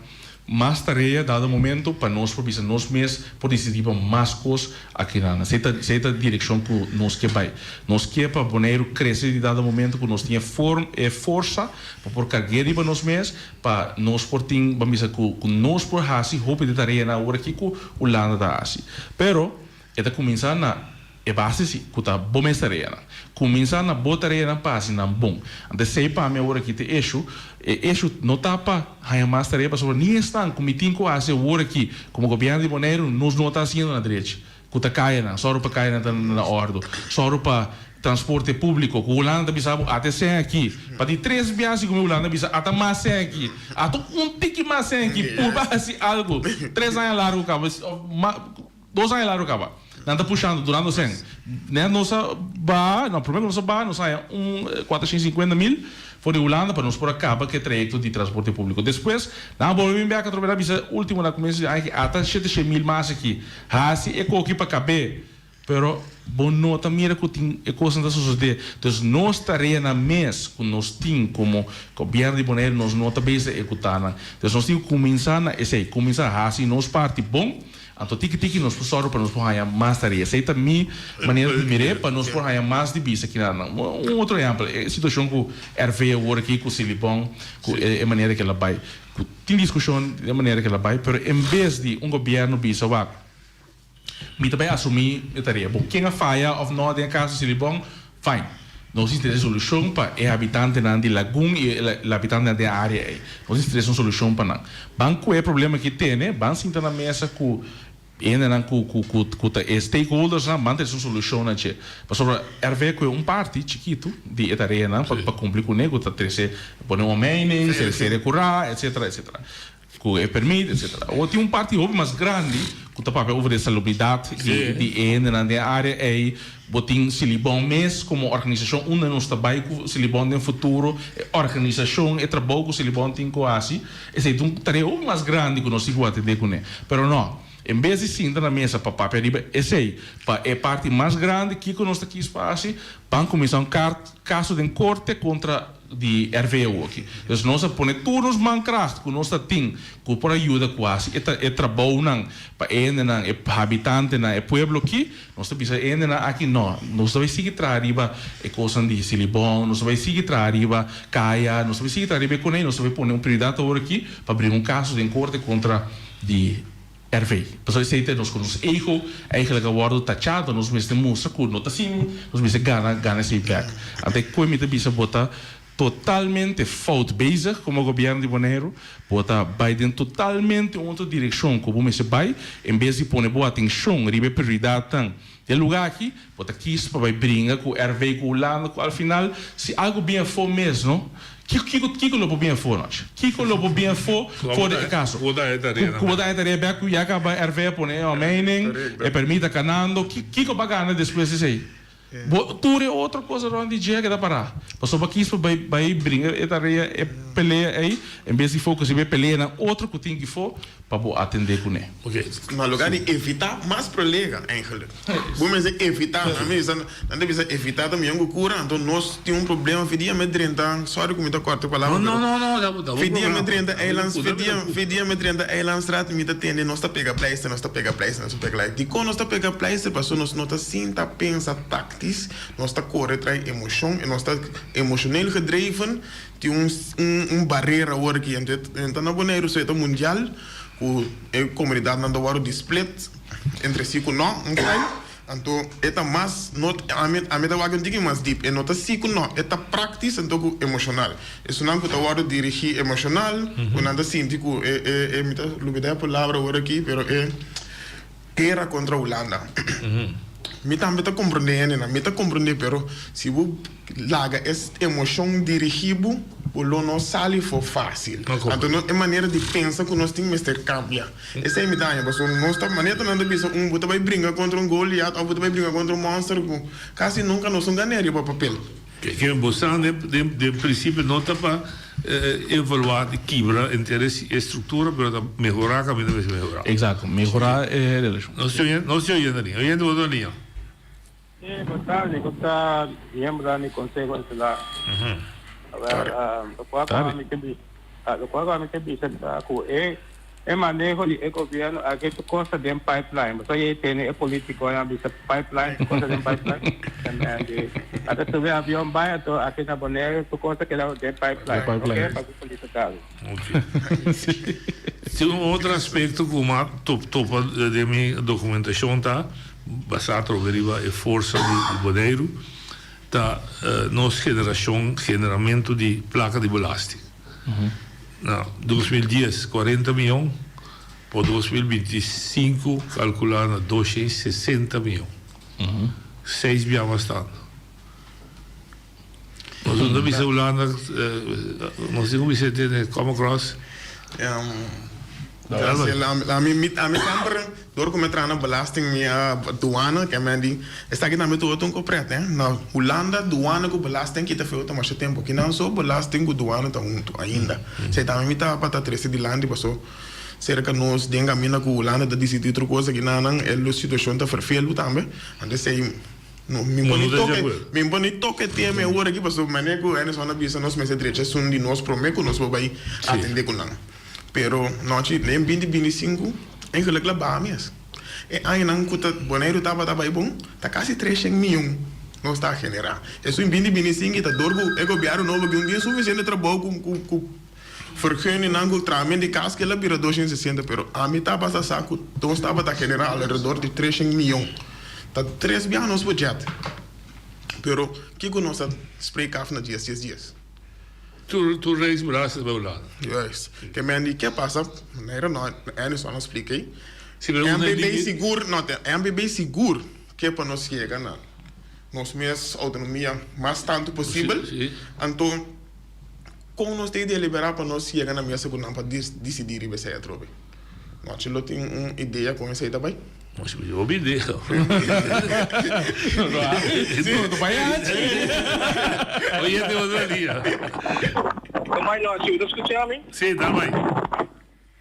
P: mas tarea dado momento pa nos por bisa nos mes por disidí pa mas kos akinan. Esei ta esei ta direkshon ku nos ke bai. Nos ke pa Boneiru krese di dado momento ku nos tin e form e forsa pa por karg'é riba nos mes Pa nos por tin, ban bisa ku ku nos por hasi hopi di tareanan awor aki ku Hulanda ta hasi. Pero e ta kuminsá na e base si, ku ta bo mes tareanan. Kuminsá na bo tareanan pa hasi nan bon. Anto esei pa mi awor aki ta e eshu. E eshu no ta pa haña mas tarea pasobra ni esnan ku mi tin ku hasi awor aki komo gobièrnu di Boneiru nos no ta hasiendo na drechi. Ku ta kayanan, sòru pa kayanan ta na òrdu, sòru pa transporte públiko, ku Hulanda ta bisa bo ata e sèn aki, pa di tres biaha si ku mi Hulanda bisa ata mas sèn aki, ata un tiki mas sèn aki, purba hasi algu, tres aña largu kaba, òf mas, dos aña largu kaba, nan ta pushando, durando sèn, nèt nos a baha, no, promé ku nos a baha nos a haña un kuatrocientos sinkuenta mil For di Hulanda pa nos por a kaba ku e trayekto di transporte públiko. Despues, nan a bolbe bin bèk atrobe nan a bisa último na kumienso di aña ki ata shete shen mil mas aki. Hasi e koki pa kab'é. Pero bo no ta mira ku tin e kosnan ta sosodé. Dus nos tareanan mes ku nos tin komo gobièrnu di Boneiru nos no ta bezig ehekutá nan. Dus nos tin ku kuminsá na esei, kuminsá hasi nos parti bon. Anto tiki tiki nos por sòru pa nos por haña mas tarea. Esei ta mi manera di mir'é, pa nos por haña mas di bisa kina. Un otro ehèmpel, e situashon ku RV awor aki ku Silibon, ku e manera ku el a bai. Ku tin diskushon di e manera ku el a bai, pero en bes di un gobièrnu bisa wak, mi ta bai asumí e tarea. Bon, ken a faya òf no den e kaso Silibon, fine. Nos tin trese solushon pa e habitantenan di Lagun i e habitantenan den e área ei. Nos tin trese un solushon pa nan. Ban ku e problema ki tene, ban sinta na mesa ku. Hendenan ku ku ku ku ta e stakeholdersnan ban trese un solushon na dje. Pasobra RV koe un parti chikitu di e tareanan pa pa kumpli kuné ku ta trese pone un omeining, sere sere kurá etsetera etsetera. Ku e permit etsetera. Awor tin un parti hopi mas grandi ku ta papia over di e salubridat di di e hendenan den e área ei. Bo tin Silibon mes komo organisashon unda nos ta bai ku Silibon den futuro, e organisashon, e trabou ku Silibon tin ku hasi. Esei ta un tarea hopi mas grandi ku nos tin ku atendé kuné. Pero no, en bes di sinta na mesa pa papia riba esei, pa e parti mas grandi, kiko nos ta kis pa hasi? Ban kuminsá un kaso den korte kontra di RVO aki. Dus nos a pone tur nos mankracht ku nos ta tin ku por a yuda ku hasi e e trabounan pa e hendenan, e habitantenan, e pueblo aki. Nos ta bisa e hendenan aki no, nos ta bai sigui traha riba e kosnan di Silibon, nos ta bai sigui traha riba kaya, nos ta bai sigui traha riba e konei, nos ta bai pone un prioridat awor aki pa bringa un kaso den korte kontra di RV. Pasobra esei ta nos ku nos ego eigenlijk a wòrdu tachá, anto nos mester mustra ku no ta asina, nos mester gana gana esei bèk. Anto e koe mi ta bisa bo ta totalmente fout bezig komo gobièrnu di Boneiru, bo ta bai den totalmente un otro direkshon ku bo mester bai, en bes di pone bo atenshon riba e prioridatnan di e lugá aki, bo ta kis pa bai bringa ku RV ku Hulanda ku al final si algu bin afó mes no, kiko kiko kiko lo por bin afó nochi? Kiko lo por bin afó for di e kaso? Ku bo ta haña tarea bèk ku ya kaba RV a pone e omeining, e permit ta kanando, kiko bo a gana despues di esei? Bo tur e otro cosa rond di dje a keda pará. Pasobra bo a kis pa bai bai bringa e tarea, e pelea ei, en bes di focus riba e peleanan otro ku tin kifó pa bo atendé kuné.
Q: Oké, na lugar di evitá mas prolega eigenlijk. Bo mester evitá, nan bisa, nan ta bisa evitá ta mihó ku kura, anto nos tin un problema fedia mi drenta, sorry ku mi ta kòrta e palabra,
O: No, no, no, no, da bo
Q: fedia mi
O: programa.
Q: drenta eilands, fedia, fedia mi drenta eilandstraat mi ta tende nos ta pega pleister, nos ta pega pleister, nos ta pega pleister. Dikon nos ta pega pleister? Pasobra nos no ta sinta pensa tactisch, nos ta core trae emocion y nos ta emocioneel gedreven, tin un un barrera awor aki, anto e ta na Boneiru so e ta mundial cu e comunidadnan ta worde di split entre si cu no, un kai, anto e ta mas no ami ami ta wak un tiki mas diep, e no ta si cu no, e ta practisch anto cu emocional, esunnan cu ta worde dirigi emocional, cu nan ta sinti cu e e e mi ta lubida e palabra awor aki pero e. Guera kontra Hulanda. Mi tambe ta komprondé hendenan, mi ta komprondé, pero si bo laga e emoshon dirigí bo, bo lo no sali for fásil. Anto no e manera di pensa ku nos tin mester kambia. Esei mi ta haña, pasobra nos ta manera ta nan ta bisa un bo ta bai bringa kontra un Goliat òf bo ta bai bringa kontra un mònster ku kasi nunka nos no gané riba papel.
O: Ke bo sa den prinsipio no ta pa evaluá di kibra henter e struktura pero ta mehorá kaminda mester mehorá.
P: Exacto, mehorá e relashon.
O: Nos ta oyendo, nos ta oyendo liña. Oyente bo ta liña.
R: Sí, bo tardi, ku ta miembronan di Konseho Insular. Awel, lokual ku ami ke bisa, lokual ku ami ke bisa ta ku e E maneho di e gobierno aki tur cos ta den pipeline. Boso a yei tene e politiconan a bisa pipeline, tur cos ta den pipeline. Di ata subi avion bai anto aki na Bonaire tur cos ta keda den pipeline. Ok, pa cu felicita bo.
O: Tin un otro aspecto cu mi a topa den mi documentacion ta basa atrobe riba e forsa di Boneiru ta nos generacion, generamento di placa di belasting. Na 2010 cuarenta miyon, pa 2025 calcula na 260 miyon. Seis bia mas tanto. Nos no ta bisa Hulanda, nos tin cu bisa tene come across.
Q: Ami mi ami semper dor ku mi a traha na belasting mi a duana ke men di esaki tambe tur otro un kopret ne na Hulanda duana ku belasting kita feo ta masha tempu kinan so belasting ku duana ta huntu ainda esei tambe mi ta pa ta trese dilanti paso serka nos den kaminda ku Hulanda ta disidi otro kos akinanan e lo situashon ta ferfelu tambe anto esei no mi por ni toke mi por ni toke tema awor aki paso manera ku Henderson a bisa nos mester drecha esun di nos prome ku nos por bai atende ku nan. Pero nochi den binti binti sinku eigenlijk la baha mes. E añanan ku ta Boneiru tabata bai bon ta kasi treshen miyon nos ta generá. Esun binti binti sinku ta dor ku e gobièrnu nobo aki no tin sufisiente trabou ku ku ku vergunningnan ku trahamen di kas kila bira doshen sesenta pero ami tabata sa ku nos tabata generá alrededor di treshen miyon. Ta tres biaha nos budget. Pero kiko nos a spreek af na dies dies dies?
O: Tur tur reis brases bai Hulanda.
Q: Juist. Ke men di ke pasa, manera no Anderson a splika ei. MPB sigur no te MPB sigur ke pa nos yega na nos mes outonomia mas tantu posibel. Anto kon nos tin deliberá pa nos yega na mesa ku nan pa disidí riba esei atrobe? Nochi lo tin un idea kon esei ta bai?
O: Hopi idea. Oyente otro dia.
R: Komai nochi, bo ta skucha mi?
O: Si, ta bai.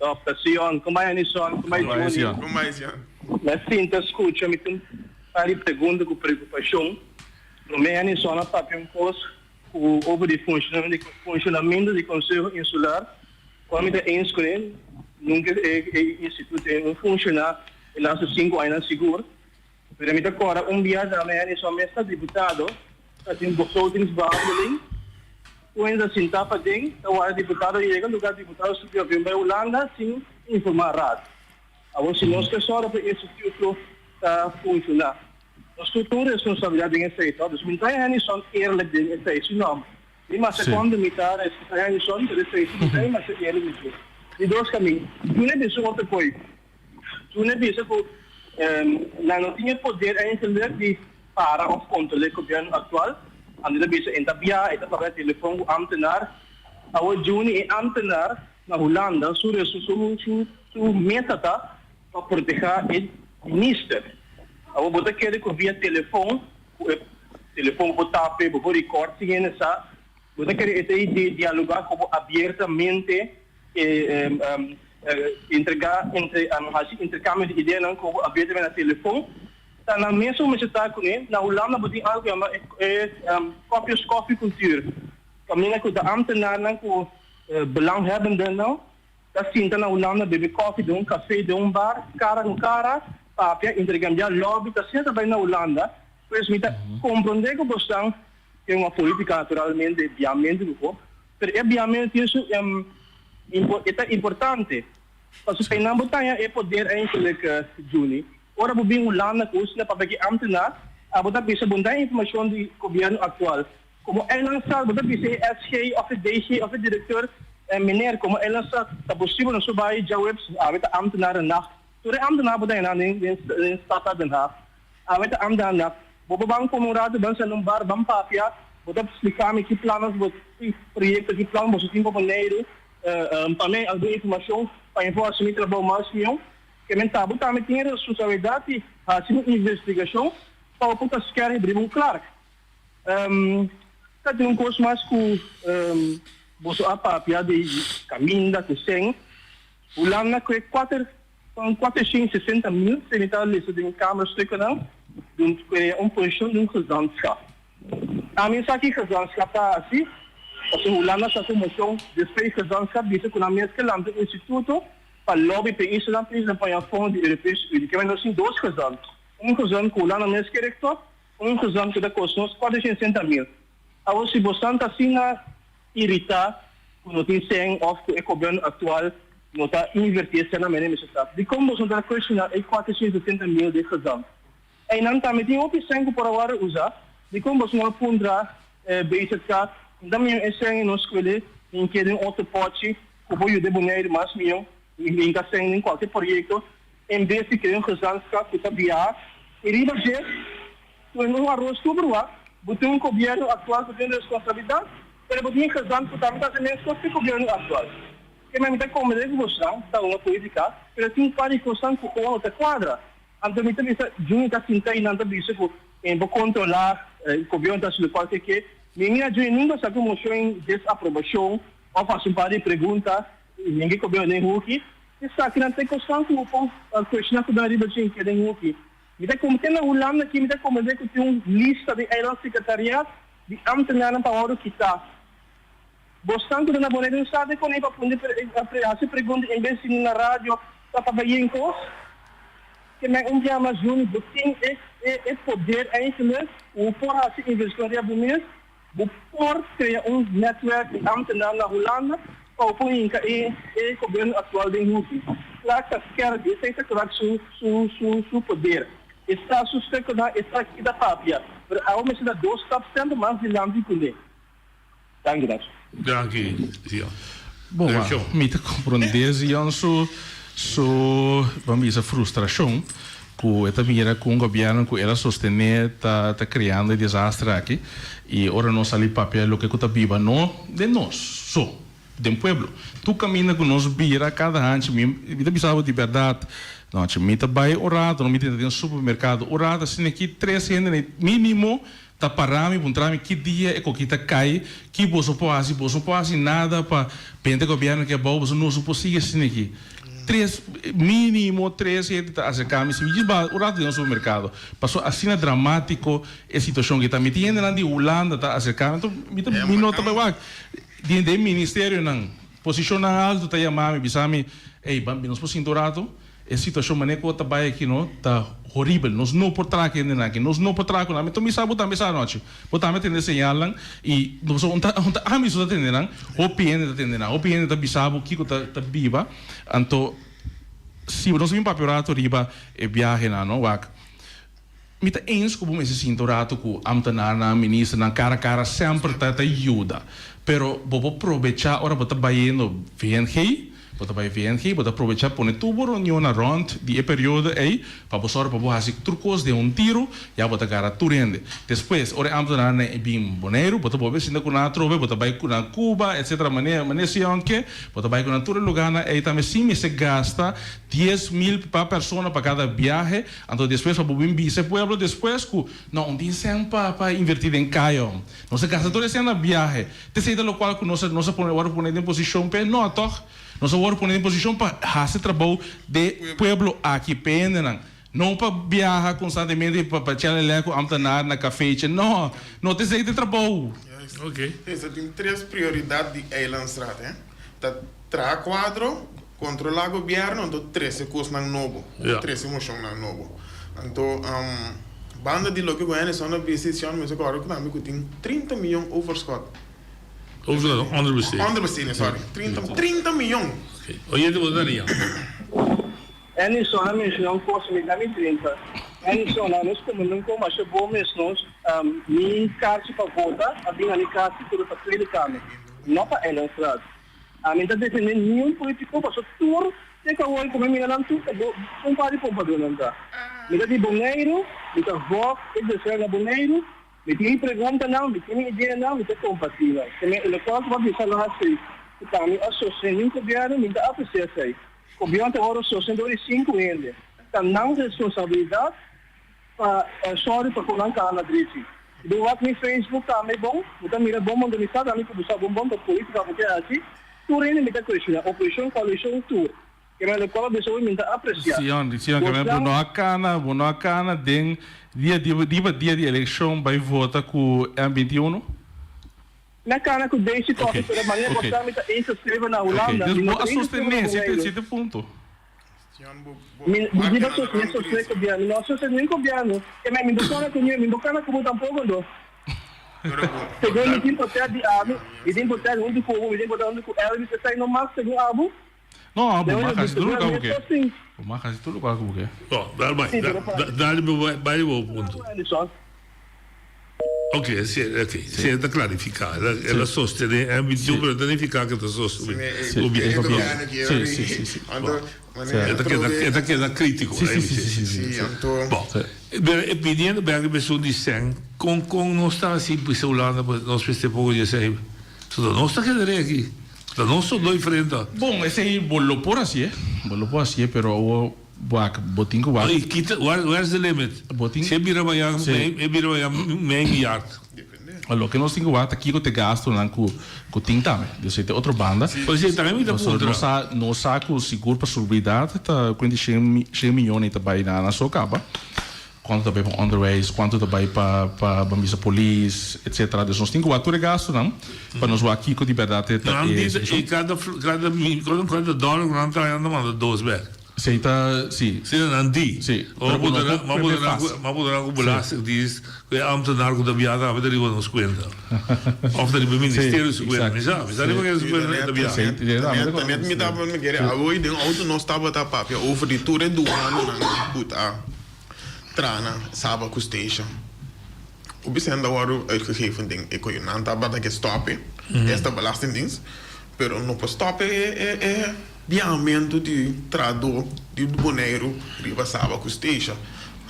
R: Dòkter Sion, Kumbai Anison, Kumbai Juni.
Q: Kumbai Sion.
R: Mi a sinta skucha, mi tin un par di pregunta ku preokupashon. Promé Anison a papia un kos ku over di funshonamentu di Konseho Insular, kua mi ta eens kuné, nunka e instituto ei no funshoná e lastu sinku añanan sigur. Pero mi ta kòrda un bia tambe Anison mes ta diputado, ta tin begrotingsbehandeling. Koen ta sintá paden ta wara diputado yega lugar diputado subi avion bai Hulanda sin informá Raad. Awor si nos ke sòru pa e instituto ta funshoná nos tur tin un responsabilidat den esei tò. Dus mi ta haña Hennyson eerlijk den esei si no mi mester konde mi ta respetá Hennyson pero esei si mi ta mester eerlijk di dje. Di dos kamin Juni bisa un otro koi. Juni bisa ku nan no tin e poder eigenlijk di para of kontrolé gobièrnu aktual. Anto ta bisa e ta bia, e ta papia telefòn ku ámtenar. Awor Juni e ámtenar na Hulanda su su su meta ta pa protehá e minister. Awor bo ta kere ku via telefòn ku e telefòn bo tape bo por record sin hende sa, bo ta kere e ta di dialogá ku bo abiertamente e entregá entre hasi interkambio di ideanan ku bo abiertamente na telefòn. Ta nan mesun mester ta kuné. Na Hulanda bo tin algu ku yama e kopjes koffiecultuur. Kaminda ku ta ambtenarnan ku belanghebbenden ta sinta na Hulanda bebe koffie den un kafé, den un bar, kara ku kara, papia, interkambiá lobby, ta asina ta bai na Hulanda. Pues mi ta komprondé ku bosnan tin un polítika naturalmente biamentu ku bo, pero e biamentu tin su e ta importante. Pasobra einan bo taña e poder eindelijk, Juni. Ora bo bin Hulanda ku usina papia ki ambtenaar, abo ta bisa bo no informashon di gobièrnu aktual. Komo eilandstaat bo ta bisa e SG òf e DG òf e direkteur, Meneer, komo eilandstaat ta posibel nos por bai djaweps, awe ta ambtenaren nacht. Tur e ambtenaar bo ta hena den den stad Den Haag. Awe ta ambtenaar nacht. Bo por ban kome un ratu, ban senta un bar, ban papia, bo ta splika mi ki planan bo, ki proyekto, ki plan boso tin pa Boneiru. Pa mi algun informashon pa mi por hasi mi trabou mas mihó. Ke men ta bo tambe tin e responsabilidat di hasi un investigashon pa bo por ta skèrp riba un Clark. Ta tin un kos mas ku boso a papia di kaminda ku sèn. Hulanda ku e kuater 460 mil, si mi ta lesa den kamerstukennan, di un un posishon di un gezantschap. Ami sa ki gezantschap ta hasi, pasobra Hulanda sa ku moshon despues gezantschap bisa ku nan mes ke lanta un instituto Pa lobby p'e islanan p'e isla paña fondo di Europees Unie. Ke nos tin dos gezant. Un gezant ku Hulanda mes ke rektor, un gezant ku ta kosta nos 460 mil. Awor si bosan ta asina iritá ku no tin sèn òf ku e gobièrnu aktual no ta invertí e sènnan manera mester ta, dikon boso no ta kuestioná e 460 mil di e gezant? Einan tambe tin hopi sèn ku por a wòrdu usá. Dikon boso no a puntra BZK, Nta mion e sèn i nos skuele hink'é den otro pòchi ku por yuda e Boneiru mas mion i hinka sèn den kualke proyekto en bes di krea un gezantschap ku ta biaha i riba dje ku un aros tur bruha? Bo tin un gobièrnu aktual ku tin responsabilidat, pero bo tin e gezant ku tambe ta hasi meskos ku e gobièrnu aktual. Ke mi ta komprendé ku bosnan ta hunga politika, pero tin un par di kosnan ku no ta kuadra. Anto mi ta bisa, Juni ta sinta i nan ta bisa ku e por kontrolá e gobièrnu ta hasi lokual ke ke. Mi mira Juni nunka sa ku moshon desaprobashon òf hasi un par di pregunta i hende gobièrnu den huki. Esakinan ta e kosnan ku bo por kuestioná ku nan riba dje ke den huki. Mi ta komprendé na Hulanda aki mi ta komprendé ku tin un lista di eilandsekretariat di ámtenarnan pa wòrdu kitá. Bosnan ku ta na Boneiru no sa dikon ei pa pone hasi pregunta en bes di na radio ta pa bayen kos. Ke men un bia mas juni bo tin e e poder eigenlijk ku bo por hasi investigashon riba bo mes, bo por krea un netwerk di ambtenaar na Hulanda pa bo por hinka e e gobierno aktual den huki. Clark ta skerpi, esei ta Clark su su su su poder. E sa su stukennan, e sa ki ta papia, pero awe mester ta dos stap semper mas dilanti kuné. Danki, Nacho.
O: Danki, Zion.
P: Bon,
O: Reaccion.
P: mi ta comprende Zion su. Su, ban bisa, frustrashon ku e ta mira ku un gobièrnu ku el a sostené ta ta kreando e desastre aki i ora nos sali papia loke ku ta biba no den nos so, den pueblo. Tur kaminda ku nos bira kada hanchi mi mi ta bisa bo di bèrdat nochi mi ta bai un rato no mi ta den supermerkado un rato asina aki tres hende mínimo Ta para mi puntra mi ki dia e koki ta kai, ki boso por hasi, boso no por hasi nada pa benta gobierno aki abou, boso no por sigui asina aki. Tres, minimo tres hende ta acerca mi si mi djis baha un rato den un supermercado, paso asina dramatico e situacion aki ta. Mi tin hendenan di Hulanda ta acerca mi, anto mi ta mi no ta bai wak. Den den ministerionan, posicionnan alto ta yama mi bisa mi, ey ban nos por sinta un rato? E situacion manera cu ta bay aki no ta horibel. Nos no por traha cu hendenan aki. Nos no por traha cu nan. Mi ta misa bo tambe sa anochi. Bo tambe tende señalnan y no pasobra un ta un ta ami so ta tende nan. Hopi hende ta tende nan. Hopi hende ta bisa bo kico ta ta biba. Anto si nos bin papia un rato riba e biahenan no wak. Mi ta eens cu bo mester sinta un rato cu ambtenarnan, ministernan cara cara semper ta ta yuda. Pero bo por probecha ora bo ta bayendo VNG, bo ta bay VNG, bo ta probecha pone tur bo reunionnan rond di e periodo ey pa bo sòru pa bo haci tur cos den un tiro, ya bo ta gara tur hende. Despues ora e ambtenarnan e bin Boneiru, bo ta bolbe sinta cu nan atrobe, bo ta bay cu nan Cuba, etcetera, mane mane si aunke, bo ta bay cu nan tur e lugarnan ey tambe sin mester gasta 10,000 pa persona pa cada biahe. Anto despues pa bo bin bisa e pueblo despues ku no un tin sèn pa pa invertí den kaya om. Nos a gasta tur e sèn na biahe. T'esei ta lokual ku nos a nos a pone wòrdu pone den posishon p'e? No tòg. Nos a wòrdu pone den posishon pa hasi trabou de pueblo aki, p'e hendenan. No pa biaha konstantemente pa pa chelelè ku ambtenaar na kafeitje. No. No t'esei ta e trabou.
Q: Oké. Esta tin tres prioridat di Eilandsraad, hè. Ta traha kuadro. Kontrolá gobièrnu anto trese kosnan nobo, trese moshonnan nobo. Anto banda di loke ku Hennyson a bisa i Sion mester kòrda ku tambe ku tin 30 miyon overschot.
O: Overschot no, onderbesteding.
Q: Onderbesteding, sorry. 30, 30 miyon.
O: Oyente bo ta ria.
S: Hennyson a menshoná un kos mi ta mi 30. Hennyson, anos komo nan komo masha bo mes nos, mi karchi pa vota a bin na mi kas pero pa Tweede Kamer, no pa Eilandstraat. Ami ta defende niun politico paso tur te cu awor cu mi mira nan tur ta bo un par di pompadornan ta. Mi ta di Boneiru, mi ta vok e deseo na Boneiru, mi tin mi preguntanan, mi tin mi ideanan, mi ta comparti nan. Te me elocual cu bo a bisa lo haci cu ta mi a sostene niun gobierno, mi ta aprecia esey. Gobierno ta worde sostene door di cinco hende. Ta nan responsabilidad Pa sorry pa ku nan kaha na drechi. Bo wak mi Facebook tambe bon, bo ta mira bon bon mi sa tambe ku bo sa bon bon pa politica bo ke haci, tur hende mi ta cuestiona, oposicion, coalicion, tur. Ke men locual a bisa hoy mi ta aprecia.
P: Sion, Sion, ke men bo no a kana, bo no a kana den dia di riba dia di eleccion bay vota ku M 21?
S: Mi a kana ku Daisy Coffie pero manera bo sa mi ta ingeschreven na Hulanda, mi no ta ingeschreven na Boneiru. Mi mi ta sostené sostené gobièrnu. Mi no a sostené nin gobièrnu. Ke men mi no kana ku mi, mi no kana ku bo tampoko ndo. Segun mi tin poter di ami, mi tin poter huntu ku bo, mi tin poter huntu ku Elvis, esei no mas segun abo?
P: No, abo mas hasi tur loke abo ke. Bo mas hasi tur loke abo ke.
O: No, dal bai, dal bai bo punto. Ok, si, ok, si e ta klarifiká. El a sostené M21, pero no ta nifiká ku e ta sostené gobièrnu.
P: Si, si, si, si.
O: E ta keda, e ta keda krítiko.
P: Si, si, si, si, si.
O: Bon, pero e pidiendo bèk riba esun di sèn, kon, kon nos ta hasi bisa Hulanda pa nos mester poko di esei? Pasobra nos ta keda rei aki. Ta nos so doi frenta.
P: Bon, esei bo lo por hasié, bo lo por hasié, pero awor Wak, bo tin ku wak.
O: Ey, kita, where, where's the limit?
P: Bo tin.
O: Si e bira mañan,
P: Sí.
O: mei, e bira mañan mei milyard.
P: Loke nos tin ku wak ta kiko t'e gastunan ku, ku tin tambe. Dus e ta otro banda.
O: Pues e tambe mi ta
P: Nos,
O: puntra.
P: nos sa, nos sa ku sigur pa seguridad ta kuenta shen, shen miyon ei ta bai na, na so kaba. Kuantu ta bai pa onderwijs, kuantu ta bai pa, pa, ban bisa polis, etcetera. Dus nos tin ku wak tur e gastunan pa nos wak kiko di bèrdat e ta
O: Nan
P: e
O: di,
P: situashon.
O: e kada, kada mi, kada dòler ku nan traha nan ta manda dos bèk.
P: Esei ta, si.
O: Si nan di.
P: Si.
O: Ma
P: Pero bo no por prende fácil.
O: Ma bo duna ku belastingdienst ku e ambtenaar ku ta biaha tambe ta riba nos kuenta. Of ta riba e ministerio su kuenta. Mi sa, mi sa riba ken su kuenta e ta biaha.
Q: Ta net mi tabata mi kere awe den auto nos tabata papia over di tur e duanonan ku ta traha na Saba ku station. Hopi sèn ta wòrdu uitgegeven den e koyo. Nan tabata ke stòp e, esta belastingdienst, pero no por stòp e e. Biahamentu di trahadó di Boneiru riba Saba ku Statia.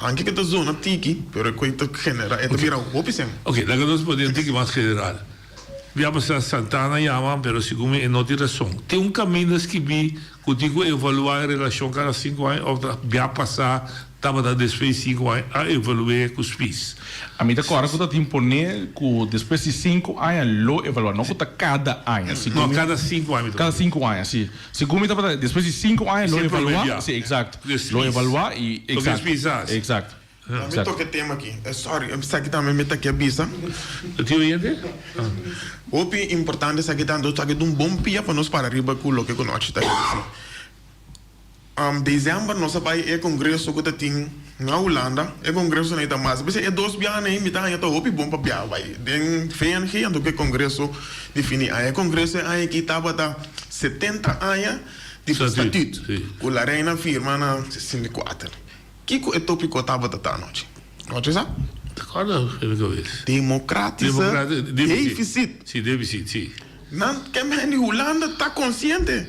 Q: Anke ke ta zona tiki, pero e koi ta genera, e ta bira hopi sen.
O: Ok, laga nos pone un tiki mas general. Bia pasá Santana yama, pero segun mi e no tin rason. Tin un kaminda skibí ku tin ku evaluá e relashon kada sinku aña òf ta bia pasá tabata despues di sinku aña a evalu'é ku Spies?
P: Ami ta kòrda ku ta tin pone ku despues di sinku aña lo evaluá, no ku ta kada aña.
O: No, kada sinku aña mi ta
P: Kada sinku aña, si. Segun mi tabata despues di sinku aña lo evaluá, si, eksakto. Lo evaluá i eksakto. Eksakto.
Q: Mi toca e tema aki. Sorry, esaki tambe mi ta ke bisa.
O: Tin oyente?
Q: Hopi importante esaki ta, anto esaki ta un bon pia pa nos para riba ku loke ku nochi ta hasi. December nos a bai e congreso ku ta tin na Hulanda. E congreso nei ta mas. P'esei e dos biaha nei mi ta haña ta hopi bon pa biaha bai den VNG anto ku e congreso di fini aña. E congreso e aña aki tabata 70 aña di statuut ku La Reina firma na 64. Kiko e topiko tabata ta anochi? Nochi sa? Democratische deficit.
O: Si, deficit, si.
Q: Nan ke men di Hulanda ta konsiente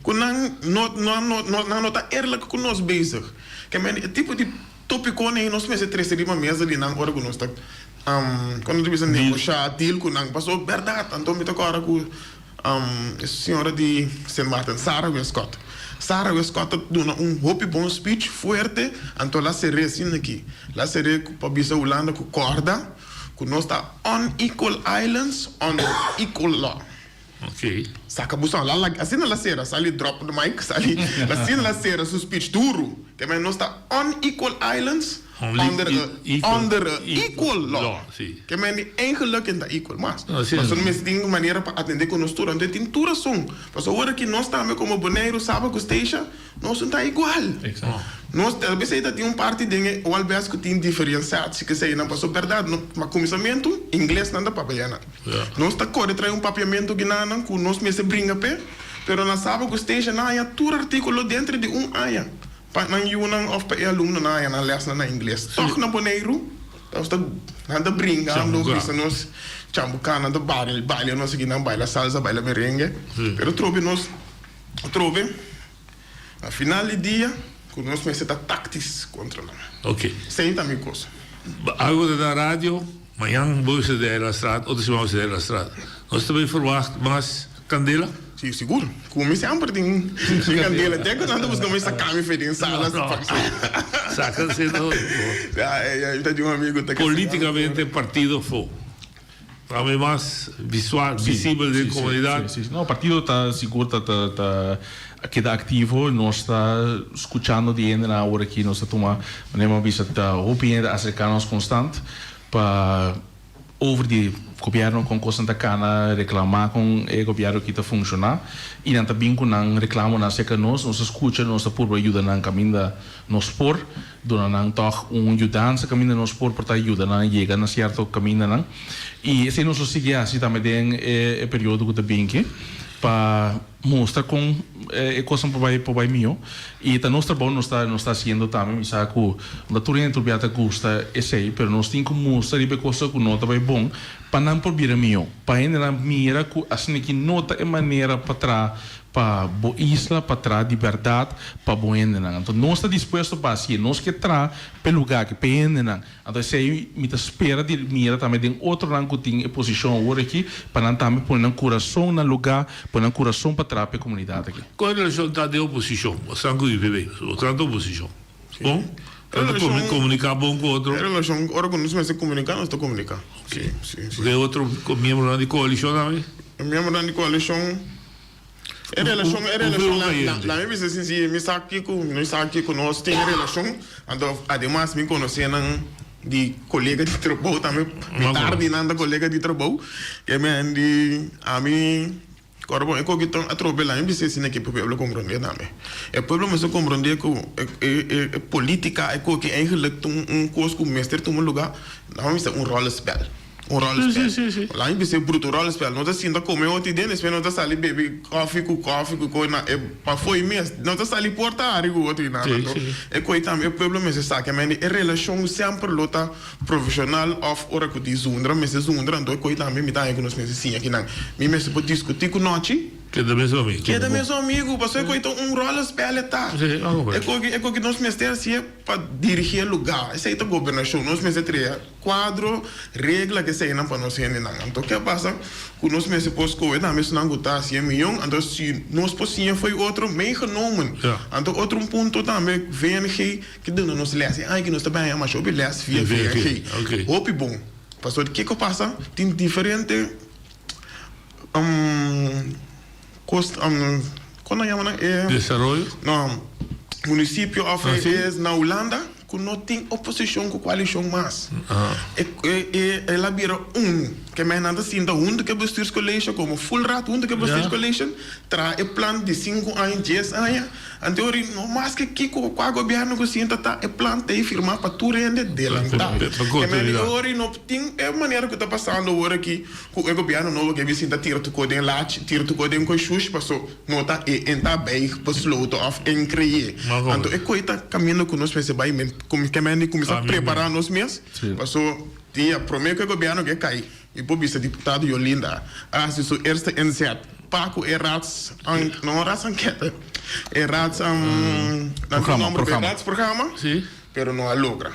Q: ku nan no no nan no ta eerlijk ku nos bezig. Ke men e tipo di topikonan ei nos mester trese riba mesa di nan ora ku nos ta kon nos ta bisa negosha, deal ku nan. Pasobra bèrdat anto mi ta kòrda ku E señora di Sint Maarten, Sarah Westcott. Sarah Westcott ta duna un hopi bon speech fuerte, anto la ser'é asina aki. La ser'é pa bisa Hulanda ku kòrda ku nos ta unequal islands under equal law.
O: Ok.
Q: Saka bo son. La la asina la sera, sali drop the mic, sali asina la sera su speech duru. Ke men nos ta unequal islands Under a under a equal law. Ke men di eigenlijk en ta equal mas. Pasobra mester tin manera pa atende ku nos tur. Anto e tin tur rason. Pasobra ora ki nos tambe komo Boneiru, Saba ku Statia, nos no ta igual. Nos tal bes ei ta tin un parti den e OLBS ku tin diferensiatie keseinan. Pasobra bèrdat no na kuminsamentu ingles nan ta papia nan. Nos ta kore trae un papiamentu ginanan ku nos mester bringa p'e. Pero na Saba ku Statia nan haña tur artíkulo denter di un aña. Pa nan yunan òf pa e alumnonan haña nan lèsnan na ingles. Tòg na Boneiru nos ta nan ta bringa ando bisa nos chambuká, nan ta baila nos aki, nan baila salsa, baila merengue. Pero trobe nos trobe na final di dia ku nos mester ta taktis kontra nan. Esei ta mi kos.
O: Algo ta na radio, mañan bo bisa di Eilandstraat, otro siman bo bisa di Eilandstraat. Nos ta bay verwacht mas candela?
Q: Si, sigur. Cu mi semper tin mi candela. Te cu nan ta busca mi saca mi fe den sala.
O: No, no. Saca si no.
Q: Ya, ya, mi ta di un amigo ta.
O: Politicamente partido fo. Tambe mas visual, visibel den comunidad.
P: Si, si. No, partido ta sigur ta ta ta keda activo. Nos ta scuchando di hendenan awor aki. Nos ta tuma, manera mi a bisa, ta hopi hende ta acerca nos constant pa over di gobierno con cosnan ta cana, reclama con e gobierno aki ta funciona y nan ta bin cu nan reclamonan acerca nos. Nos ta scucha, nos ta purba yuda nan caminda nos por. Duna nan tòg un yudansa kaminda nos por por ta yuda nan yega na sierto kamindanan. I esei nos lo sigui hasi tambe den e periodo ku ta binki pa mustra kon e kosnan por bai por bai mihó. I ta nos trabou nos ta nos ta hasiendo tambe. Mi sa ku no ta tur hende tur bia ta gusta esei, pero nos tin ku mustra riba e kosnan ku no ta bai bon pa nan por bira mihó. Pa hendenan mira ku asin'aki no ta e manera pa traha pa bo isla, pa traha di bèrdat pa bo hendenan. Anto nos ta dispuesto pa hasié. Nos ke traha p'e lugá aki, p'e hendenan. Anto esei mi ta spera di mira tambe den otronan ku tin e posishon awor aki, pa nan tambe pone nan kurason na lugá, pone nan kurason pa traha p'e komunidat aki.
O: Kua relashon ta den oposishon? Bo san ku UPB, bo san ta oposishon. Bon? Nan ta komuniká bon ku otro?
Q: E relashon, ora ku nos mester komuniká, nos ta komuniká.
O: Si, si, si. E otro miembronan di koalishon tambe?
Q: E miembronan di koalishon. E relashon, e relashon, la, la mi bisa sinsi, mi sa kiko, mi sa kiko nos tin e relashon, anto ademas mi konosé nan di kolega di trabou tambe, mitar di nan ta kolega di trabou, ke men di ami kòrda bon e kokiton atrobe la mi bisa asina ke pueblo komprondé tambe. E pueblo mester komprondé ku e e e politika e koki eigenlik ta un kos ku mester tuma lugá, nan mester un ròlspèl. Un ròlspèl. Laat mi bisa e bruto, un ròlspèl. No ta sinta kome oti den, despues no ta sali bebe kòfi ku kòfi ku koi na e pafó i mes. No ta sali porta hari ku otro i nada. Anto e koi tambe e pueblo mester sa ke mende e relashon semper lo ta profeshonal òf ora ku tin zundra mester zundra. Anto e koi tambe mi ta haña ku nos mester siña kinan. Mi mester por diskutí ku nochi.
O: Keda mesun amigu.
Q: Keda mesun amigu, pasobra e koe ta un rollenspel e ta. E koe e koe ku nos mester hasié pa dirigí e lugá. Esei ta gobernashon. Nos mester trea kuadro, regla ku eseinan pa nos hendenan. Anto ke a pasa ku nos mester por skohe tambe esnan ku ta hasié mion. Anto si nos por siña fo'i otro, meegenomen. Anto otro un punto tambe VNG ke duna nos lès. E aña aki nos ta bai haña masha hopi lès via VNG. Hopi bon. Pasobra kiko pasa tin diferente. Kos kon nan yama nan e.
O: Desaroyo?
Q: No, munisipio of e na Hulanda ku no tin oposishon ku koalishon mas. El a bira un. Ke men nan ta sinta huntu ku e bestuurscollege komo full raad huntu ku e bestuurscollege traha e plan di sinku aña, dies aña. Anto ori no maske kiko kua gobièrnu ku sinta ta e plan ta ei firmá pa tur hende delantá. Ke men ori no tin e manera ku ta pasando awor aki. Ku e gobièrnu nobo ke bin sinta tira tuko den lachi, tira tuko den koshush paso no ta e en ta bij besloten of en kreye. Anto e koe ta kaminda ku nos mester bai men ke men di kuminsá prepará nos mes paso dia promé ku e gobièrnu ke kai mi por bisa diputado Yolinda a hasi su eerste inzet pa ku e raads no raadsankete e raads nan tin nomber pa e raadsprogramma pero no a logra.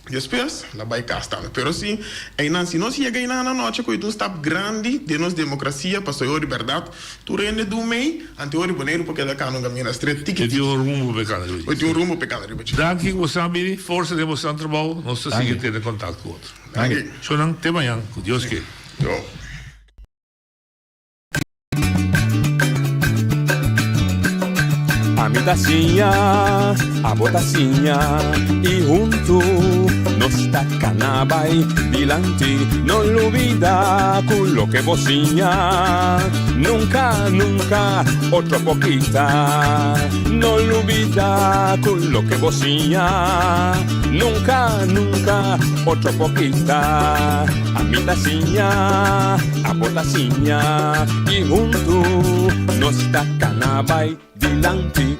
Q: Despues, la bai cas tambe. Pero si, einan, si nos yega einan anochi cu e ta un stap grandi den nos democracia, pasobra e ora di berdad, tur hende dun mei, anto e ora di Boneiru por keda cana un camina stret tiki
O: E tin
Q: tiki.
O: un rumbo pa e cana riba dje.
Q: E tin un rumbo pa e cana riba dje.
O: Danki cu boso a bini. Forsa den boso trabou. Nos ta sigui tene contact cu otro.
Q: Danki.
O: Shonan, te mañan, cu Dios ke.
Q: Yo.
N: Ami ta siña, abo ta siña y huntu nos ta cana bay dilanti. No lubida cu loke bo siña nunca, nunca otro por kita. No lubida cu loke bo siña nunca, nunca otro por kita. Ami ta siña, abo ta siña y huntu nos ta cana bay dilanti.